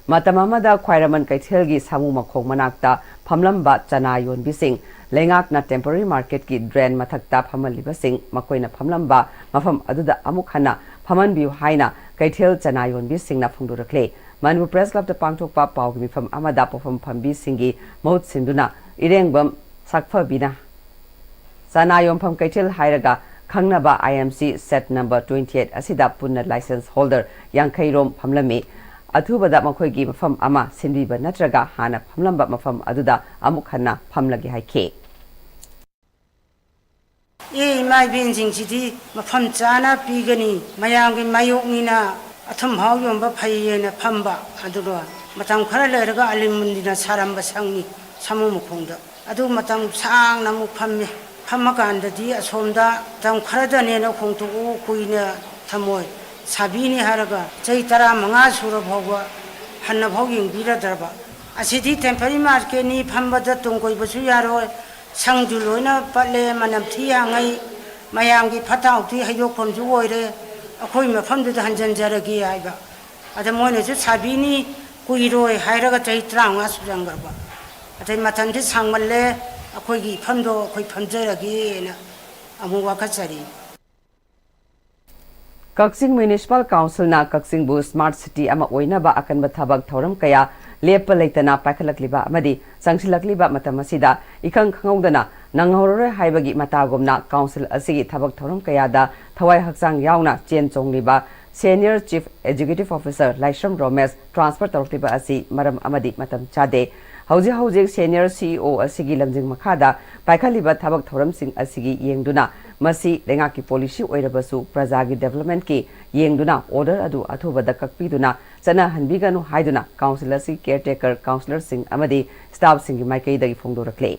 ꯃꯇꯝ ꯑꯃꯗ ꯈ꯭ꯋꯥꯏꯔꯝꯕꯟ ꯀꯩꯊꯦꯜꯒꯤ ꯁꯥꯃꯨ ꯃꯈꯣꯡ ꯃꯅꯥꯛꯇ ꯐꯝꯂꯝꯕ ꯆꯅꯥ ꯌꯣꯟꯕꯤꯁꯤꯡ, ꯂꯩꯉꯥꯛꯅ temporary marketꯀꯤ drain ꯃꯊꯛꯇ ꯐꯝꯍꯜꯂꯤꯕꯁꯤꯡ, ꯃꯈꯣꯏꯅ ꯐꯝꯂꯝꯕ ꯃꯐꯝ ꯑꯗꯨꯗ ꯑꯃꯨꯛ ꯍꯟꯅ ꯐꯝꯍꯟꯕꯤꯌꯨ ꯍꯥꯏꯅ ꯀꯩꯊꯦꯜ ꯆꯅꯥ ꯌꯣꯟꯕꯤꯁꯤꯡꯅ ꯐꯣꯡꯗꯣꯔꯛꯂꯦ꯫ ꯃꯅꯤꯄꯨꯔ Press Clubꯇ ꯄꯥꯡꯊꯣꯛꯄ ꯄꯥꯎꯒꯤ ꯃꯤꯐꯝ ꯑꯃꯗ ꯄꯣꯠꯐꯝ ꯐꯝꯕꯤꯁꯤꯡꯒꯤ ꯃꯍꯨꯠ ꯁꯤꯟꯗꯨꯅ ꯏꯔꯦꯡꯕꯝ ꯁꯛꯐꯕꯤꯅ ꯆꯅꯥ ꯌꯣꯟꯐꯝ ꯀꯩꯊꯦꯜ ꯍꯥꯏꯔꯒ ꯈꯪꯅꯕ I M C shed number twenty eight ꯑꯁꯤꯗ ꯄꯨꯟꯅ license holder ꯌꯥꯡꯈꯩ ꯔꯣꯝ ꯐꯝꯂꯝꯃꯤ꯫ ꯑꯊꯨꯕꯗ ꯃꯈꯣꯏꯒꯤ ꯃꯐꯝ ꯑꯃ ꯁꯤꯟꯕꯤꯕ ꯅꯠꯇ꯭ꯔꯒ ꯍꯥꯟꯅ ꯐꯝꯂꯝꯕ ꯃꯐꯝ ꯑꯗꯨꯗ ꯑꯃꯨꯛ ꯍꯟꯅ ꯐꯝꯂꯒꯦ ꯍꯥꯏꯈꯤ꯫ ꯑꯦ, ꯏꯃꯥ ꯏꯕꯦꯟꯁꯤꯡꯁꯤꯗꯤ ꯃꯐꯝ ꯆꯥꯅ ꯄꯤꯒꯅꯤ, ꯃꯌꯥꯝꯒꯤ ꯃꯥꯌꯣꯛꯅꯤꯅ ꯑꯊꯨꯝ ꯑꯍꯥꯎ ꯌꯣꯟꯕ ꯐꯩꯌꯦꯅ ꯐꯝꯕ꯫ ꯑꯗꯨꯒ ꯃꯇꯝ ꯈꯔ ꯂꯩꯔꯒ ꯑꯂꯤꯃꯨꯟꯗꯤꯅ ꯁꯥꯔꯝꯕ ꯁꯪꯅꯤ ꯁꯥꯃꯨ ꯃꯈꯣꯡꯗ꯫ ꯑꯗꯨ ꯃꯇꯝ ꯁꯥꯡꯅ ꯑꯃꯨꯛ ꯐꯝꯃꯦ꯫ ꯐꯝꯃꯀꯥꯟꯗꯗꯤ ꯑꯁꯣꯝꯗ ꯃꯇꯝ ꯈꯔꯗꯅꯦꯅ ꯍꯣꯡꯇꯣꯛꯎ, ꯀꯨꯏꯅ ꯊꯝꯃꯣꯏ, ꯁꯥꯕꯤꯅꯤ ꯍꯥꯏꯔꯒ ꯆꯍꯤ ꯇꯔꯥꯃꯉꯥ ꯁꯨꯔ ꯐꯥꯎꯕ ꯍꯟꯅꯐꯥꯎ ꯌꯦꯡꯕꯤꯔꯗ꯭ꯔꯕ꯫ ꯑꯁꯤꯗꯤ temporary marketꯅꯤ, ꯐꯝꯕꯗ ꯇꯨꯡ ꯀꯣꯏꯕꯁꯨ ꯌꯥꯔꯣꯏ, ꯁꯪꯁꯨ ꯂꯣꯏꯅ ꯄꯠꯂꯦ, ꯃꯅꯝ ꯊꯤ ꯍꯥꯡꯉꯩ, ꯃꯌꯥꯝꯒꯤ ꯐꯠꯇ ꯍꯥꯎꯊꯤ ꯍꯩꯗꯣꯛꯐꯝꯁꯨ ꯑꯣꯏꯔꯦ, ꯑꯩꯈꯣꯏ ꯃꯐꯝꯗꯨꯗ ꯍꯟꯖꯤꯟꯖꯔꯒꯦ ꯍꯥꯏꯕ꯫ ꯑꯗ ꯃꯣꯏꯅꯁꯨ ꯁꯥꯕꯤꯅꯤ, ꯀꯨꯏꯔꯣꯏ ꯍꯥꯏꯔꯒ ꯆꯍꯤ ꯇꯔꯥꯃꯉꯥ ꯁꯨꯖꯟꯈ꯭ꯔꯕ꯫ ꯑꯗꯩ ꯃꯇꯝꯁꯦ ꯁꯥꯡꯃꯜꯂꯦ, ꯑꯩꯈꯣꯏꯒꯤ ꯏꯐꯝꯗꯣ ꯑꯩꯈꯣꯏ ꯐꯝꯖꯔꯒꯦꯅ ꯑꯃꯨꯛ ꯋꯥꯀꯠꯆꯔꯤ꯫ ꯀꯛꯆꯤꯡ Municipal Councilꯅ ꯀꯛꯆꯤꯡꯕꯨ smart city ꯑꯃ ꯑꯣꯏꯅꯕ ꯑꯀꯟꯕ ꯊꯕꯛ ꯊꯧꯔꯝ ꯀꯌꯥ ꯂꯦꯞꯄ ꯂꯩꯇꯅ ꯄꯥꯏꯈꯠꯂꯛꯂꯤꯕ ꯑꯃꯗꯤ ꯆꯪꯁꯤꯜꯂꯛꯂꯤꯕ ꯃꯇꯝ ꯑꯁꯤꯗ ꯏꯈꯪ ꯈꯪꯍꯧꯗꯅ ꯅꯪꯍꯧꯔꯔꯣꯏ ꯍꯥꯏꯕꯒꯤ ꯃꯇꯥꯒꯨꯝꯅ council ꯑꯁꯤꯒꯤ ꯊꯕꯛ ꯊꯧꯔꯝ ꯀꯌꯥꯗ ꯊꯋꯥꯏ ꯍꯛꯆꯥꯡ ꯌꯥꯎꯅ ꯆꯦꯟ ꯆꯣꯡꯂꯤꯕ Senior Chief Executive Officer ꯂꯥꯏꯁ꯭ꯔꯝ ꯔꯣꯃꯦꯁ transfer ꯇꯧꯔꯛꯂꯤꯕ ꯑꯁꯤ ꯃꯔꯝ ꯑꯃꯗꯤ ꯃꯇꯝ ꯆꯥꯗꯦ꯫ ꯍꯧꯖꯤꯛ ꯍꯧꯖꯤꯛ Senior C E O ꯑꯁꯤꯒꯤ ꯂꯝꯖꯤꯡ ꯃꯈꯥꯗ ꯄꯥꯏꯈꯠꯂꯤꯕ ꯊꯕꯛ ꯊꯧꯔꯝꯁꯤꯡ ꯑꯁꯤꯒꯤ ꯌꯦꯡꯗꯨꯅ ꯃꯁꯤ ꯂꯩꯉꯥꯛꯀꯤ ꯄꯣꯂꯤꯁꯤ ꯑꯣꯏꯔꯕꯁꯨ ꯄ꯭ꯔꯖꯥꯒꯤ ꯗꯦꯕꯂꯞꯃꯦꯟꯠꯀꯤ ꯌꯦꯡꯗꯨꯅ ꯑꯣꯔꯗꯔ ꯑꯗꯨ ꯑꯊꯨꯕꯗ ꯀꯛꯄꯤꯗꯨꯅ ꯆꯠꯅꯍꯟꯕꯤꯒꯅꯨ ꯍꯥꯏꯗꯨꯅ ꯀꯥꯎꯟꯁꯤꯜ ꯑꯁꯤ ꯀꯦꯌꯔꯇꯦꯀꯔ ꯀꯥꯎꯟꯁꯤꯂꯔꯁꯤꯡ ꯑꯃꯗꯤ ꯁ꯭ꯇꯥꯐꯁꯤꯡꯒꯤ ꯃꯥꯏꯀꯩꯗꯒꯤ ꯐꯣꯡꯗꯣꯔꯛꯂꯤ꯫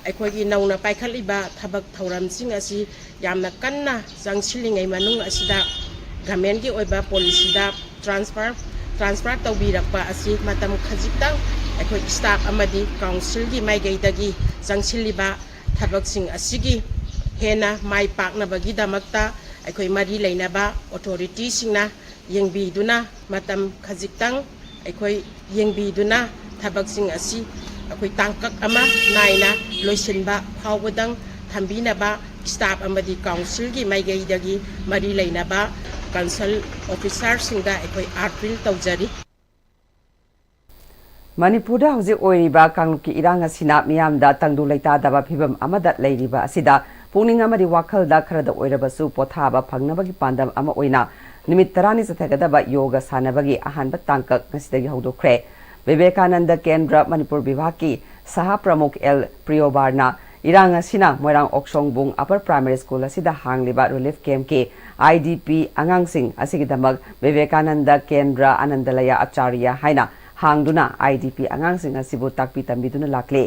ꯑꯩꯈꯣꯏꯒꯤ ꯅꯧꯅ ꯄꯥꯏꯈꯠꯂꯤꯕ ꯊꯕꯛ ꯊꯧꯔꯝꯁꯤꯡ ꯑꯁꯤ ꯌꯥꯝꯅ ꯀꯟꯅ ꯆꯪꯁꯤꯜꯂꯤꯉꯩ ꯃꯅꯨꯡ ꯑꯁꯤꯗ ꯒꯃꯦꯟꯒꯤ ꯑꯣꯏꯕ ꯄꯣꯂꯤꯁꯤꯗ ꯇ꯭ꯔꯥꯟꯁꯐꯔ ꯇ꯭ꯔꯥꯟꯁꯐꯔ ꯇꯧꯕꯤꯔꯛꯄ ꯑꯁꯤ ꯃꯇꯝ ꯈꯖꯤꯛꯇꯪ ꯑꯩꯈꯣꯏ ꯁ꯭ꯇꯥꯐ ꯑꯃꯗꯤ ꯀꯥꯎꯟꯁꯤꯜꯒꯤ ꯃꯥꯏꯀꯩꯗꯒꯤ ꯆꯪꯁꯤꯜꯂꯤꯕ ꯊꯕꯛꯁꯤꯡ ꯑꯁꯤꯒꯤ ꯍꯦꯟꯅ ꯃꯥꯏ ꯄꯥꯛꯅꯕꯒꯤꯗꯃꯛꯇ ꯑꯩꯈꯣꯏ ꯃꯔꯤ ꯂꯩꯅꯕ ꯑꯣꯊꯣꯔꯤꯇꯤꯁꯤꯡꯅ ꯌꯦꯡꯕꯤꯗꯨꯅ ꯃꯇꯝ ꯈꯖꯤꯛꯇꯪ ꯑꯩꯈꯣꯏ ꯌꯦꯡꯕꯤꯗꯨꯅ ꯊꯕꯛꯁꯤꯡ ꯑꯁꯤ ꯑꯩꯈꯣꯏ ꯇꯥꯡꯀꯛ ꯑꯃ ꯅꯥꯏꯅ ꯂꯣꯏꯁꯤꯟꯕ ꯐꯥꯎꯕꯗꯪ ꯊꯝꯕꯤꯅꯕ ꯁ꯭ꯇꯥꯐ ꯑꯃꯗꯤ ꯀꯥꯎꯟꯁꯤꯜꯒꯤ ꯃꯥꯏꯀꯩꯗꯒꯤ ꯃꯔꯤ ꯂꯩꯅꯕ ꯀꯟꯁꯔꯟ ꯑꯣꯐꯤꯁꯥꯔꯁꯤꯡꯗ ꯑꯩꯈꯣꯏ ꯑꯥꯄꯤꯜ ꯇꯧꯖꯔꯤ꯫ ꯃꯅꯤꯄꯨꯔꯗ ꯍꯧꯖꯤꯛ ꯑꯣꯏꯔꯤꯕ ꯀꯥꯡꯂꯨꯞꯀꯤ ꯏꯔꯥꯡ ꯑꯁꯤꯅ ꯃꯤꯌꯥꯝꯗ ꯇꯪꯗꯨ ꯂꯩꯇꯥꯗꯕ ꯐꯤꯚꯝ ꯑꯃꯗ ꯂꯩꯔꯤꯕ ꯑꯁꯤꯗ ꯄꯨꯛꯅꯤꯡ ꯑꯃꯗꯤ ꯋꯥꯈꯜꯗ ꯈꯔꯗ ꯑꯣꯏꯔꯕꯁꯨ ꯄꯣꯊꯥꯕ ꯐꯪꯅꯕꯒꯤ ꯄꯥꯟꯗꯝ ꯑꯃ ꯑꯣꯏꯅ ꯅꯨꯃꯤꯠ ꯇꯔꯥꯅꯤ ꯆꯠꯊꯒꯗꯕ ꯌꯣꯒ ꯁꯥꯟꯅꯕꯒꯤ ꯑꯍꯥꯟꯕ ꯇꯥꯡꯀꯛ ꯉꯁꯤꯗꯒꯤ ꯍꯧꯗꯣꯛꯈ꯭ꯔꯦ꯫ ꯕꯤꯕꯦꯀꯥꯅꯟꯗ ꯀꯦꯟꯗ꯭ꯔ ꯃꯅꯤꯄꯨꯔ ꯚꯤꯚꯥꯒꯀꯤ ꯁꯍꯥ ꯄ꯭ꯔꯃꯨꯈ ꯑꯦꯜ ꯄ꯭ꯔꯤꯌꯣꯕꯥꯔꯅ ꯏꯔꯥꯡ ꯑꯁꯤꯅ ꯃꯣꯏꯔꯥꯡ ꯑꯣꯛꯁꯣꯡꯕꯨꯡ ꯑꯞꯄꯔ ꯄ꯭ꯔꯥꯏꯃꯥꯔꯤ ꯁ꯭ꯀꯨꯜ ꯑꯁꯤꯗ ꯍꯥꯡꯂꯤꯕ ꯔꯤꯂꯤꯐ ꯀꯦꯝꯞꯀꯤ ꯑꯥꯏ ꯗꯤ ꯄꯤ ꯑꯉꯥꯡꯁꯤꯡ ꯑꯁꯤꯒꯤꯗꯃꯛ ꯕꯤꯕꯦꯀꯥꯅꯟꯗ ꯀꯦꯟꯗ꯭ꯔ ꯑꯅꯟꯗꯂꯌ ꯑꯆꯥꯔꯌ ꯍꯥꯏꯅ ꯍꯥꯡꯗꯨꯅ ꯑꯥꯏ ꯗꯤ ꯄꯤ ꯑꯉꯥꯡꯁꯤꯡ ꯑꯁꯤꯕꯨ ꯇꯥꯛꯄꯤ ꯇꯝꯕꯤꯗꯨꯅ ꯂꯥꯛꯂꯤ꯫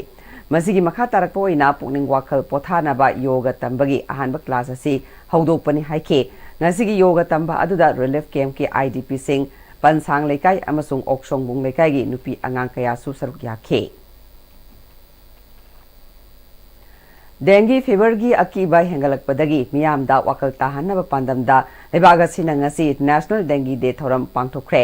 ꯃꯁꯤꯒꯤ ꯃꯈꯥ ꯇꯥꯔꯛꯄ ꯑꯣꯏꯅ ꯄꯨꯛꯅꯤꯡ ꯋꯥꯈꯜ ꯄꯣꯊꯥꯅꯕ ꯌꯣꯒ ꯇꯝꯕꯒꯤ ꯑꯍꯥꯟꯕ ꯀ꯭ꯂꯥꯁ ꯑꯁꯤ ꯍꯧꯗꯣꯛꯄꯅꯤ ꯍꯥꯏꯈꯤ꯫ ꯉꯁꯤꯒꯤ ꯌꯣꯒ ꯇꯝꯕ ꯑꯗꯨꯗ ꯔꯤꯂꯤꯐ ꯀꯦꯝꯞꯀꯤ ꯑꯥꯏ ꯗꯤ ꯄꯤꯁꯤꯡ, ꯄꯟꯁꯥꯡ ꯂꯩꯀꯥꯏ ꯑꯃꯁꯨꯡ ꯑꯣꯛꯁꯣꯡꯕꯨꯡ ꯂꯩꯀꯥꯏꯒꯤ ꯅꯨꯄꯤ ꯑꯉꯥꯡ ꯀꯌꯥꯁꯨ ꯁꯔꯨꯛ ꯌꯥꯈꯤ꯫ ꯗꯦꯡꯒꯤ ꯐꯤꯚꯔꯒꯤ ꯑꯀꯤꯕ ꯍꯦꯟꯒꯠꯂꯛꯄꯗꯒꯤ ꯃꯤꯌꯥꯝꯗ ꯋꯥꯈꯜ ꯇꯥꯍꯟꯅꯕ ꯄꯥꯟꯗꯝꯗ ꯂꯩꯕꯥꯛ ꯑꯁꯤꯅ ꯉꯁꯤ ꯅꯦꯁꯅꯦꯜ ꯗꯦꯡꯒꯤ ꯗꯦ ꯊꯧꯔꯝ ꯄꯥꯡꯊꯣꯛꯈ꯭ꯔꯦ꯫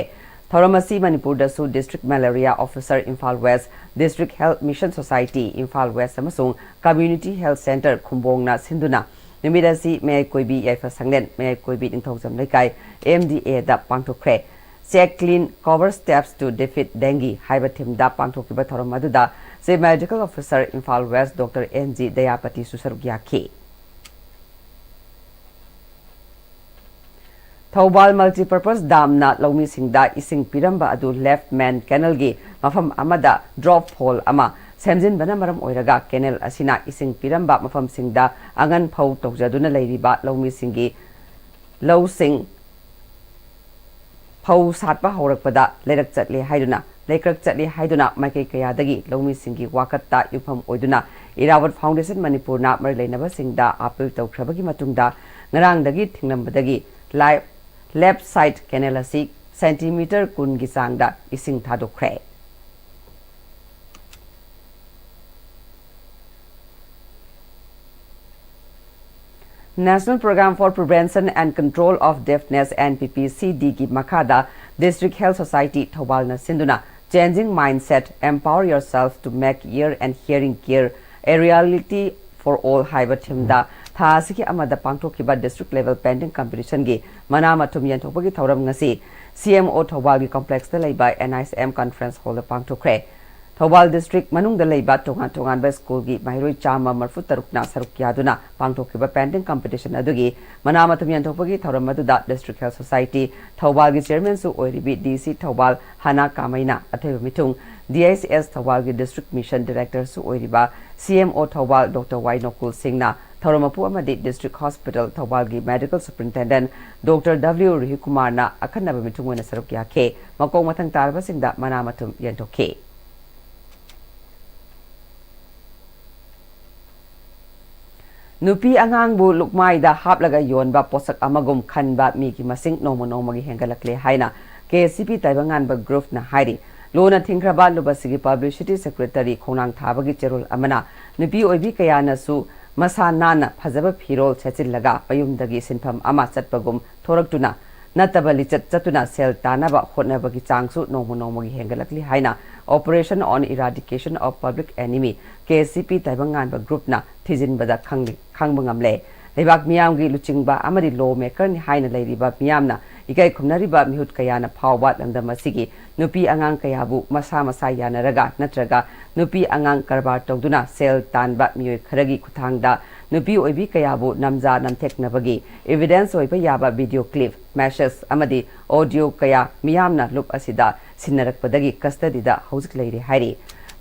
ꯊꯧꯔꯝ ꯑꯁꯤ ꯃꯅꯤꯄꯨꯔꯗꯁꯨ district malaria officer Imphal west, district health mission society Imphal west ꯑꯃꯁꯨꯡ ꯀꯝꯃ꯭ꯌꯨꯅꯤꯇꯤ ꯍꯦꯜꯊ ꯁꯦꯟꯇꯔ ꯈꯨꯝꯕꯣꯡꯅ ꯁꯤꯟꯗꯨꯅ ꯅꯨꯃꯤꯠ ꯑꯁꯤ ꯃꯌꯥꯏ ꯀꯣꯏꯕꯤ ꯌꯥꯏꯐ ꯁꯪꯂꯦꯟ, ꯃꯌꯥꯏ ꯀꯣꯏꯕꯤ ꯅꯤꯡꯊꯧꯖꯝ ꯂꯩꯀꯥꯏ, M D aid ꯄꯥꯡꯊꯣꯛꯈ꯭ꯔꯦ꯫ Check clean, cover steps to defeat dengue ꯍꯥꯏꯕ ꯊꯤꯝꯗ ꯄꯥꯡꯊꯣꯛꯈꯤꯕ ꯊꯧꯔꯝ ꯑꯗꯨꯗ chief medical officer Imphal west doctor N G ꯗꯌꯥꯄꯇꯤꯁꯨ ꯁꯔꯨꯛ ꯌꯥꯈꯤ꯫ ꯊꯧꯕꯥꯜ ꯃꯜꯇꯤꯄꯔꯄꯁ ꯗꯥꯝꯅ ꯂꯧꯃꯤꯁꯤꯡꯗ ꯏꯁꯤꯡ ꯄꯤꯔꯝꯕ ꯑꯗꯨ ꯂꯦꯐ ꯃꯦꯟ ꯀꯦꯅꯦꯜꯒꯤ ꯃꯐꯝ ꯑꯃꯗ ꯗ꯭ꯔꯣꯞ ꯍꯣꯜ ꯑꯃ ꯁꯦꯝꯖꯤꯟꯕꯅ ꯃꯔꯝ ꯑꯣꯏꯔꯒ ꯀꯦꯅꯦꯜ ꯑꯁꯤꯅ ꯏꯁꯤꯡ ꯄꯤꯔꯝꯕ ꯃꯐꯝꯁꯤꯡꯗ ꯑꯉꯟ ꯐꯧ ꯇꯧꯖꯗꯨꯅ ꯂꯩꯔꯤꯕ ꯂꯧꯃꯤꯁꯤꯡꯒꯤ ꯂꯧꯁꯤꯡ ꯐꯧ ꯁꯥꯠꯄ ꯍꯧꯔꯛꯄꯗ ꯂꯩꯔꯛ ꯆꯠꯂꯦ ꯍꯥꯏꯗꯨꯅ, ꯂꯩꯀ꯭ꯔꯛ ꯆꯠꯂꯦ ꯍꯥꯏꯗꯨꯅ ꯃꯥꯏꯀꯩ ꯀꯌꯥꯗꯒꯤ ꯂꯧꯃꯤꯁꯤꯡꯒꯤ ꯋꯥꯀꯠꯇ ꯌꯨꯝꯐꯝ ꯑꯣꯏꯗꯨꯅ ꯏꯔꯥꯋꯠ ꯐꯥꯎꯟꯗꯦꯁꯟ ꯃꯅꯤꯄꯨꯔꯅ ꯃꯔꯤ ꯂꯩꯅꯕꯁꯤꯡꯗ ꯑꯥꯄꯤꯜ ꯇꯧꯈ꯭ꯔꯕꯒꯤ ꯃꯇꯨꯡꯗ ꯉꯔꯥꯡꯗꯒꯤ ꯊꯤꯡꯂꯝꯕꯗꯒꯤ ꯂꯥꯏꯐ, ꯂꯦꯐ ꯁꯥꯏꯗ ꯀꯦꯅꯦꯜ ꯑꯁꯤ ꯁꯦꯟꯇꯤꯃꯤꯇꯔ ꯀꯨꯟꯒꯤ ꯆꯥꯡꯗ ꯏꯁꯤꯡ ꯊꯥꯗꯣꯛꯈ꯭ꯔꯦ꯫ National Program for Prevention and Control of Deafness, N P P C D ꯒꯤ ꯃꯈꯥꯗ District Health Society ꯊꯧꯕꯥꯜꯅ ꯁꯤꯟꯗꯨꯅ Changing Mindset, Empower Yourself to Make Ear and Hearing Care a Reality for All ꯍꯥꯏꯕ ꯊꯤꯝꯗ ꯊꯥ ꯑꯁꯤꯒꯤ ꯑꯃꯗ ꯄꯥꯡꯊꯣꯛꯈꯤꯕ District Level Painting Competition ꯒꯤ ꯃꯅꯥ ꯃꯊꯨꯝ ꯌꯦꯟꯊꯣꯛꯄꯒꯤ ꯊꯧꯔꯝ ꯉꯁꯤ C M O ꯊꯧꯕꯥꯜꯒꯤ complex ꯇ ꯂꯩꯕ N I C M Conference Hall the ꯄꯥꯡꯊꯣꯛꯈ꯭ꯔꯦ꯫ Thoubal district ꯃꯅꯨꯡꯗ ꯂꯩꯕ ꯇꯣꯉꯥꯟ ꯇꯣꯉꯥꯟꯕ school ꯒꯤ ꯃꯍꯩꯔꯣꯏ ꯆꯥꯝꯃ ꯃꯔꯤꯐꯨ ꯇꯔꯨꯛꯅ ꯁꯔꯨꯛ ꯌꯥꯗꯨꯅ ꯄꯥꯡꯊꯣꯛꯈꯤꯕ painting competition ꯑꯗꯨꯒꯤ ꯃꯅꯥ ꯃꯊꯨꯝ ꯌꯦꯟꯊꯣꯛꯄꯒꯤ ꯊꯧꯔꯝ ꯑꯗꯨꯗ District Health Society ꯊꯧꯕꯥꯜꯒꯤ chairman ꯁꯨ ꯑꯣꯏꯔꯤꯕꯤ D C ꯊꯧꯕꯥꯜ ꯍꯥꯅꯥ ꯀꯥꯃꯩꯅ ꯑꯊꯣꯏꯕ ꯃꯤꯊꯨꯡ, D I C S ꯊꯧꯕꯥꯜꯒꯤ District Mission Director ꯁꯨ ꯑꯣꯏꯔꯤꯕ C M O Thoubal Doctor ꯋꯥꯏ ꯅꯣꯀꯨꯜ ꯁꯤꯡꯅ ꯊꯧꯔꯝ ꯃꯄꯨ ꯑꯃꯗꯤ District Hospital ꯊꯧꯕꯥꯜꯒꯤ Medical Superintendent Doctor W ꯔꯨꯍꯤꯀꯨꯃꯥꯔꯅ ꯑꯈꯟꯅꯕ ꯃꯤꯊꯨꯡ ꯑꯣꯏꯅ ꯁꯔꯨꯛ ꯌꯥꯈꯤ꯫ ꯃꯀꯣꯛ ꯃꯊꯪ ꯇꯥꯔꯕꯁꯤꯡꯗ ꯃꯅꯥ ꯃꯊꯨꯝ ꯌꯦꯟꯊꯣꯛꯈꯤ꯫ ꯅꯨꯄꯤ ꯑꯉꯥꯡꯕꯨ ꯂꯨꯛꯃꯥꯏꯗ ꯍꯥꯞꯂꯒ ꯌꯣꯟꯕ ꯄꯣꯠꯁꯛ ꯑꯃꯒꯨꯝ ꯈꯟꯕ ꯃꯤꯒꯤ ꯃꯁꯤꯡ ꯅꯣꯡꯃ ꯅꯣꯡꯃꯒꯤ ꯍꯦꯟꯒꯠꯂꯛꯂꯦ ꯍꯥꯏꯅ K S C P ꯇꯥꯏꯕꯪꯉꯥꯟꯕ groupꯅ ꯍꯥꯏꯔꯤ꯫ ꯂꯨꯅ ꯊꯤꯡꯈ꯭ꯔꯕ ꯂꯨꯕꯁꯤꯒꯤ publicity secretary ꯈꯣꯡꯅꯥꯡ ꯊꯥꯕꯒꯤ ꯆꯦꯔꯣꯜ ꯑꯃꯅ ꯅꯨꯄꯤ ꯑꯣꯏꯕꯤ ꯀꯌꯥꯅꯁꯨ ꯃꯁꯥ ꯅꯥꯟꯅ ꯐꯖꯕ ꯐꯤꯔꯣꯜ ꯁꯦꯠꯆꯤꯜꯂꯒ ꯃꯌꯨꯝꯗꯒꯤ ꯁꯤꯟꯐꯝ ꯑꯃ ꯆꯠꯄꯒꯨꯝ ꯊꯣꯔꯛꯇꯨꯅ ꯅꯠꯇꯕ ꯂꯤꯆꯠ ꯆꯠꯇꯨꯅ ꯁꯦꯜ ꯇꯥꯅꯕ ꯍꯣꯠꯅꯕꯒꯤ ꯆꯥꯡꯁꯨ ꯅꯣꯡꯃ ꯅꯣꯡꯃꯒꯤ ꯍꯦꯟꯒꯠꯂꯛꯂꯤ ꯍꯥꯏꯅ Operation on Eradication of Public Enemy, K S C P ꯇꯥꯏꯕꯪꯉꯥꯟꯕ groupꯅ ꯊꯤꯖꯤꯟꯕꯗ ꯈꯪꯂꯤ, ꯈꯪꯕ ꯉꯝꯂꯦ꯫ ꯂꯩꯕꯥꯛ ꯃꯤꯌꯥꯝꯒꯤ ꯂꯨꯆꯤꯡꯕ ꯑꯃꯗꯤ law makerꯅꯤ ꯍꯥꯏꯅ ꯂꯩꯔꯤꯕ ꯃꯤꯌꯥꯝꯅ ꯏꯀꯥꯏ ꯈꯨꯝꯅꯔꯤꯕ ꯃꯤꯍꯨꯠ ꯀꯌꯥꯅ ꯐꯥꯎꯕ ꯂꯝꯗꯝ ꯑꯁꯤꯒꯤ ꯅꯨꯄꯤ ꯑꯉꯥꯡ ꯀꯌꯥꯕꯨ ꯃꯁꯥ ꯃꯁꯥ ꯌꯥꯅꯔꯒ ꯅꯠꯇ꯭ꯔꯒ ꯅꯨꯄꯤ ꯑꯉꯥꯡ ꯀꯔꯕꯥꯔ ꯇꯧꯗꯨꯅ ꯁꯦꯜ ꯇꯥꯟꯕ ꯃꯤꯑꯣꯏ ꯈꯔꯒꯤ ꯈꯨꯠꯊꯥꯡꯗ ꯅꯨꯄꯤ ꯑꯣꯏꯕꯤ ꯀꯌꯥꯕꯨ ꯅꯝꯖꯥ ꯅꯝꯊꯦꯛꯅꯕꯒꯤ evidence ꯑꯣꯏꯕ ꯌꯥꯕ video clip, message ꯑꯃꯗꯤ audio ꯀꯌꯥ ꯃꯤꯌꯥꯝꯅ ꯂꯨꯞ ꯑꯁꯤꯗ ꯁꯤꯟꯅꯔꯛꯄꯗꯒꯤ custodyꯗ ꯍꯧꯖꯤꯛ ꯂꯩꯔꯤ ꯍꯥꯏꯔꯤ꯫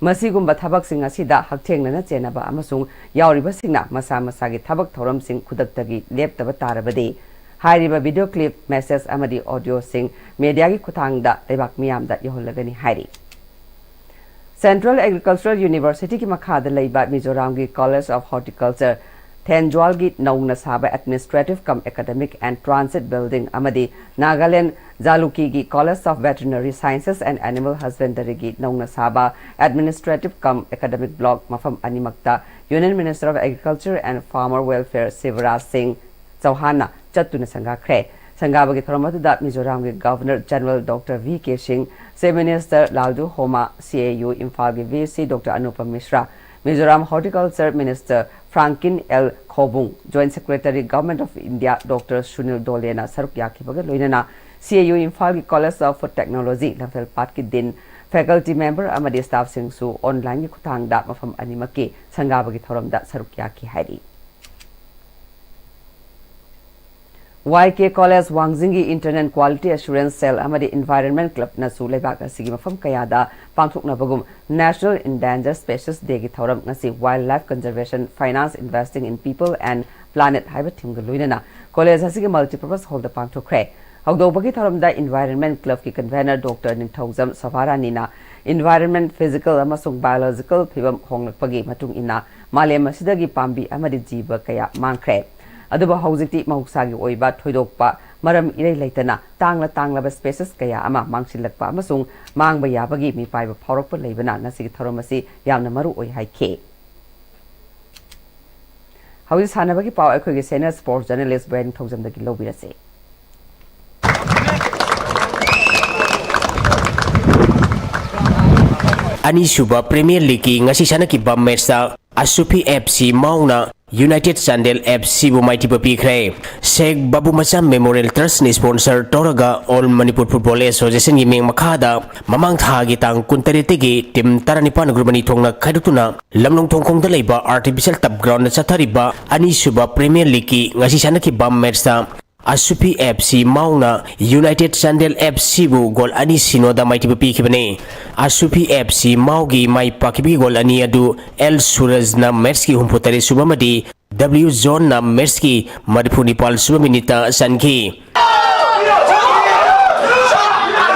ꯃꯁꯤꯒꯨꯝꯕ ꯊꯕꯛꯁꯤꯡ ꯑꯁꯤꯗ ꯍꯛꯊꯦꯡꯅꯅ ꯆꯦꯟꯅꯕ ꯑꯃꯁꯨꯡ ꯌꯥꯎꯔꯤꯕꯁꯤꯡꯅ ꯃꯁꯥ ꯃꯁꯥꯒꯤ ꯊꯕꯛ ꯊꯧꯔꯝꯁꯤꯡ ꯈꯨꯗꯛꯇꯒꯤ ꯂꯦꯞꯇꯕ ꯇꯥꯔꯕꯗꯤ, ꯍꯥꯏꯔꯤꯕ video clip, message ꯑꯃꯗꯤ audioꯁꯤꯡ mediaꯒꯤ ꯈꯨꯠꯊꯥꯡꯗ ꯂꯩꯕꯥꯛ ꯃꯤꯌꯥꯝꯗ ꯌꯧꯍꯜꯂꯒꯅꯤ ꯍꯥꯏꯔꯤ꯫ Central Agricultural Universityꯒꯤ ꯃꯈꯥꯗ ꯂꯩꯕ ꯃꯤꯖꯣꯔꯥꯝꯒꯤ College of Horticulture, ꯊꯦꯟꯖ꯭ꯋꯥꯜꯒꯤ ꯅꯧꯅ ꯁꯥꯕ Administrative cum Academic and Transit Building ꯑꯃꯗꯤ Nagaland ꯖꯥꯂꯨꯀꯤꯒꯤ College of Veterinary Sciences and Animal Husbandryꯒꯤ ꯅꯧꯅ ꯁꯥꯕ Administrative cum Academic Block ꯃꯐꯝ ꯑꯅꯤꯃꯛꯇ Union Minister of Agriculture and Farmer Welfare Shivraj ꯁꯤꯡ ꯆꯧꯍꯥꯟꯅ ꯆꯠꯇꯨꯅ ꯁꯪꯒꯥꯈ꯭ꯔꯦ꯫ ꯁꯪꯒꯥꯕꯒꯤ ꯊꯧꯔꯝ ꯑꯗꯨꯗ ꯃꯤꯖꯣꯔꯥꯝꯒꯤ Governor General Doctor V K Singh, Chief Minister Lalduhoma, C A U ꯏꯝꯐꯥꯜꯒꯤ V C Doctor Anupam Mishra, Mizoram Horticulture Minister Franklin L Khobung, Joint Secretary Government of India Doctor Sunil ꯗꯣꯂꯦꯅ ꯁꯔꯨꯛ ꯌꯥꯈꯤꯕꯒ ꯂꯣꯏꯅꯅ C A U ꯏꯝꯐꯥꯜꯒꯤ College of Food Technology ꯂꯝꯐꯦꯜꯄꯥꯠꯀꯤ Dean, faculty member ꯑꯃꯗꯤ staffꯁꯤꯡꯁꯨ onlineꯒꯤ ꯈꯨꯠꯊꯥꯡꯗ ꯃꯐꯝ ꯑꯅꯤꯃꯛꯀꯤ ꯁꯪꯒꯥꯕꯒꯤ ꯊꯧꯔꯝꯗ ꯁꯔꯨꯛ ꯌꯥꯈꯤ ꯍꯥꯏꯔꯤ꯫ Y K College ꯋꯥꯡꯖꯤꯡꯒꯤ Internal Quality Assurance Cell ꯑꯃꯗꯤ Environment Clubꯅꯁꯨ ꯂꯩꯕꯥꯛ ꯑꯁꯤꯒꯤ ꯃꯐꯝ ꯀꯌꯥꯗ ꯄꯥꯡꯊꯣꯛꯅꯕꯒꯨꯝ National Endangered Species Dayꯒꯤ ꯊꯧꯔꯝ ꯉꯁꯤ Wildlife Conservation, Finance, Investing in People and Planet ꯍꯥꯏꯕ themeꯒ ꯂꯣꯏꯅꯅ college ꯑꯁꯤꯒꯤ Multipurpose Hallꯗ ꯄꯥꯡꯊꯣꯛꯈ꯭ꯔꯦ꯫ ꯍꯧꯗꯧꯕꯒꯤ ꯊꯧꯔꯝꯗ Environment Clubꯀꯤ convener Doctor ꯅꯤꯡꯊꯧꯖꯝ ꯁꯣꯚꯥꯔꯥꯅꯤꯅ environment, physical ꯑꯃꯁꯨꯡ biological ꯐꯤꯕꯝ ꯍꯣꯡꯂꯛꯄꯒꯤ ꯃꯇꯨꯡ ꯏꯟꯅ ꯃꯥꯂꯦꯝ ꯑꯁꯤꯗꯒꯤ ꯄꯥꯝꯕꯤ ꯑꯃꯗꯤ ꯖꯤꯕ ꯀꯌꯥ ꯃꯥꯡꯈ꯭ꯔꯦ꯫ ꯑꯗꯨꯕꯨ ꯍꯧꯖꯤꯛꯇꯤ ꯃꯍꯧꯁꯥꯒꯤ ꯑꯣꯏꯕ ꯊꯣꯏꯗꯣꯛꯄ ꯃꯔꯝ ꯏꯔꯩ ꯂꯩꯇꯅ ꯇꯥꯡꯂ ꯇꯥꯡꯂꯕ species ꯀꯌꯥ ꯑꯃ ꯃꯥꯡꯁꯤꯜꯂꯛꯄ ꯑꯃꯁꯨꯡ ꯃꯥꯡꯕ ꯌꯥꯕꯒꯤ ꯃꯤꯄꯥꯏꯕ ꯐꯥꯎꯔꯛꯄ ꯂꯩꯕꯅ ꯉꯁꯤꯒꯤ ꯊꯧꯔꯝ ꯑꯁꯤ ꯌꯥꯝꯅ ꯃꯔꯨ ꯑꯣꯏ ꯍꯥꯏꯈꯤ꯫ ꯍꯧꯖꯤꯛ ꯁꯥꯟꯅꯕꯒꯤ ꯄꯥꯎ ꯑꯩꯈꯣꯏꯒꯤ senior sports journalist ꯕ꯭ꯔꯦꯟ ꯊꯧꯖꯝꯗꯒꯤ ꯂꯧꯕꯤꯔꯁꯤ꯫ ꯑꯅꯤꯁꯨꯕ Premier Leagueꯀꯤ ꯉꯁꯤ ꯁꯥꯟꯅꯈꯤꯕ matchꯇ ꯑꯁꯨꯐꯤ F C ꯃꯥꯎꯅ United Chandel F Cꯕꯨ ꯃꯥꯏꯊꯤꯕ ꯄꯤꯈ꯭ꯔꯦ꯫ ꯁꯦꯈ ꯕꯥꯕꯨ ꯃꯆꯥ Memorial Trustꯅ sponsor ꯇꯧꯔꯒ All Manipur Football Associationꯒꯤ ꯃꯤꯡ ꯃꯈꯥꯗ ꯃꯃꯥꯡ ꯊꯥꯒꯤ ꯇꯥꯡ ꯀꯨꯟꯇꯔꯦꯠꯇꯒꯤ team ꯇꯔꯥꯅꯤꯄꯥꯟ group ꯑꯅꯤ ꯊꯣꯛꯅ ꯈꯥꯏꯗꯣꯛꯇꯨꯅ ꯂꯝꯂꯣꯡ ꯊꯣꯡꯈꯣꯡꯗ ꯂꯩꯕ artificial turf groundꯗ ꯆꯠꯊꯔꯤꯕ ꯑꯅꯤꯁꯨꯕ Premier Leagueꯀꯤ ꯉꯁꯤ ꯁꯥꯟꯅꯈꯤꯕ matchꯇ ꯑꯁꯨꯄꯤ ꯑꯦꯐ ꯁꯤ ꯃꯥꯎꯅ ꯌꯨꯅꯥꯏꯇꯦꯗ ꯆꯥꯟꯗꯦꯜ ꯑꯦꯐ ꯁꯤꯕꯨ ꯒꯣꯜ ꯑꯅꯤ ꯁꯤꯅꯣꯗ ꯃꯥꯏꯊꯤꯕ ꯄꯤꯈꯤꯕꯅꯤ꯫ ꯑꯁꯨꯄꯤ ꯑꯦꯐ ꯁꯤ ꯃꯥꯎꯒꯤ ꯃꯥꯏ ꯄꯥꯛꯈꯤꯕꯒꯤ ꯒꯣꯜ ꯑꯅꯤ ꯑꯗꯨ ꯑꯦꯜ ꯁꯨꯔꯖꯅ ꯃꯦꯠꯁꯀꯤ ꯍꯨꯝꯐꯨꯇꯔꯦꯠ ꯁꯨꯕ ꯑꯃꯗꯤ ꯗꯕ꯭ꯂꯤꯌꯨ ꯖꯣꯟꯅ ꯃꯦꯠꯁꯀꯤ ꯃꯔꯤꯐꯨ ꯅꯤꯄꯥꯜ ꯁꯨꯕ ꯃꯤꯅꯤꯠꯇ ꯆꯟꯈꯤ꯫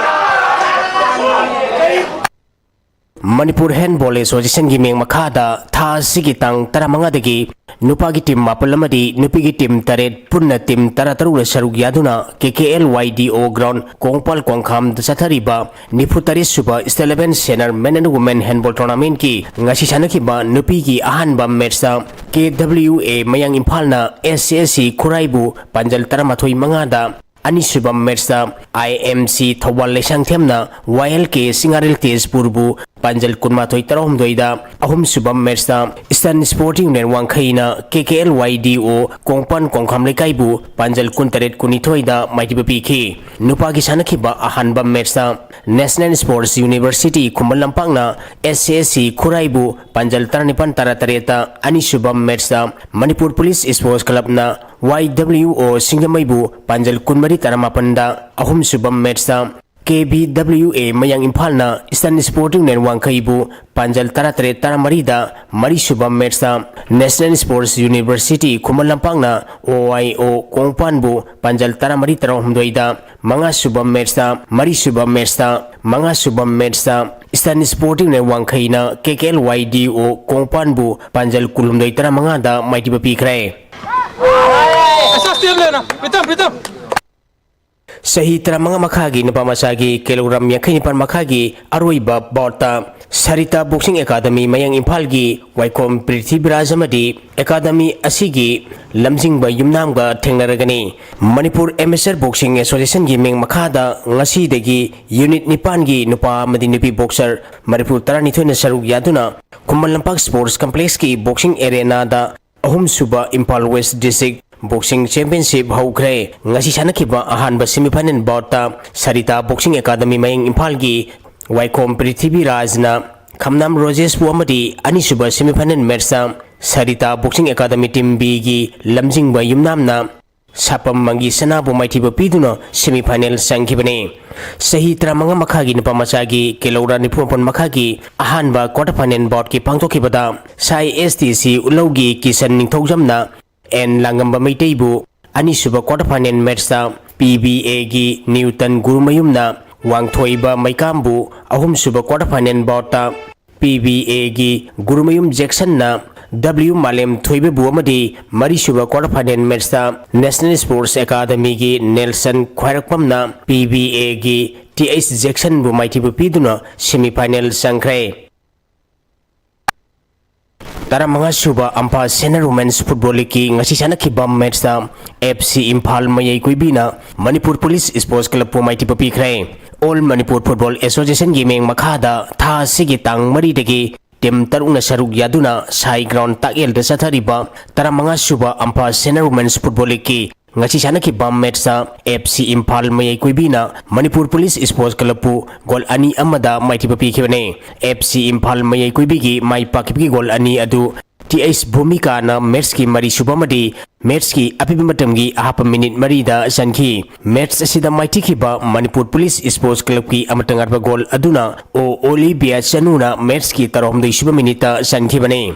ꯃꯅꯤꯄꯨꯔ ꯍꯦꯟꯕꯣꯜ ꯑꯦꯁꯣꯁꯤꯌꯦꯁꯟꯒꯤ ꯃꯤꯡ ꯃꯈꯥꯗ ꯊꯥ ꯑꯁꯤꯒꯤ ꯇꯥꯡ ꯇꯔꯥꯃꯉꯥꯗꯒꯤ ꯅꯨꯄꯥꯒꯤ ꯇꯤꯝ ꯃꯥꯄꯜ ꯑꯃꯗꯤ ꯅꯨꯄꯤꯒꯤ ꯇꯤꯝ ꯇꯔꯦꯠ, ꯄꯨꯟꯅ ꯇꯤꯝ ꯇꯔꯥꯇꯔꯨꯛꯅ ꯁꯔꯨꯛ ꯌꯥꯗꯨꯅ ꯀꯦ ꯀꯦ ꯑꯦꯜ ꯋꯥꯏ ꯗꯤ ꯑꯣ ꯒ꯭ꯔꯥꯎꯟ, ꯀꯣꯡꯄꯥꯜ ꯀꯣꯡꯈꯥꯝꯗ ꯆꯠꯊꯔꯤꯕ ꯅꯤꯐꯨꯇꯔꯦꯠ ꯁꯨꯕ State Eleven Senior Men and Women Handball Tournamentꯀꯤ ꯉꯁꯤ ꯁꯥꯟꯅꯈꯤꯕ ꯅꯨꯄꯤꯒꯤ ꯑꯍꯥꯟꯕ ꯃꯦꯠꯁꯇ ꯀꯦ ꯗꯕ꯭ꯂꯤꯌꯨ ꯑꯦ ꯃꯌꯥꯡ ꯏꯝꯐꯥꯜꯅ ꯑꯦꯁ ꯑꯦꯁ ꯁꯤ ꯈꯨꯔꯥꯏꯕꯨ ꯄꯥꯟꯖꯜ ꯇꯔꯥꯃꯥꯊꯣꯏ ꯃꯉꯥꯗ, ꯑꯅꯤꯁꯨꯕ ꯃꯦꯠꯁꯇ ꯑꯥꯏ ꯑꯦꯝ ꯁꯤ ꯊꯧꯕꯥꯜ ꯂꯩꯁꯥꯡꯊꯦꯝꯅ ꯋꯥꯏ ꯑꯦꯜ ꯀꯦ ꯁꯤꯡꯉꯥꯔꯦꯜ ꯇꯦꯖꯄꯨꯔꯕꯨ ꯄꯥꯟꯖꯜ ꯀꯨꯟꯃꯥꯊꯣꯏ ꯇꯔꯥꯍꯨꯝꯗꯣꯏꯗ, ꯑꯍꯨꯝꯁꯨꯕ ꯃꯦꯠꯁꯇ Eastern Sporting Union ꯋꯥꯡꯈꯩꯅ ꯀꯦ ꯀꯦ ꯑꯦꯜ ꯋꯥꯏ ꯗꯤ ꯑꯣ ꯀꯣꯡꯄꯥꯟ ꯀꯣꯡꯈꯥꯝ ꯂꯩꯀꯥꯏꯕꯨ ꯄꯥꯟꯖꯜ ꯀꯨꯟꯇꯔꯦꯠ ꯀꯨꯟꯅꯤꯊꯣꯏꯗ ꯃꯥꯏꯊꯤꯕ ꯄꯤꯈꯤ꯫ ꯅꯨꯄꯥꯒꯤ ꯁꯥꯟꯅꯈꯤꯕ ꯑꯍꯥꯟꯕ ꯃꯦꯠꯁꯇ National Sports University ꯈꯨꯃꯟ ꯂꯝꯄꯥꯛꯅ ꯑꯦꯁ ꯑꯦꯁ ꯁꯤ ꯈꯨꯔꯥꯏꯕꯨ ꯄꯥꯟꯖꯜ ꯇꯔꯥꯅꯤꯄꯥꯟ ꯇꯔꯥꯇꯔꯦꯠꯇ, ꯑꯅꯤꯁꯨꯕ ꯃꯦꯠꯁꯇ ꯃꯅꯤꯄꯨꯔ ꯄꯨꯂꯤꯁ ꯁ꯭ꯄꯣꯔꯠꯁ ꯀ꯭ꯂꯕꯅ ꯋꯥꯏ ꯗꯕ꯭ꯂꯤꯌꯨ ꯑꯣ ꯁꯤꯡꯖꯃꯩꯕꯨ ꯄꯥꯟꯖꯜ ꯀꯨꯟꯃꯔꯤ ꯇꯔꯥꯃꯥꯄꯟꯗ, ꯑꯍꯨꯝꯁꯨꯕ ꯃꯦꯠꯁꯇ ꯀꯦ ꯚꯤ ꯗꯕ꯭ꯂꯤꯌꯨ ꯑꯦ ꯃꯌꯥꯡ ꯏꯝꯐꯥꯜꯅ Eastern Sporting Union ꯋꯥꯡꯈꯩꯕꯨ ꯄꯥꯟꯖꯜ ꯇꯔꯥꯇꯔꯦꯠ ꯇꯔꯥꯃꯔꯤꯗ, ꯃꯔꯤꯁꯨꯕ ꯃꯦꯠꯁꯇ National Sports University ꯈꯨꯃꯟ ꯂꯝꯄꯥꯛꯅ ꯑꯣ ꯑꯥꯏ ꯑꯣ ꯀꯣꯡꯄꯥꯟꯕꯨ ꯄꯥꯟꯖꯜ ꯇꯔꯥꯃꯔꯤ ꯇꯔꯥꯍꯨꯝꯗꯣꯏꯗ, ꯃꯉꯥꯁꯨꯕ ꯃꯦꯠꯁꯇ, ꯃꯔꯤꯁꯨꯕ ꯃꯦꯠꯁꯇ, ꯃꯉꯥꯁꯨꯕ ꯃꯦꯠꯁꯇ Eastern Sporting Union ꯋꯥꯡꯈꯩꯅ ꯀꯦ ꯀꯦ ꯑꯦꯜ ꯋꯥꯏ ꯗꯤ ꯑꯣ ꯀꯣꯡꯄꯥꯟꯕꯨ ꯄꯥꯟꯖꯜ ꯀꯨꯟꯍꯨꯝꯗꯣꯏ ꯇꯔꯥꯃꯉꯥꯗ ꯃꯥꯏꯊꯤꯕ ꯄꯤꯈ꯭ꯔꯦ꯫ Step ꯂꯩꯅ, ꯄ꯭ꯔꯤꯇꯝ, ꯄ꯭ꯔꯤꯇꯝ꯫ ꯆꯍꯤ ꯇꯔꯥꯃꯉꯥ ꯃꯈꯥꯒꯤ ꯅꯨꯄꯥ ꯃꯆꯥꯒꯤ ꯀꯤꯂꯣꯒ꯭ꯔꯥꯝ ꯌꯥꯡꯈꯩ ꯅꯤꯄꯥꯟ ꯃꯈꯥꯒꯤ ꯑꯔꯣꯏꯕ ꯕꯥꯎꯠꯇ ꯁꯔꯤꯇꯥ ꯕꯣꯛꯁꯤꯡ ꯑꯦꯀꯥꯗꯃꯤ ꯃꯌꯥꯡ ꯏꯝꯐꯥꯜꯒꯤ ꯋꯥꯏꯈꯣꯝ ꯄ꯭ꯔꯤꯊꯤꯕꯤꯔꯥꯖ ꯑꯃꯗꯤ ꯑꯦꯀꯥꯗꯃꯤ ꯑꯁꯤꯒꯤ ꯂꯝꯖꯤꯡꯕ ꯌꯨꯝꯅꯥꯝꯒ ꯊꯦꯡꯅꯔꯒꯅꯤ꯫ ꯃꯅꯤꯄꯨꯔ ꯑꯦꯃꯦꯆꯔ ꯕꯣꯛꯁꯤꯡ ꯑꯦꯁꯣꯁꯤꯌꯦꯁꯟꯒꯤ ꯃꯤꯡ ꯃꯈꯥꯗ ꯉꯁꯤꯗꯒꯤ ꯌꯨꯅꯤꯠ ꯅꯤꯄꯥꯟꯒꯤ ꯅꯨꯄꯥ ꯑꯃꯗꯤ ꯅꯨꯄꯤ ꯕꯣꯛꯁꯔ ꯃꯔꯤꯐꯨ ꯇꯔꯥꯅꯤꯊꯣꯏꯅ ꯁꯔꯨꯛ ꯌꯥꯗꯨꯅ ꯈꯨꯃꯟ ꯂꯝꯄꯥꯛ ꯁ꯭ꯄꯣꯔꯠꯁ ꯀꯝꯄ꯭ꯂꯦꯛꯁꯀꯤ ꯕꯣꯛꯁꯤꯡ ꯑꯦꯔꯦꯅꯥꯗ ꯑꯍꯨꯝꯁꯨꯕ Imphal west district boxing championship ꯍꯧꯈ꯭ꯔꯦ꯫ ꯉꯁꯤ ꯁꯥꯟꯅꯈꯤꯕ ꯑꯍꯥꯟꯕ ꯁꯦꯃꯤꯐꯥꯏꯅꯦꯜ ꯕꯥꯎꯠꯇ ꯁꯔꯤꯇꯥ ꯕꯣꯛꯁꯤꯡ ꯑꯦꯀꯥꯗꯃꯤ ꯃꯌꯥꯡ ꯏꯝꯐꯥꯜꯒꯤ ꯋꯥꯏꯈꯣꯝ ꯄ꯭ꯔꯤꯊꯤꯕꯤꯔꯥꯖꯅ ꯈꯝꯅꯥꯝ ꯔꯣꯖꯦꯁꯄꯨ ꯑꯃꯗꯤ ꯑꯅꯤꯁꯨꯕ ꯁꯦꯃꯤꯐꯥꯏꯅꯦꯜ ꯃꯦꯠꯁꯇ ꯁꯔꯤꯇꯥ ꯕꯣꯛꯁꯤꯡ ꯑꯦꯀꯥꯗꯃꯤ ꯇꯤꯝ ꯕꯤꯒꯤ ꯂꯝꯖꯤꯡꯕ ꯌꯨꯝꯅꯥꯝꯅ ꯁꯥꯄꯝ ꯃꯪꯒꯤ ꯁꯅꯥꯕꯨ ꯃꯥꯏꯊꯤꯕ ꯄꯤꯗꯨꯅ semi final ꯆꯪꯈꯤꯕꯅꯤ꯫ ꯆꯍꯤ ꯇꯔꯥꯃꯉꯥ ꯃꯈꯥꯒꯤ ꯅꯨꯄꯥ ꯃꯆꯥꯒꯤ ꯀꯤꯂꯣꯒ꯭ꯔꯥꯝ ꯅꯤꯐꯨ ꯃꯥꯄꯟ ꯃꯈꯥꯒꯤ ꯑꯍꯥꯟꯕ quarter final boutꯀꯤ ꯄꯥꯡꯊꯣꯛꯈꯤꯕꯗ ꯁꯥꯏ S T C ꯎꯠꯂꯧꯒꯤ Kisan ꯅꯤꯡꯊꯧꯖꯝꯅ N ꯂꯥꯡꯉꯝꯕ ꯃꯩꯇꯩꯕꯨ ꯑꯅꯤꯁꯨꯕ quarter final matchꯇ P B Aꯒꯤ ꯅ꯭ꯌꯨꯇꯟ ꯒꯨꯔꯨꯃꯌꯨꯝꯅ ꯋꯥꯡꯊꯣꯏꯕ ꯃꯩꯀꯥꯝꯕꯨ ꯑꯍꯨꯝꯁꯨꯕ quarter final boutꯇ P B Aꯒꯤ Gurumayum ꯖꯦꯛꯁꯟꯅ W ꯃꯥꯂꯦꯝ ꯊꯣꯏꯕꯕꯨ ꯑꯃꯗꯤ ꯃꯔꯤꯁꯨꯕ quarter final matchꯇ National Sports Academyꯒꯤ ꯅꯦꯜꯁꯟ ꯈ꯭ꯋꯥꯏꯔꯛꯄꯝꯅ P B Aꯒꯤ T H ꯖꯦꯛꯁꯟꯕꯨ ꯃꯥꯏꯊꯤꯕ ꯄꯤꯗꯨꯅ semi final ꯆꯪꯈ꯭ꯔꯦ꯫ ꯇꯔꯥꯃꯉꯥ ꯁꯨꯕ ꯑꯝꯐꯥ Senior Women's Football Leagueꯀꯤ ꯉꯁꯤ ꯁꯥꯟꯅꯈꯤꯕ matchꯇ F C ꯏꯝꯐꯥꯜ ꯃꯌꯥꯏ ꯀꯣꯏꯕꯤꯅ ꯃꯅꯤꯄꯨꯔ ꯄꯨꯂꯤꯁ Sports Clubꯄꯨ ꯃꯥꯏꯊꯤꯕ ꯄꯤꯈ꯭ꯔꯦ꯫ All Manipur Football Associationꯒꯤ ꯃꯤꯡ ꯃꯈꯥꯗ ꯊꯥ ꯑꯁꯤꯒꯤ ꯇꯥꯡ ꯃꯔꯤꯗꯒꯤ team ꯇꯔꯨꯛꯅ ꯁꯔꯨꯛ ꯌꯥꯗꯨꯅ ꯁꯥꯏ ground ꯇꯥꯛꯌꯦꯜꯗ ꯆꯠꯊꯔꯤꯕ ꯇꯔꯥꯃꯉꯥ ꯁꯨꯕ ꯑꯝꯐꯥ Senior Women's Football Leagueꯀꯤ ꯉꯁꯤ ꯁꯥꯟꯅꯈꯤꯕ matchꯇ F C ꯏꯝꯐꯥꯜ ꯃꯌꯥꯏ ꯀꯣꯏꯕꯤꯅ ꯃꯅꯤꯄꯨꯔ ꯄꯨꯂꯤꯁ Sports Clubꯄꯨ goal ꯑꯅꯤ ꯑꯃꯗ ꯃꯥꯏꯊꯤꯕ ꯄꯤꯈꯤꯕꯅꯤ꯫ F C ꯏꯝꯐꯥꯜ ꯃꯌꯥꯏ ꯀꯣꯏꯕꯤꯒꯤ ꯃꯥꯏ ꯄꯥꯛꯈꯤꯕꯒꯤ goal ꯑꯅꯤ ꯑꯗꯨ T H ꯚꯨꯃꯤꯀꯥꯅ matchꯀꯤ ꯃꯔꯤꯁꯨꯕ ꯑꯃꯗꯤ matchꯀꯤ ꯑꯄꯤꯕ ꯃꯇꯝꯒꯤ ꯑꯍꯥꯞꯄ minute ꯃꯔꯤꯗ ꯆꯟꯈꯤ꯫ Match ꯑꯁꯤꯗ ꯃꯥꯏꯊꯤꯈꯤꯕ ꯃꯅꯤꯄꯨꯔ ꯄꯨꯂꯤꯁ Sports Clubꯀꯤ ꯑꯃꯠꯇ ꯉꯥꯛꯄ goal ꯑꯗꯨꯅ O Olivia ꯆꯅꯨꯅ matchꯀꯤ ꯇꯔꯥꯍꯨꯝꯗꯣꯏꯁꯨꯕ minuteꯇ ꯆꯟꯈꯤꯕꯅꯤ꯫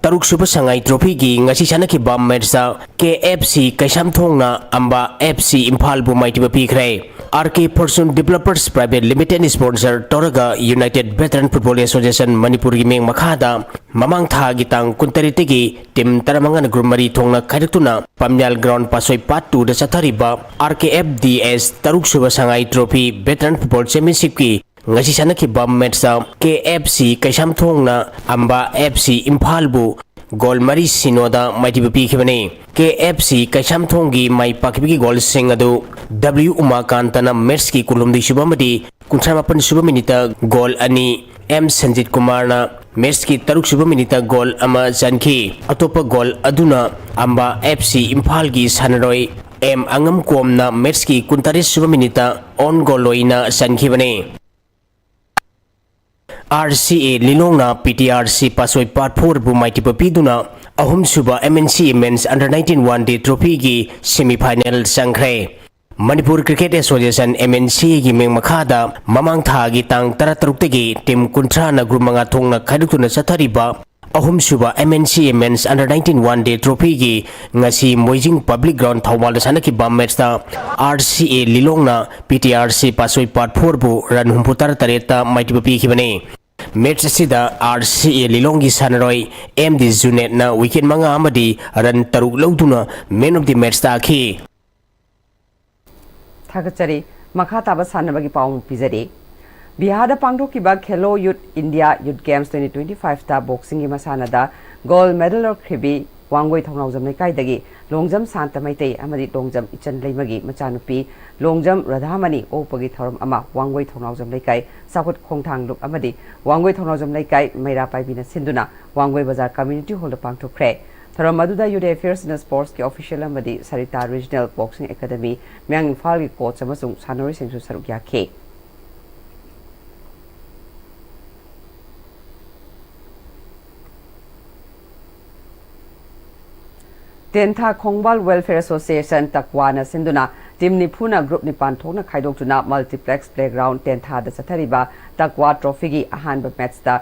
ꯇꯔꯨꯛꯁꯨꯕ ꯁꯉꯥꯏ trophyꯒꯤ ꯉꯁꯤ ꯁꯥꯟꯅꯈꯤꯕ matchꯇ K F C ꯀꯩꯁꯥꯝꯊꯣꯡꯅ ꯑꯝꯕꯥ F C ꯏꯝꯐꯥꯜꯕꯨ ꯃꯥꯏꯊꯤꯕ ꯄꯤꯈ꯭ꯔꯦ꯫ R K Fortune Developers Private Limited sponsor ꯇꯧꯔꯒ United Veteran Football Association ꯃꯅꯤꯄꯨꯔꯒꯤ ꯃꯤꯡ ꯃꯈꯥꯗ ꯃꯃꯥꯡ ꯊꯥꯒꯤ ꯇꯥꯡ ꯀꯨꯟꯇꯔꯦꯠꯇꯒꯤ team ꯇꯔꯥꯃꯉꯥꯅ group ꯃꯔꯤ ꯊꯣꯛꯅ ꯈꯥꯏꯗꯣꯛꯇꯨꯅ ꯄꯥꯝꯌꯥꯜ ground ꯄꯥꯠꯁꯣꯏ part twoꯗ ꯆꯠꯊꯔꯤꯕ R K F D S ꯇꯔꯨꯛꯁꯨꯕ ꯁꯉꯥꯏ trophy Veteran Football Championshipꯀꯤ ꯉꯁꯤ ꯁꯥꯟꯅꯈꯤꯕ matchꯇ K F C ꯀꯩꯁꯥꯝꯊꯣꯡꯅ ꯑꯝꯕꯥ F C ꯏꯝꯐꯥꯜꯕꯨ goal ꯃꯔꯤ ꯁꯤꯅꯣꯗ ꯃꯥꯏꯊꯤꯕ ꯄꯤꯈꯤꯕꯅꯤ꯫ K F C ꯀꯩꯁꯥꯝꯊꯣꯡꯒꯤ ꯃꯥꯏ ꯄꯥꯛꯈꯤꯕꯒꯤ goalꯁꯤꯡ ꯑꯗꯨ W ꯎꯃꯥꯀꯥꯟꯇꯅ matchꯀꯤ ꯀꯨꯟꯍꯨꯝꯗꯣꯏꯁꯨꯕ ꯑꯃꯗꯤ ꯀꯨꯟꯊ꯭ꯔꯥ ꯃꯥꯄꯟꯁꯨꯕ minuteꯇ goal ꯑꯅꯤ, M ꯁꯟꯖꯤꯠ ꯀꯨꯃꯥꯔꯅ matchꯀꯤ ꯇꯔꯨꯛꯁꯨꯕ minuteꯇ goal ꯑꯃ ꯆꯟꯈꯤ꯫ ꯑꯇꯣꯞꯄ goal ꯑꯗꯨꯅ ꯑꯝꯕꯥ F C ꯏꯝꯐꯥꯜꯒꯤ ꯁꯥꯟꯅꯔꯣꯏ M ꯑꯉꯝꯀꯣꯝꯅ matchꯀꯤ ꯀꯨꯟꯇꯔꯦꯠꯁꯨꯕ minuteꯇ own goal ꯑꯣꯏꯅ ꯆꯟꯈꯤꯕꯅꯤ꯫ RCA ꯂꯤꯂꯣꯡꯅ PTRC ꯄꯥꯁꯣꯏ ꯄꯥꯠ ꯐꯣꯔꯕꯨ ꯃꯥꯏꯊꯤꯕ ꯄꯤꯗꯨꯅ ꯑꯍꯨꯝꯁꯨꯕ MNCA Men's Under nineteen One Day Trophyꯒꯤ semi final ꯆꯪꯈ꯭ꯔꯦ꯫ ꯃꯅꯤꯄꯨꯔ Cricket Association, MNCAꯒꯤ ꯃꯤꯡ ꯃꯈꯥꯗ ꯃꯃꯥꯡ ꯊꯥꯒꯤ ꯇꯥꯡ ꯇꯔꯥꯇꯔꯨꯛꯇꯒꯤ team ꯀꯨꯟꯊ꯭ꯔꯥꯅ group ꯃꯉꯥ ꯊꯣꯛꯅ ꯈꯥꯏꯗꯣꯛꯇꯨꯅ ꯆꯠꯊꯔꯤꯕ ꯑꯍꯨꯝꯁꯨꯕ MNCA Men's Under nineteen One Day Trophyꯒꯤ ꯉꯁꯤ ꯃꯣꯏꯖꯤꯡ Public Ground ꯊꯧꯕꯥꯜꯗ ꯁꯥꯟꯅꯈꯤꯕ matchꯇ RCA ꯂꯤꯂꯣꯡꯅ PTRC ꯄꯥꯁꯣꯏ ꯄꯥꯠ ꯐꯣꯔꯕꯨ run ꯍꯨꯝꯐꯨꯇꯔꯥ ꯇꯔꯦꯠꯇ ꯃꯥꯏꯊꯤꯕ ꯄꯤꯈꯤꯕꯅꯤ꯫ Match ꯑꯁꯤꯗ RCA ꯂꯤꯂꯣꯡꯒꯤ ꯁꯥꯟꯅꯔꯣꯏ M D ꯖꯨꯅꯦꯠꯅ wicket ꯃꯉꯥ ꯑꯃꯗꯤ run ꯇꯔꯨꯛ ꯂꯧꯗꯨꯅ man of the match ꯇꯥꯈꯤ꯫ ꯊꯥꯒꯠꯆꯔꯤ꯫ ꯃꯈꯥ ꯇꯥꯕ ꯁꯥꯟꯅꯕꯒꯤ ꯄꯥꯎ ꯑꯃ ꯄꯤꯖꯔꯤ꯫ ꯕꯤꯍꯥꯔꯗ ꯄꯥꯡꯊꯣꯛꯈꯤꯕ Khelo Youth India Youth Games twenty twenty-fiveꯇ boxingꯒꯤ ꯃꯁꯥꯟꯅꯗ gold medal ꯂꯧꯈ꯭ꯔꯤꯕꯤ Wangoi ꯊꯣꯡꯅꯥꯎꯖꯝ ꯂꯩꯀꯥꯏꯗꯒꯤ ꯂꯣꯡꯖꯝ ꯁꯥꯟꯇ ꯃꯩꯇꯩ ꯑꯃꯗꯤ ꯂꯣꯡꯖꯝ ꯏꯆꯟ ꯂꯩꯃꯒꯤ ꯃꯆꯥꯅꯨꯄꯤ ꯂꯣꯡꯖꯝ ꯔꯥꯙꯥꯃꯅꯤ ꯑꯣꯛꯄꯒꯤ ꯊꯧꯔꯝ ꯑꯃ ꯋꯥꯡꯒꯣꯏ ꯊꯣꯡꯅꯥꯎꯖꯝ ꯂꯩꯀꯥꯏ ꯆꯥꯎꯈꯠ ꯈꯣꯡꯊꯥꯡ ꯂꯨꯞ ꯑꯃꯗꯤ ꯋꯥꯡꯒꯣꯏ ꯊꯣꯡꯅꯥꯎꯖꯝ ꯂꯩꯀꯥꯏ ꯃꯩꯔꯥ ꯄꯥꯏꯕꯤꯅ ꯁꯤꯟꯗꯨꯅ ꯋꯥꯡꯒꯣꯏ ꯕꯖꯥꯔ community hallꯗ ꯄꯥꯡꯊꯣꯛꯈ꯭ꯔꯦ꯫ ꯊꯧꯔꯝ ꯑꯗꯨꯗ Youth Affairs and Sportsꯀꯤ official ꯑꯃꯗꯤ Sarita Regional Boxing Academy, ꯃꯌꯥꯡ ꯏꯝꯐꯥꯜꯒꯤ coach ꯑꯃꯁꯨꯡ ꯁꯥꯟꯅꯔꯣꯏꯁꯤꯡꯁꯨ ꯁꯔꯨꯛ ꯌꯥꯈꯤ꯫ ꯇꯦꯟꯊꯥ ꯈꯣꯡꯕꯥꯜ Welfare Association, ꯇꯛꯋꯥꯅ ꯁꯤꯟꯗꯨꯅ team ꯅꯤꯐꯨꯅ group ꯅꯤꯄꯥꯟ ꯊꯣꯛꯅ ꯈꯥꯏꯗꯣꯛꯇꯨꯅ Multiplex Playground ꯇꯦꯟꯊꯥꯗ ꯆꯠꯊꯔꯤꯕ ꯇꯛꯋꯥ trophyꯒꯤ ꯑꯍꯥꯟꯕ matchꯇ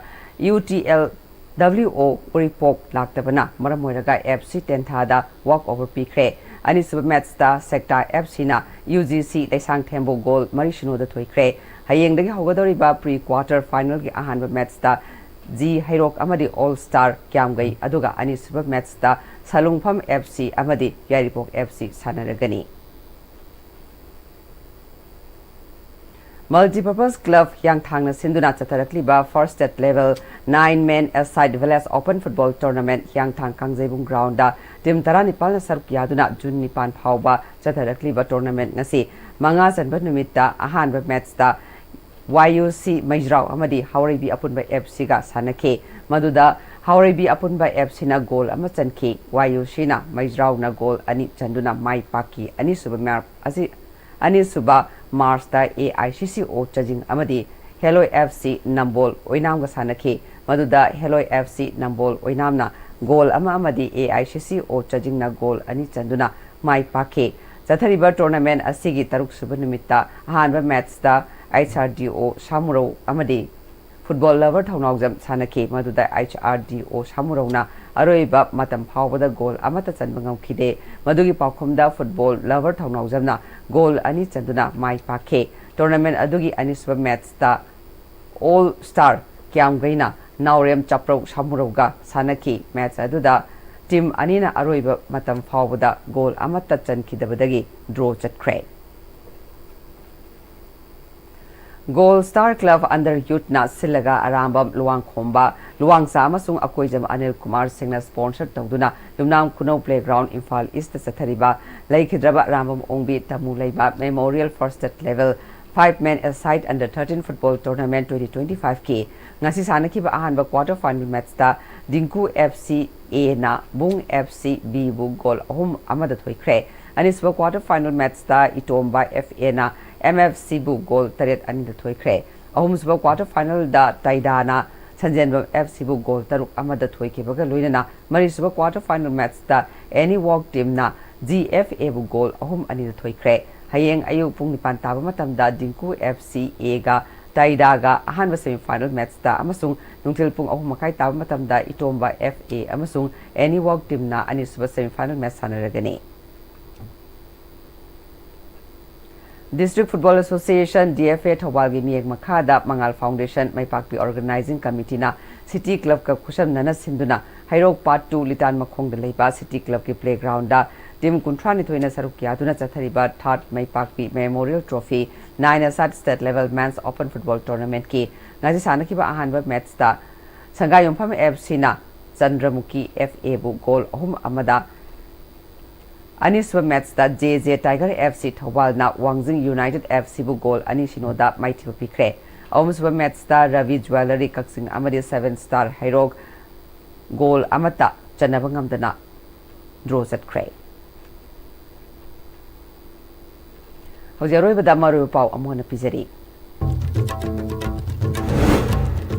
UTLWO ꯎꯔꯤꯄꯣꯛ ꯂꯥꯛꯇꯕꯅ ꯃꯔꯝ ꯑꯣꯏꯔꯒ FC ꯇꯦꯟꯊꯥꯗ walk over ꯄꯤꯈ꯭ꯔꯦ꯫ ꯑꯅꯤꯁꯨꯕ matchꯇ Sector FCꯅ UGC ꯂꯩꯁꯥꯡꯊꯦꯝꯕꯨ goal ꯃꯔꯤ ꯁꯤꯅꯣꯗ ꯊꯣꯏꯈ꯭ꯔꯦ꯫ ꯍꯌꯦꯡꯗꯒꯤ ꯍꯧꯒꯗꯧꯔꯤꯕ pre quarter finalꯒꯤ ꯑꯍꯥꯟꯕ matchꯇ ꯖꯤ ꯍꯩꯔꯣꯛ ꯑꯃꯗꯤ All Star ꯀ꯭ꯌꯥꯝꯒꯩ, ꯑꯗꯨꯒ ꯑꯅꯤꯁꯨꯕ matchꯇ ꯁꯂꯨꯡꯐꯝ FC ꯑꯃꯗꯤ ꯌꯥꯏꯔꯤꯄꯣꯛ FC ꯁꯥꯟꯅꯔꯒꯅꯤ꯫ Multipurpose Club ꯍꯤꯌꯥꯡꯊꯥꯡꯅ ꯁꯤꯟꯗꯨꯅ ꯆꯠꯊꯔꯛꯂꯤꯕ First State Level nine Men Aside Village Open Football Tournament ꯍꯤꯌꯥꯡꯊꯥꯡ ꯀꯥꯡꯖꯩꯕꯨꯡ groundꯗ team ꯇꯔꯥꯅꯤꯄꯥꯜꯅ ꯁꯔꯨꯛ ꯌꯥꯗꯨꯅ June ꯅꯤꯄꯥꯟ ꯐꯥꯎꯕ ꯆꯠꯊꯔꯛꯂꯤꯕ tournament ꯉꯁꯤ ꯃꯉꯥ ꯆꯟꯕ ꯅꯨꯃꯤꯠꯇ ꯑꯍꯥꯟꯕ matchꯇ YUC ꯃꯩꯖ꯭ꯔꯥꯎ ꯑꯃꯗꯤ ꯍꯥꯎꯔꯩꯕꯤ ꯑꯄꯨꯟꯕ FCꯒ ꯁꯥꯟꯅꯈꯤ꯫ ꯃꯗꯨꯗ ꯍꯥꯎꯔꯩꯕꯤ ꯑꯄꯨꯟꯕ FCꯅ goal ꯑꯃ ꯆꯟꯈꯤ꯫ YUCꯅ ꯃꯩꯖ꯭ꯔꯥꯎꯅ goal ꯑꯅꯤ ꯆꯟꯗꯨꯅ ꯃꯥꯏ ꯄꯥꯛꯈꯤ꯫ ꯑꯅꯤꯁꯨꯕ ꯃꯥꯔ-, ꯑꯁꯤ, ꯑꯅꯤꯁꯨꯕ Marchꯇ AICCO ꯆꯥꯖꯤꯡ ꯑꯃꯗꯤ ꯍꯦꯂꯣꯏ ꯑꯦꯐ ꯁꯤ ꯅꯝꯕꯣꯜ ꯑꯣꯏꯅꯥꯝꯒ ꯁꯥꯟꯅꯈꯤ꯫ ꯃꯗꯨꯗ ꯍꯦꯂꯣꯏ ꯑꯦꯐ ꯁꯤ ꯅꯝꯕꯣꯜ ꯑꯣꯏꯅꯥꯝꯅ ꯒꯣꯜ ꯑꯃ ꯑꯃꯗꯤ ꯑꯦ ꯑꯥꯏ ꯁꯤ ꯁꯤ ꯑꯣ ꯆꯥꯖꯤꯡꯅ ꯒꯣꯜ ꯑꯅꯤ ꯆꯟꯗꯨꯅ ꯃꯥꯏ ꯄꯥꯛꯈꯤ꯫ ꯆꯠꯊꯔꯤꯕ ꯇꯣꯔꯅꯥꯃꯦꯟ ꯑꯁꯤꯒꯤ ꯇꯔꯨꯛꯁꯨꯕ ꯅꯨꯃꯤꯠꯇ ꯑꯍꯥꯟꯕ ꯃꯦꯠꯁꯇ ꯑꯩꯆ ꯑꯥꯔ ꯗꯤ ꯑꯣ ꯁꯥꯃꯨꯔꯧ ꯑꯃꯗꯤ ꯐꯨꯠꯕꯣꯜ ꯂꯚꯔ ꯊꯧꯅꯥꯎꯖꯝ ꯁꯥꯟꯅꯈꯤ꯫ ꯃꯗꯨꯗ ꯑꯩꯆ ꯑꯥꯔ ꯗꯤ ꯑꯣ ꯁꯥꯃꯨꯔꯧꯅ ꯑꯔꯣꯏꯕ ꯃꯇꯝ ꯐꯥꯎꯕꯗ ꯒꯣꯜ ꯑꯃꯠꯇ ꯆꯟꯕ ꯉꯝꯈꯤꯗꯦ꯫ ꯃꯗꯨꯒꯤ ꯄꯥꯎꯈꯨꯝꯗ ꯐꯨꯠꯕꯣꯜ ꯂꯚꯔ ꯊꯧꯅꯥꯎꯖꯝꯅ ꯒꯣꯜ ꯑꯅꯤ ꯆꯟꯗꯨꯅ ꯃꯥꯏ ꯄꯥꯛꯈꯤ꯫ ꯇꯣꯔꯅꯥꯃꯦꯟ ꯑꯗꯨꯒꯤ ꯑꯅꯤꯁꯨꯕ ꯃꯦꯠꯁꯇ ꯑꯣꯜ ꯁ꯭ꯇꯥꯔ ꯀ꯭ꯌꯥꯝꯒꯩꯅ ꯅꯥꯎꯔꯦꯝ ꯆꯥꯄ꯭ꯔꯧ ꯁꯥꯃꯨꯔꯧꯒ ꯁꯥꯟꯅꯈꯤ꯫ ꯃꯦꯠꯁ ꯑꯗꯨꯗ ꯇꯤꯝ ꯑꯅꯤꯅ ꯑꯔꯣꯏꯕ ꯃꯇꯝ ꯐꯥꯎꯕꯗ ꯒꯣꯜ ꯑꯃꯠꯇ ꯆꯟꯈꯤꯗꯕꯗꯒꯤ ꯗ꯭ꯔꯣ ꯆꯠꯈ꯭ꯔꯦ꯫ ꯒꯣꯜ ꯁ꯭ꯇꯥꯔ ꯀ꯭ꯂꯕ ꯑꯟꯗꯔ ꯌꯨꯠꯅ ꯁꯤꯜꯂꯒ ꯑꯔꯥꯝꯕꯝ ꯂꯨꯋꯥꯡꯈꯣꯝꯕ ꯂꯨꯋꯥꯡꯆꯥ ꯑꯃꯁꯨꯡ ꯑꯀꯣꯏꯖꯝ ꯑꯅꯤꯜ ꯀꯨꯃꯥꯔ ꯁꯤꯡꯅ ꯁ꯭ꯄꯣꯟꯁꯔ ꯇꯧꯗꯨꯅ ꯌꯨꯝꯅꯥꯝ ꯈꯨꯅꯧ ꯄ꯭ꯂꯦꯒ꯭ꯔꯥꯎꯟ ꯏꯝꯐꯥꯜ ꯏꯁꯇ ꯆꯠꯊꯔꯤꯕ ꯂꯩꯈꯤꯗ꯭ꯔꯕ ꯑꯔꯥꯝꯕꯝ Ongbi Tamu Leima memorial first state level five men a side under thirteen football tournament twenty twenty ꯐꯥꯏꯚꯀꯤ ꯉꯁꯤ ꯁꯥꯟꯅꯈꯤꯕ ꯑꯍꯥꯟꯕ ꯀ꯭ꯋꯥꯔꯇꯔ ꯐꯥꯏꯅꯦꯜ ꯃꯦꯠꯁꯇ ꯗꯤꯡꯀꯨ ꯑꯦꯐ ꯁꯤ ꯑꯦꯅ ꯕꯨꯡ ꯑꯦꯐ ꯁꯤ ꯕꯤꯕꯨ ꯒꯣꯜ ꯑꯍꯨꯝ ꯑꯃꯗ ꯊꯣꯏꯈ꯭ꯔꯦ꯫ ꯑꯅꯤꯁꯨꯕ ꯀ꯭ꯋꯥꯔꯇꯔ ꯐꯥꯏꯅꯦꯜ ꯃꯦꯠꯁꯇ ꯏꯇꯣꯝꯕ ꯑꯦꯐ ꯑꯦꯅ ꯑꯦꯝ ꯑꯦꯐ ꯁꯤꯕꯨ ꯒꯣꯜ ꯇꯔꯦꯠ ꯑꯅꯤꯗ ꯊꯣꯏꯈ꯭ꯔꯦ꯫ ꯑꯍꯨꯝꯁꯨꯕ ꯀ꯭ꯋꯥꯔꯇꯔ ꯐꯥꯏꯅꯦꯜꯗ ꯇꯩꯗꯥꯅ ꯁꯟꯖꯦꯟꯕꯝ ꯑꯦꯐ ꯁꯤꯕꯨ ꯒꯣꯜ ꯇꯔꯨꯛ ꯑꯃꯗ ꯊꯣꯏꯈꯤꯕꯒ ꯂꯣꯏꯅꯅ ꯃꯔꯤꯁꯨꯕ ꯀ꯭ꯋꯥꯔꯇꯔ ꯐꯥꯏꯅꯦꯜ ꯃꯦꯠꯁꯇ ꯑꯦꯅꯤ ꯋꯣꯛ ꯇꯤꯝꯅ ꯖꯤ ꯑꯦꯐ ꯑꯦꯕꯨ ꯒꯣꯜ ꯑꯍꯨꯝ ꯑꯅꯤꯗ ꯊꯣꯏꯈ꯭ꯔꯦ꯫ ꯍꯌꯦꯡ ꯑꯌꯨꯛ ꯄꯨꯡ ꯅꯤꯄꯥꯟ ꯇꯥꯕ ꯃꯇꯝꯗ ꯗꯤꯡꯀꯨ ꯑꯦꯐ ꯁꯤ ꯑꯦꯒ ꯇꯩꯗꯥꯒ ꯑꯍꯥꯟꯕ ꯁꯦꯃꯤꯐꯥꯏꯅꯦꯜ ꯃꯦꯠꯁꯇ ꯑꯃꯁꯨꯡ ꯅꯨꯡꯊꯤꯜ ꯄꯨꯡ ꯑꯍꯨꯝ ꯃꯈꯥꯏ ꯇꯥꯕ ꯃꯇꯝꯗ ꯏꯇꯣꯝꯕ ꯑꯦꯐ ꯑꯦ ꯑꯃꯁꯨꯡ ꯑꯦꯅꯤ ꯋꯣꯛ ꯇꯤꯝꯅ ꯑꯅꯤꯁꯨꯕ ꯁꯦꯃꯤꯐꯥꯏꯅꯦꯜ ꯃꯦꯠꯁ ꯁꯥꯟꯅꯔꯒꯅꯤ꯫ District football association, D F A, ꯊꯧꯕꯥꯜꯒꯤ ꯃꯤꯠꯌꯦꯡ ꯃꯈꯥꯗ ꯃꯉꯥꯜ ꯐꯥꯎꯟꯗꯦꯁꯟ ꯃꯩꯄꯥꯛꯄꯤ ꯑꯣꯔꯒꯅꯥꯏꯖꯤꯡ ꯀꯃꯤꯇꯤꯅ ꯁꯤꯇꯤ ꯀ꯭ꯂꯕꯀ ꯈꯨꯠꯁꯝꯅꯅ ꯁꯤꯟꯗꯨꯅ ꯍꯩꯔꯣꯛ ꯄꯥꯔꯠ ꯇꯨ ꯂꯤꯇꯥꯟ ꯃꯈꯣꯡꯗ ꯂꯩꯕ ꯁꯤꯇꯤ ꯀ꯭ꯂꯕꯀꯤ ꯄ꯭ꯂꯦꯒ꯭ꯔꯥꯎꯟꯗ ꯇꯤꯝ ꯀꯨꯟꯊ꯭ꯔꯥꯅꯤꯊꯣꯏꯅ ꯁꯔꯨꯛ ꯌꯥꯗꯨꯅ ꯆꯠꯊꯔꯤꯕ third Meipakpi memorial trophy nine a side state level men's open football ꯇꯣꯔꯅꯥꯃꯦꯟꯠꯀꯤ ꯉꯁꯤ ꯁꯥꯟꯅꯈꯤꯕ ꯑꯍꯥꯟꯕ ꯃꯦꯠꯁꯇ ꯁꯪꯒꯥꯏꯌꯨꯝꯐꯝ ꯑꯦꯐ ꯁꯤꯅ ꯆꯟꯗ꯭ꯔꯃꯨꯈꯤ ꯑꯦꯐ ꯑꯦꯕꯨ ꯒꯣꯜ ꯑꯍꯨꯝ ꯑꯃꯗ, ꯑꯅꯤꯁꯨꯕ ꯃꯦꯠꯁꯇ J J tiger F C ꯊꯧꯕꯥꯜꯅ ꯋꯥꯡꯖꯤꯡ ꯌꯨꯅꯥꯏꯇꯦꯗ ꯑꯦꯐ ꯁꯤꯕꯨ ꯒꯣꯜ ꯑꯅꯤ ꯁꯤꯅꯣꯗ ꯃꯥꯏꯊꯤꯕ ꯄꯤꯈ꯭ꯔꯦ꯫ ꯑꯍꯨꯝꯁꯨꯕ ꯃꯦꯠꯁꯇ ꯔꯕꯤ ꯖ꯭ꯋꯦꯂꯔꯤ ꯀꯛꯆꯤꯡ ꯑꯃꯗꯤ ꯁꯚꯦꯟ ꯁ꯭ꯇꯥꯔ ꯍꯩꯔꯣꯛ ꯒꯣꯜ ꯑꯃꯠꯇ ꯆꯟꯅꯕ ꯉꯝꯗꯅ ꯗ꯭ꯔꯣ ꯆꯠꯈ꯭ꯔꯦ꯫ ꯍꯧꯖꯤꯛ ꯑꯔꯣꯏꯕꯗ ꯃꯔꯨꯑꯣꯏꯕ ꯄꯥꯎ ꯑꯃꯨꯛ ꯍꯟꯅ ꯄꯤꯖꯔꯤ꯫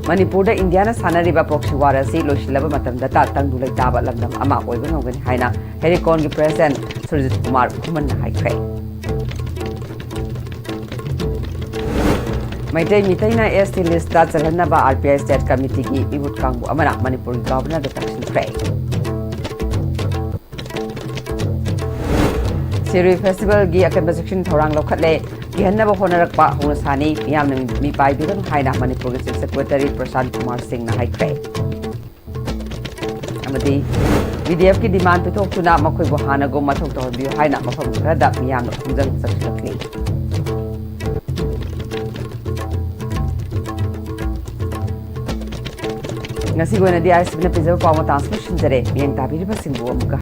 ꯃꯅꯤꯄꯨꯔꯗ ꯏꯟꯗꯤꯌꯥꯅ ꯁꯥꯟꯅꯔꯤꯕ proxy war ꯑꯁꯤ ꯂꯣꯏꯁꯤꯜꯂꯕ ꯃꯇꯝꯗꯇ ꯇꯪꯗꯨ ꯂꯩꯇꯥꯕ ꯂꯝꯗꯝ ꯑꯃ ꯑꯣꯏꯕ ꯉꯝꯒꯅꯤ ꯍꯥꯏꯅ ꯍꯦꯔꯤꯀꯣꯟꯒꯤ president ꯁꯨꯔꯖꯤꯠ ꯀꯨꯃꯥꯔ ꯈꯨꯃꯟꯅ ꯍꯥꯏꯈ꯭ꯔꯦ꯫ Meitei ꯃꯤꯇꯩꯅ S T list ꯆꯜꯍꯟꯅꯕ R P I state committee ꯒꯤ ꯃꯤꯍꯨꯠ ꯀꯥꯡꯕꯨ ꯑꯃꯅ ꯃꯅꯤꯄꯨꯔꯒꯤ governor ꯗ ꯇꯛꯁꯤꯟꯈ꯭ꯔꯦ꯫ ꯁꯤꯔꯨꯏ festival ꯒꯤ ꯑꯀꯟꯕ ꯆꯦꯛꯁꯤꯟ ꯊꯧꯔꯥꯡ ꯂꯧꯈꯠꯂꯦ꯫ ꯀꯤꯍꯟꯅꯕ ꯍꯣꯠꯅꯔꯛꯄ ꯍꯧꯅꯁꯥꯅꯤ, ꯃꯤꯌꯥꯝꯅ ꯃꯤꯄꯥꯏꯕꯤꯒꯅꯨ ꯍꯥꯏꯅ ꯃꯅꯤꯄꯨꯔꯒꯤ Chief Secretary ꯄ꯭ꯔꯁꯥꯟ ꯀꯨꯃꯥꯔ ꯁꯤꯡꯅ ꯍꯥꯏꯈ꯭ꯔꯦ꯫ ꯑꯃꯗꯤ V D F ꯀꯤ demand ꯄꯤꯊꯣꯛꯇꯨꯅ ꯃꯈꯣꯏꯕꯨ ꯍꯥꯟꯅꯒꯨꯝ ꯃꯊꯧ ꯇꯧꯍꯟꯕꯤꯌꯨ ꯍꯥꯏꯅ ꯃꯐꯝ ꯈꯔꯗ ꯃꯤꯌꯥꯝꯅ ꯈꯣꯡꯖꯪ ꯆꯪꯁꯤꯜꯂꯛꯂꯤ꯫ ꯉꯁꯤꯒꯤ ꯑꯣꯏꯅꯗꯤ ISTV ꯅ ꯄꯤꯖꯕ ꯄꯥꯎ ꯃꯇꯥꯡꯁꯤ ꯂꯣꯏꯁꯤꯟꯖꯔꯦ꯫ ꯃꯤꯠꯌꯦꯡ ꯇꯥꯕꯤꯔꯤꯕꯁꯤꯡꯕꯨ ꯑꯃꯨꯛꯀ